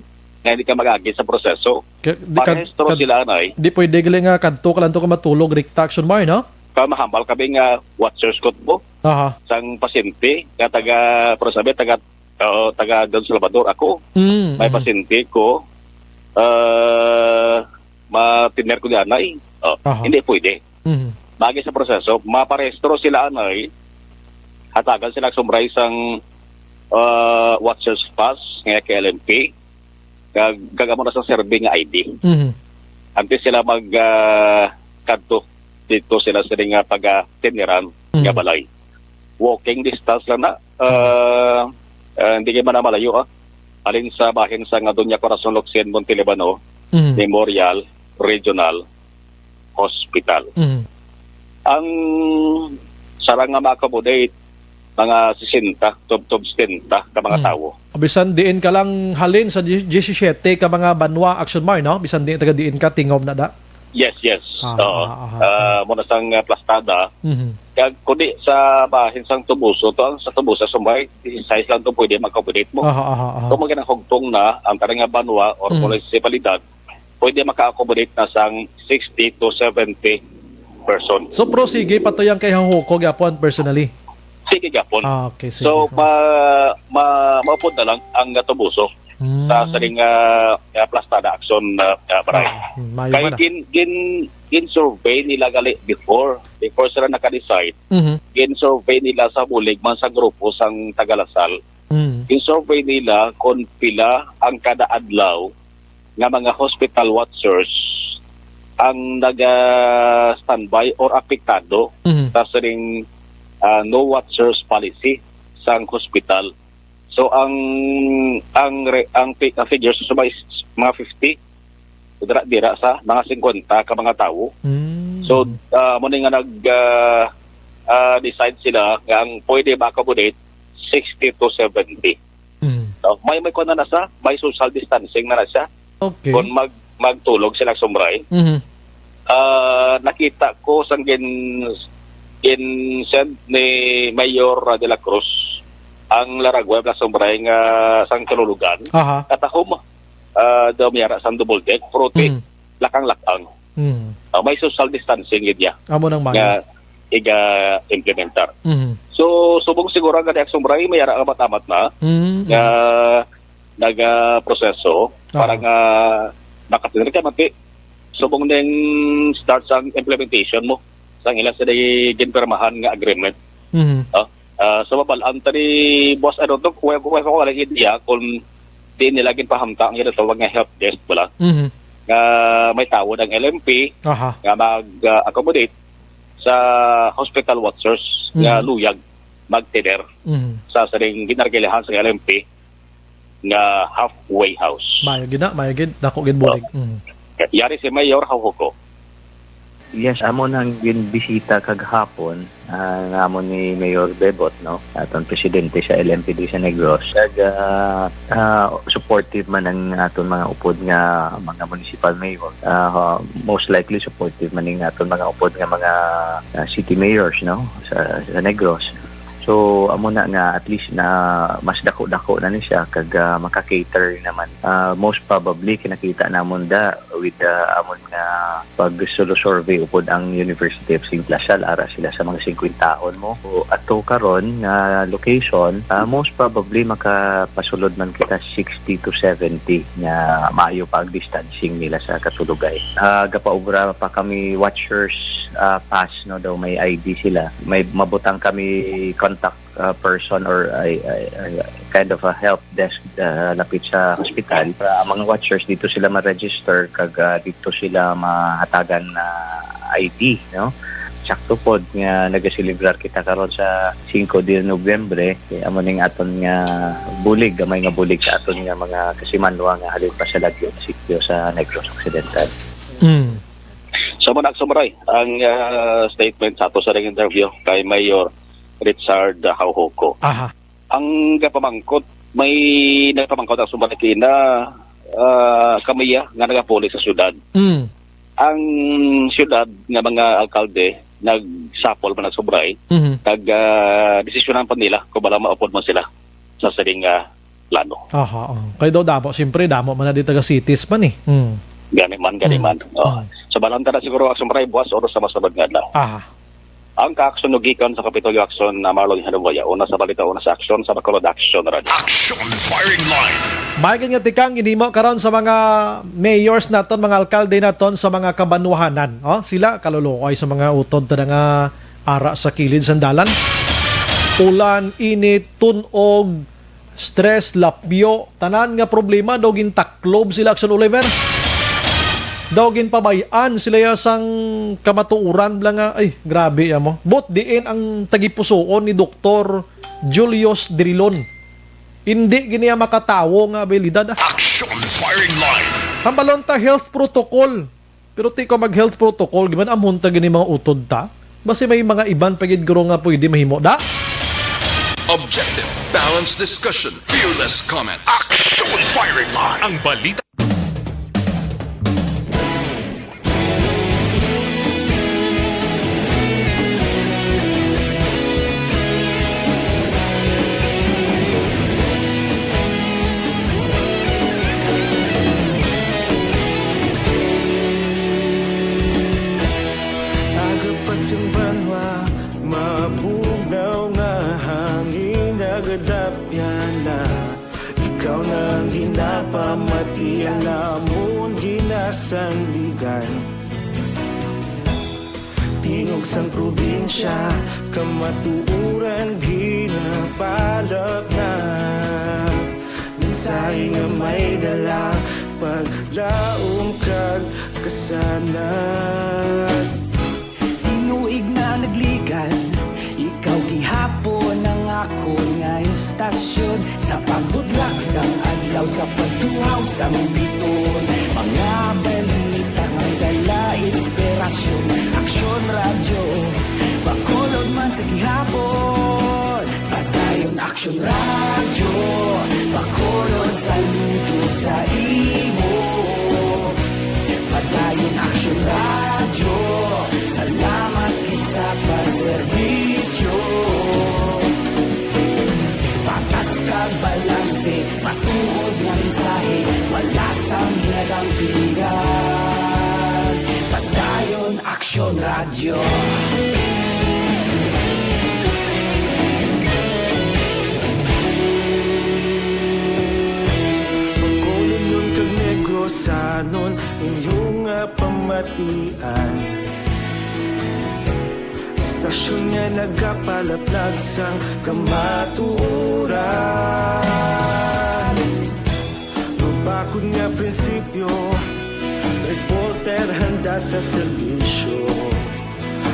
nga hindi ka mag-agi sa proseso. Ka-, di kad-, Parehistro kad-, sila, anay. Di pwede gali nga kadto ka lang to ka matulog, rikta, Aksyon Bray, no? Ka mahambal kami nga watchers ko po. Aha. Sang pasyente nga taga, pero sabi, taga, oo, taga Don Salvador. Ako, Mm, may mm. pasyente ko, ah, matiner ko di anay. Oh, Aha. hindi pwede. Mhm. Bagi sa proseso, maparehistro sila, anay, hatagan sila, Aksyon Bray, sang, ah, watchers pass nga kay L M P, kag, kag amo na sa serving nga I D. Mhm. Antes sila mag, ah, kadto dito sila sila nga pagatineran nga Mhm. balay. Walking distance lang na, ah, ah, hindi kayo man na malayo, ah. Alin sa bahin sa nga Doña Corazon Loxian Montelibano Mhm. Memorial Regional Hospital. Mhm. Ang sarang nga ma-accommodate, mga sesenta, tubtob setenta ka mga Mm. tawo. Bisan diin ka lang halin sa di-, diyesisiete ka mga banwa, Aksyon Bray, no? Bisan diin taga diin ka, tingog na da? Yes, yes. Ah, Oo. ah, ah, Ah, muna sang, ah, plastada. Mhm. Kag kundi sa bahin sang Toboso, to ang sa Toboso, sumbay, disisais lang to pwede mag-accommodate mo. Aha, aha, aha. Kung magandang hugtong na, ang karang nga banwa or Mm. munisipalidad, pwede maka-accommodate na sang sixty to seventy person. So, pero sige, patuyang kay Jaujoco gyapon personally? Sige gyapon. Ah, okay, sige. So, ma-, ma-, maupod na lang ang Toboso Mm. sa sining, ah, ah, plastada, Aksyon, ah, ah, Bray. Ah, hmm, maayo Kay man, ah. gin-, gin-, gin-survey nila gali before. Before sila naka-decide, Mhm. gin-survey nila sa bulig man sa grupo sang taga-La Salle. Mm. Gin-survey nila kung pila ang kada adlaw nga mga hospital watchers ang naga-standby or apektado Mhm. sa sining, ah, no watchers policy sang hospital. So, ang, ang re-, ang fi-, ang figures sa mga, mga fifty, dira, dira sa mga singkwenta ka mga tawo. Mm. So, ah, mo ni nga nag, ah, ah, decide sila nga ang pwede ma-accommodate sixty to seventy. Mm. No? May, may kuwan na na sa, may social distancing na na siya. Okay. Kung mag-, magtulog sila, Aksyon Bray, Mhm. ah, nakita ko sang gin-, gin-send ni Mayor de la Cruz ang laragway, Aksyon Bray, nga sang kalulugan. Aha. Katahom, ah, daw miyara sang double deck, pero ti-, Mhm. lakang-lakang. Mhm. Ah, may social distancing gid niya Amo nang maayo. nga iga-implementar. Mhm. So, subong siguro ang gani, Aksyon Bray, may ara amat-amat na Mhm. nga nagaproseso para Aha. nga makatindri kay mati subong ning start sang implementation mo sang ila sa ginpirmahan nga agreement. Mhm. Ah, ah, sa babal-an ta ni Boss, I don't know, kung, kung, kung wala idea kung di nila ginpahamta ang ginatawag nga help desk, wala. Mhm. Nga may tawag ang L M P Aha. nga mag, ah, accommodate sa hospital watchers nga Mhm. luyag magtiner Mhm. sa sining ginargilahan sa L M P nga halfway house. Maayo gid na, maayo gid, dako gid bulig. Oh. Mhm. Yari si Mayor Jaujoco. Yes, amo nang ginbisita kagahapon, ah, nga amo ni Mayor Bebot, no, aton presidente sa L M P D sa Negros. Kag, ah, ah, supportive man ang aton mga upod nga mga municipal mayor. Ah, most likely supportive man ang aton mga upod nga mga, ah, city mayors, no, sa, sa Negros. So, amo na nga at least na mas dako-dako na ni siya kag, ah, maka-cater naman. Ah, most probably kinakita namon da with, ah, amon nga pag-survey upod ang University of Saint La Salle, ara sila sa mga singkwentahon mo. So, ato karon nga location, ah, most probably makapasulod man kita sixty to seventy nga maayo pa ang distancing nila sa Katulugay. Ah, gapaobra pa kami watchers, ah, pass, no, daw may I D sila. May mabutang kami contact, ah, person or ay, ay, ay, kind of a help desk, ah, lapit sa hospital. Para ang mga watchers dito sila ma-register kag, ah, dito sila mahatagan na I D, no? Sakto pod nga nagaselebrar kita karon sa singko de Nobyembre, eh, amo ning aton nga bulig, gamay nga bulig sa aton nga mga kasimanwa nga halin pa sa lagyo nga sitio sa Negros Occidental. Mm. So, muna, Akson Maray, ang, ah, statement sa ato sa interview kay Mayor Richard Jaujoco. Aha. Ang gapamangkot, may nagpamangkot ang sumbalikina, ah, kamiya nga nagapuli sa syudad. Mm. Ang syudad nga mga alkalde nagsapol man nagsobray, Mhm. kag, ah, desisyonan pa nila kung bala maupod man sila sa sining, ah, plano. Aha, oh. Kay daw damo, siyempre, damo man na di taga cities man eh. Mm. Gani man, gani Mm. man. Oh. Mm. So, balanta na siguro, Akson Maray, buwas o sa masunod nga adlaw. Aha. Ang kaakson gikan sa Kapitolyo, Akson na Marlon Hinabuya, una sa balita, una sa aksyon sa Bacolod Action Radio. Action Firing Line. May nga tikang ginhimo karon sa mga mayors naton, mga alkalde naton sa mga kabanwahanan. Oh, sila kaluluoy sa mga utod ta nga ara sa kilid sang dalan. Ulan, init, tun-og, stress, lapyo, tanan nga problema daw gintaklob sila, Akson Oliver. Daw ginpabay-an sila ya sang kamatuoran bala nga, ay, grabe ya mo. But diin ang tagipusoon ni Doktor Julius Drilon. Hindi gini ya makatawo nga abilidad, ah. Action Firing Line. Hambalon ta health protocol. Pero ti ko mag-health protocol, giban amon ta gini mga utod ta. Basi may mga iban pa gid guro nga pwede mahimo da. Objective, balanced discussion, fearless comments. Action Firing Line. Ang balita. Aga pa sing banwa, mabugnaw nga hangin nagadapyan na. Ikaw na ang ginapamati, ang amon ginasandigan. Tingog sang probinsya, kamatuoran ginapalapnap. Mensahe nga may dala, paglaom kag kasanag. Tinuig na nagligad, ikaw gihapon ang akon nga istasyon. Sa pagbutlak sang adlaw, sa pagtuhaw sang biton, mga balita nga dala inspirasyon. Aksyon Radyo, Bacolod man sa gihapon. Padayon Aksyon Radyo, Bacolod, saludo sa imo. Padayon Aksyon Radyo, salamat gid sa pagserbisyo. Patas kag balanse, matuod nga mensahe, wala sang ginadampingan. Padayon Aksyon Radyo. Bacolodnon kag Negrosanon, inyo nga pamatian. Istasyon nga nagapalaplag sang kamatuoran. Mabakod nga prinsipyo, reporter handa sa serbisyo.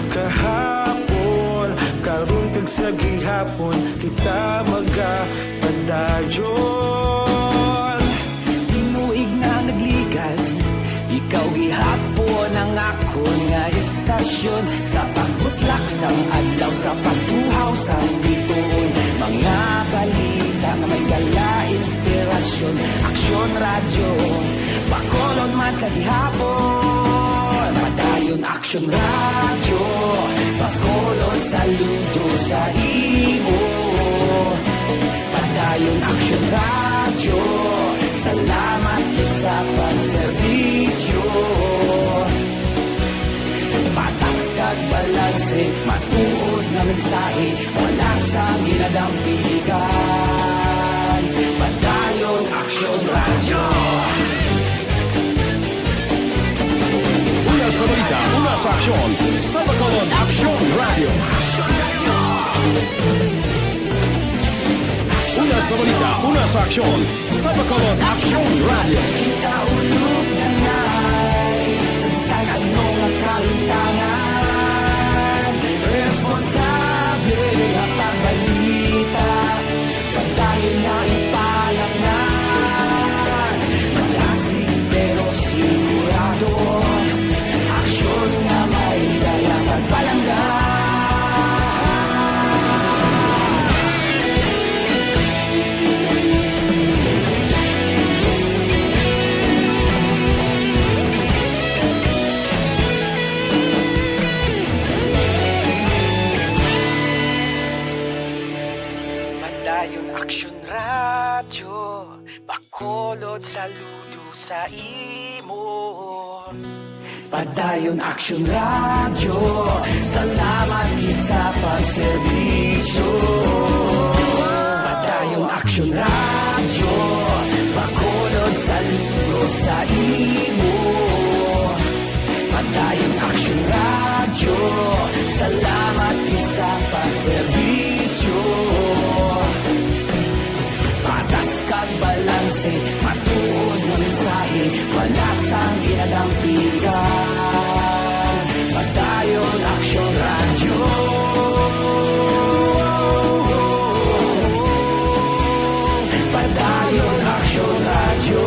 Kahapon, karon kag sa gihapon, kita magapadayon. Tinuig na nagligad, ikaw gihapon ang akon nga istasyon. Stasyon sa pagbutlak sang adlaw, sa pagtuhaw sang bituon, mga balita nga may dala inspirasyon. Aksyon Radyo, Bacolod man sa gihapon. Padayon Aksyon Radyo, Bacolod, saludo sa imo. Padayon Aksyon Radyo, salamat gid sa pagserbisyo. Patas kag balanse, matuod nga mensahe, wala sang ginadampigan. Padayon Aksyon Radyo. Una sa balita, una sa aksyon, sa Bacolod Aksyon Radyo. Una sa balita, una sa aksyon, sa Bacolod Aksyon Radyo. Kita ulog na ngay, sa bisan ano nga kahintangan, responsable nga pagbalita, padayon nga ipalaknan. Malasig pero sigurado, aksyon nga may dala pagpalangga. Padayon Aksyon Radyo, Bacolod, saludo sa imo. Padayon Aksyon Radyo, salamat gid sa pagserbisyo. Padayon Aksyon Radyo, Bacolod, saludo sa imo. Padayon Aksyon Radyo, salamat gid sa pagserbisyo. Patas kag balanse, matuod nga mensahe, wala sang ginadampigan. Padayon Aksyon Radyo. Padayon Aksyon Radyo.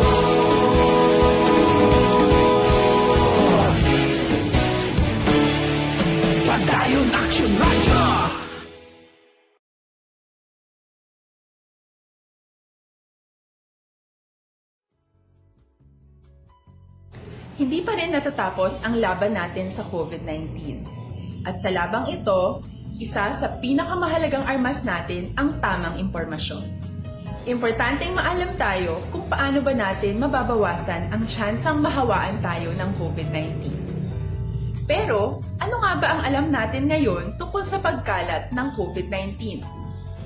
Padayon Aksyon Radyo. Hindi pa rin natatapos ang laban natin sa covid nineteen. At sa labang ito, isa sa pinakamahalagang armas natin ang tamang impormasyon. Importanteng maalam tayo kung paano ba natin mababawasan ang tsansang mahawaan tayo ng covid nineteen. Pero, ano nga ba ang alam natin ngayon tungkol sa pagkalat ng covid nineteen?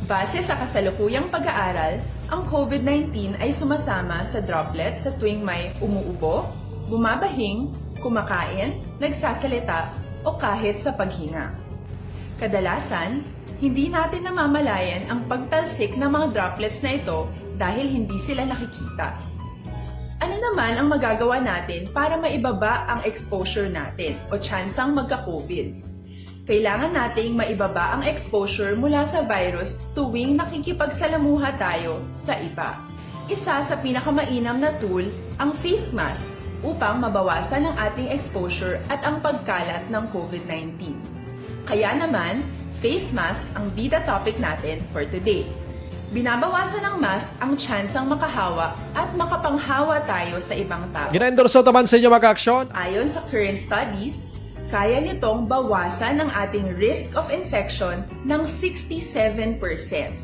Base sa kasalukuyang pag-aaral, ang covid nineteen ay sumasama sa droplets sa tuwing may umuubo, bumabahing, kumakain, nagsasalita, o kahit sa paghinga. Kadalasan, hindi natin namamalayan ang pagtalsik ng mga droplets na ito dahil hindi sila nakikita. Ano naman ang magagawa natin para maibaba ang exposure natin o tsansang magka-covid? Kailangan nating maibaba ang exposure mula sa virus tuwing nakikipagsalamuha tayo sa iba. Isa sa pinakamainam na tool ang face mask upang mabawasan ang ating exposure at ang pagkalat ng covid nineteen. Kaya naman, face mask ang bida topic natin for today. Binabawasan ng mask ang tsansang makahawa at makapanghawa tayo sa ibang tao. Ginaendorso taman sa inyo, mga aksyon. Ayon sa current studies, kaya nitong bawasan ang ating risk of infection ng sixty-seven percent.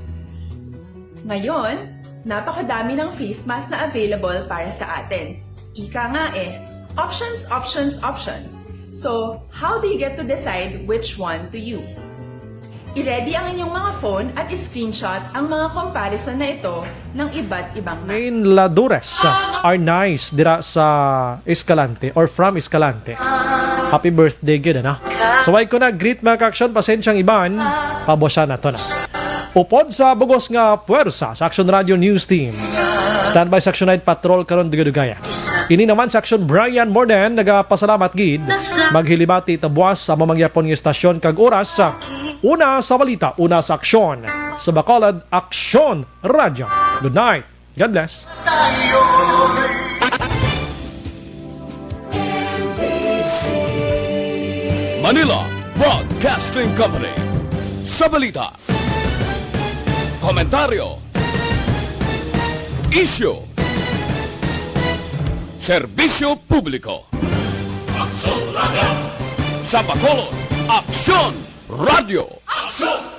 Ngayon, napakadami ng face mask na available para sa atin. Ika nga eh, options, options, options. So, how do you get to decide which one to use? I-ready ang inyong mga phone at i-screenshot ang mga comparison na ito ng iba't ibang mask. Main Ladures, ah, are nice dira sa Escalante or from Escalante. Happy birthday gid, ano? Suway ko na, greet mga ka-aksyon, pasensyang iban, pabosyan nato na. Upod sa bugos nga puwersa sa Aksyon Radio News Team. Standby sa Aksyon Night Patrol karon, dugay-dugay. Ini naman sa Aksyon Brian Morden, nagapasalamat gid. Maghilibati ta buwas sa amo man gyapon nga istasyon kag oras. Una sa balita, una sa aksyon. Sa Bacolod, Aksyon Radio. Good night. God bless. N B C. Manila Broadcasting Company. Sa balita, komentaryo, isyu, serbisyo publiko. Aksyon Radio! Sa Bacolod, Aksyon Radio! Aksyon!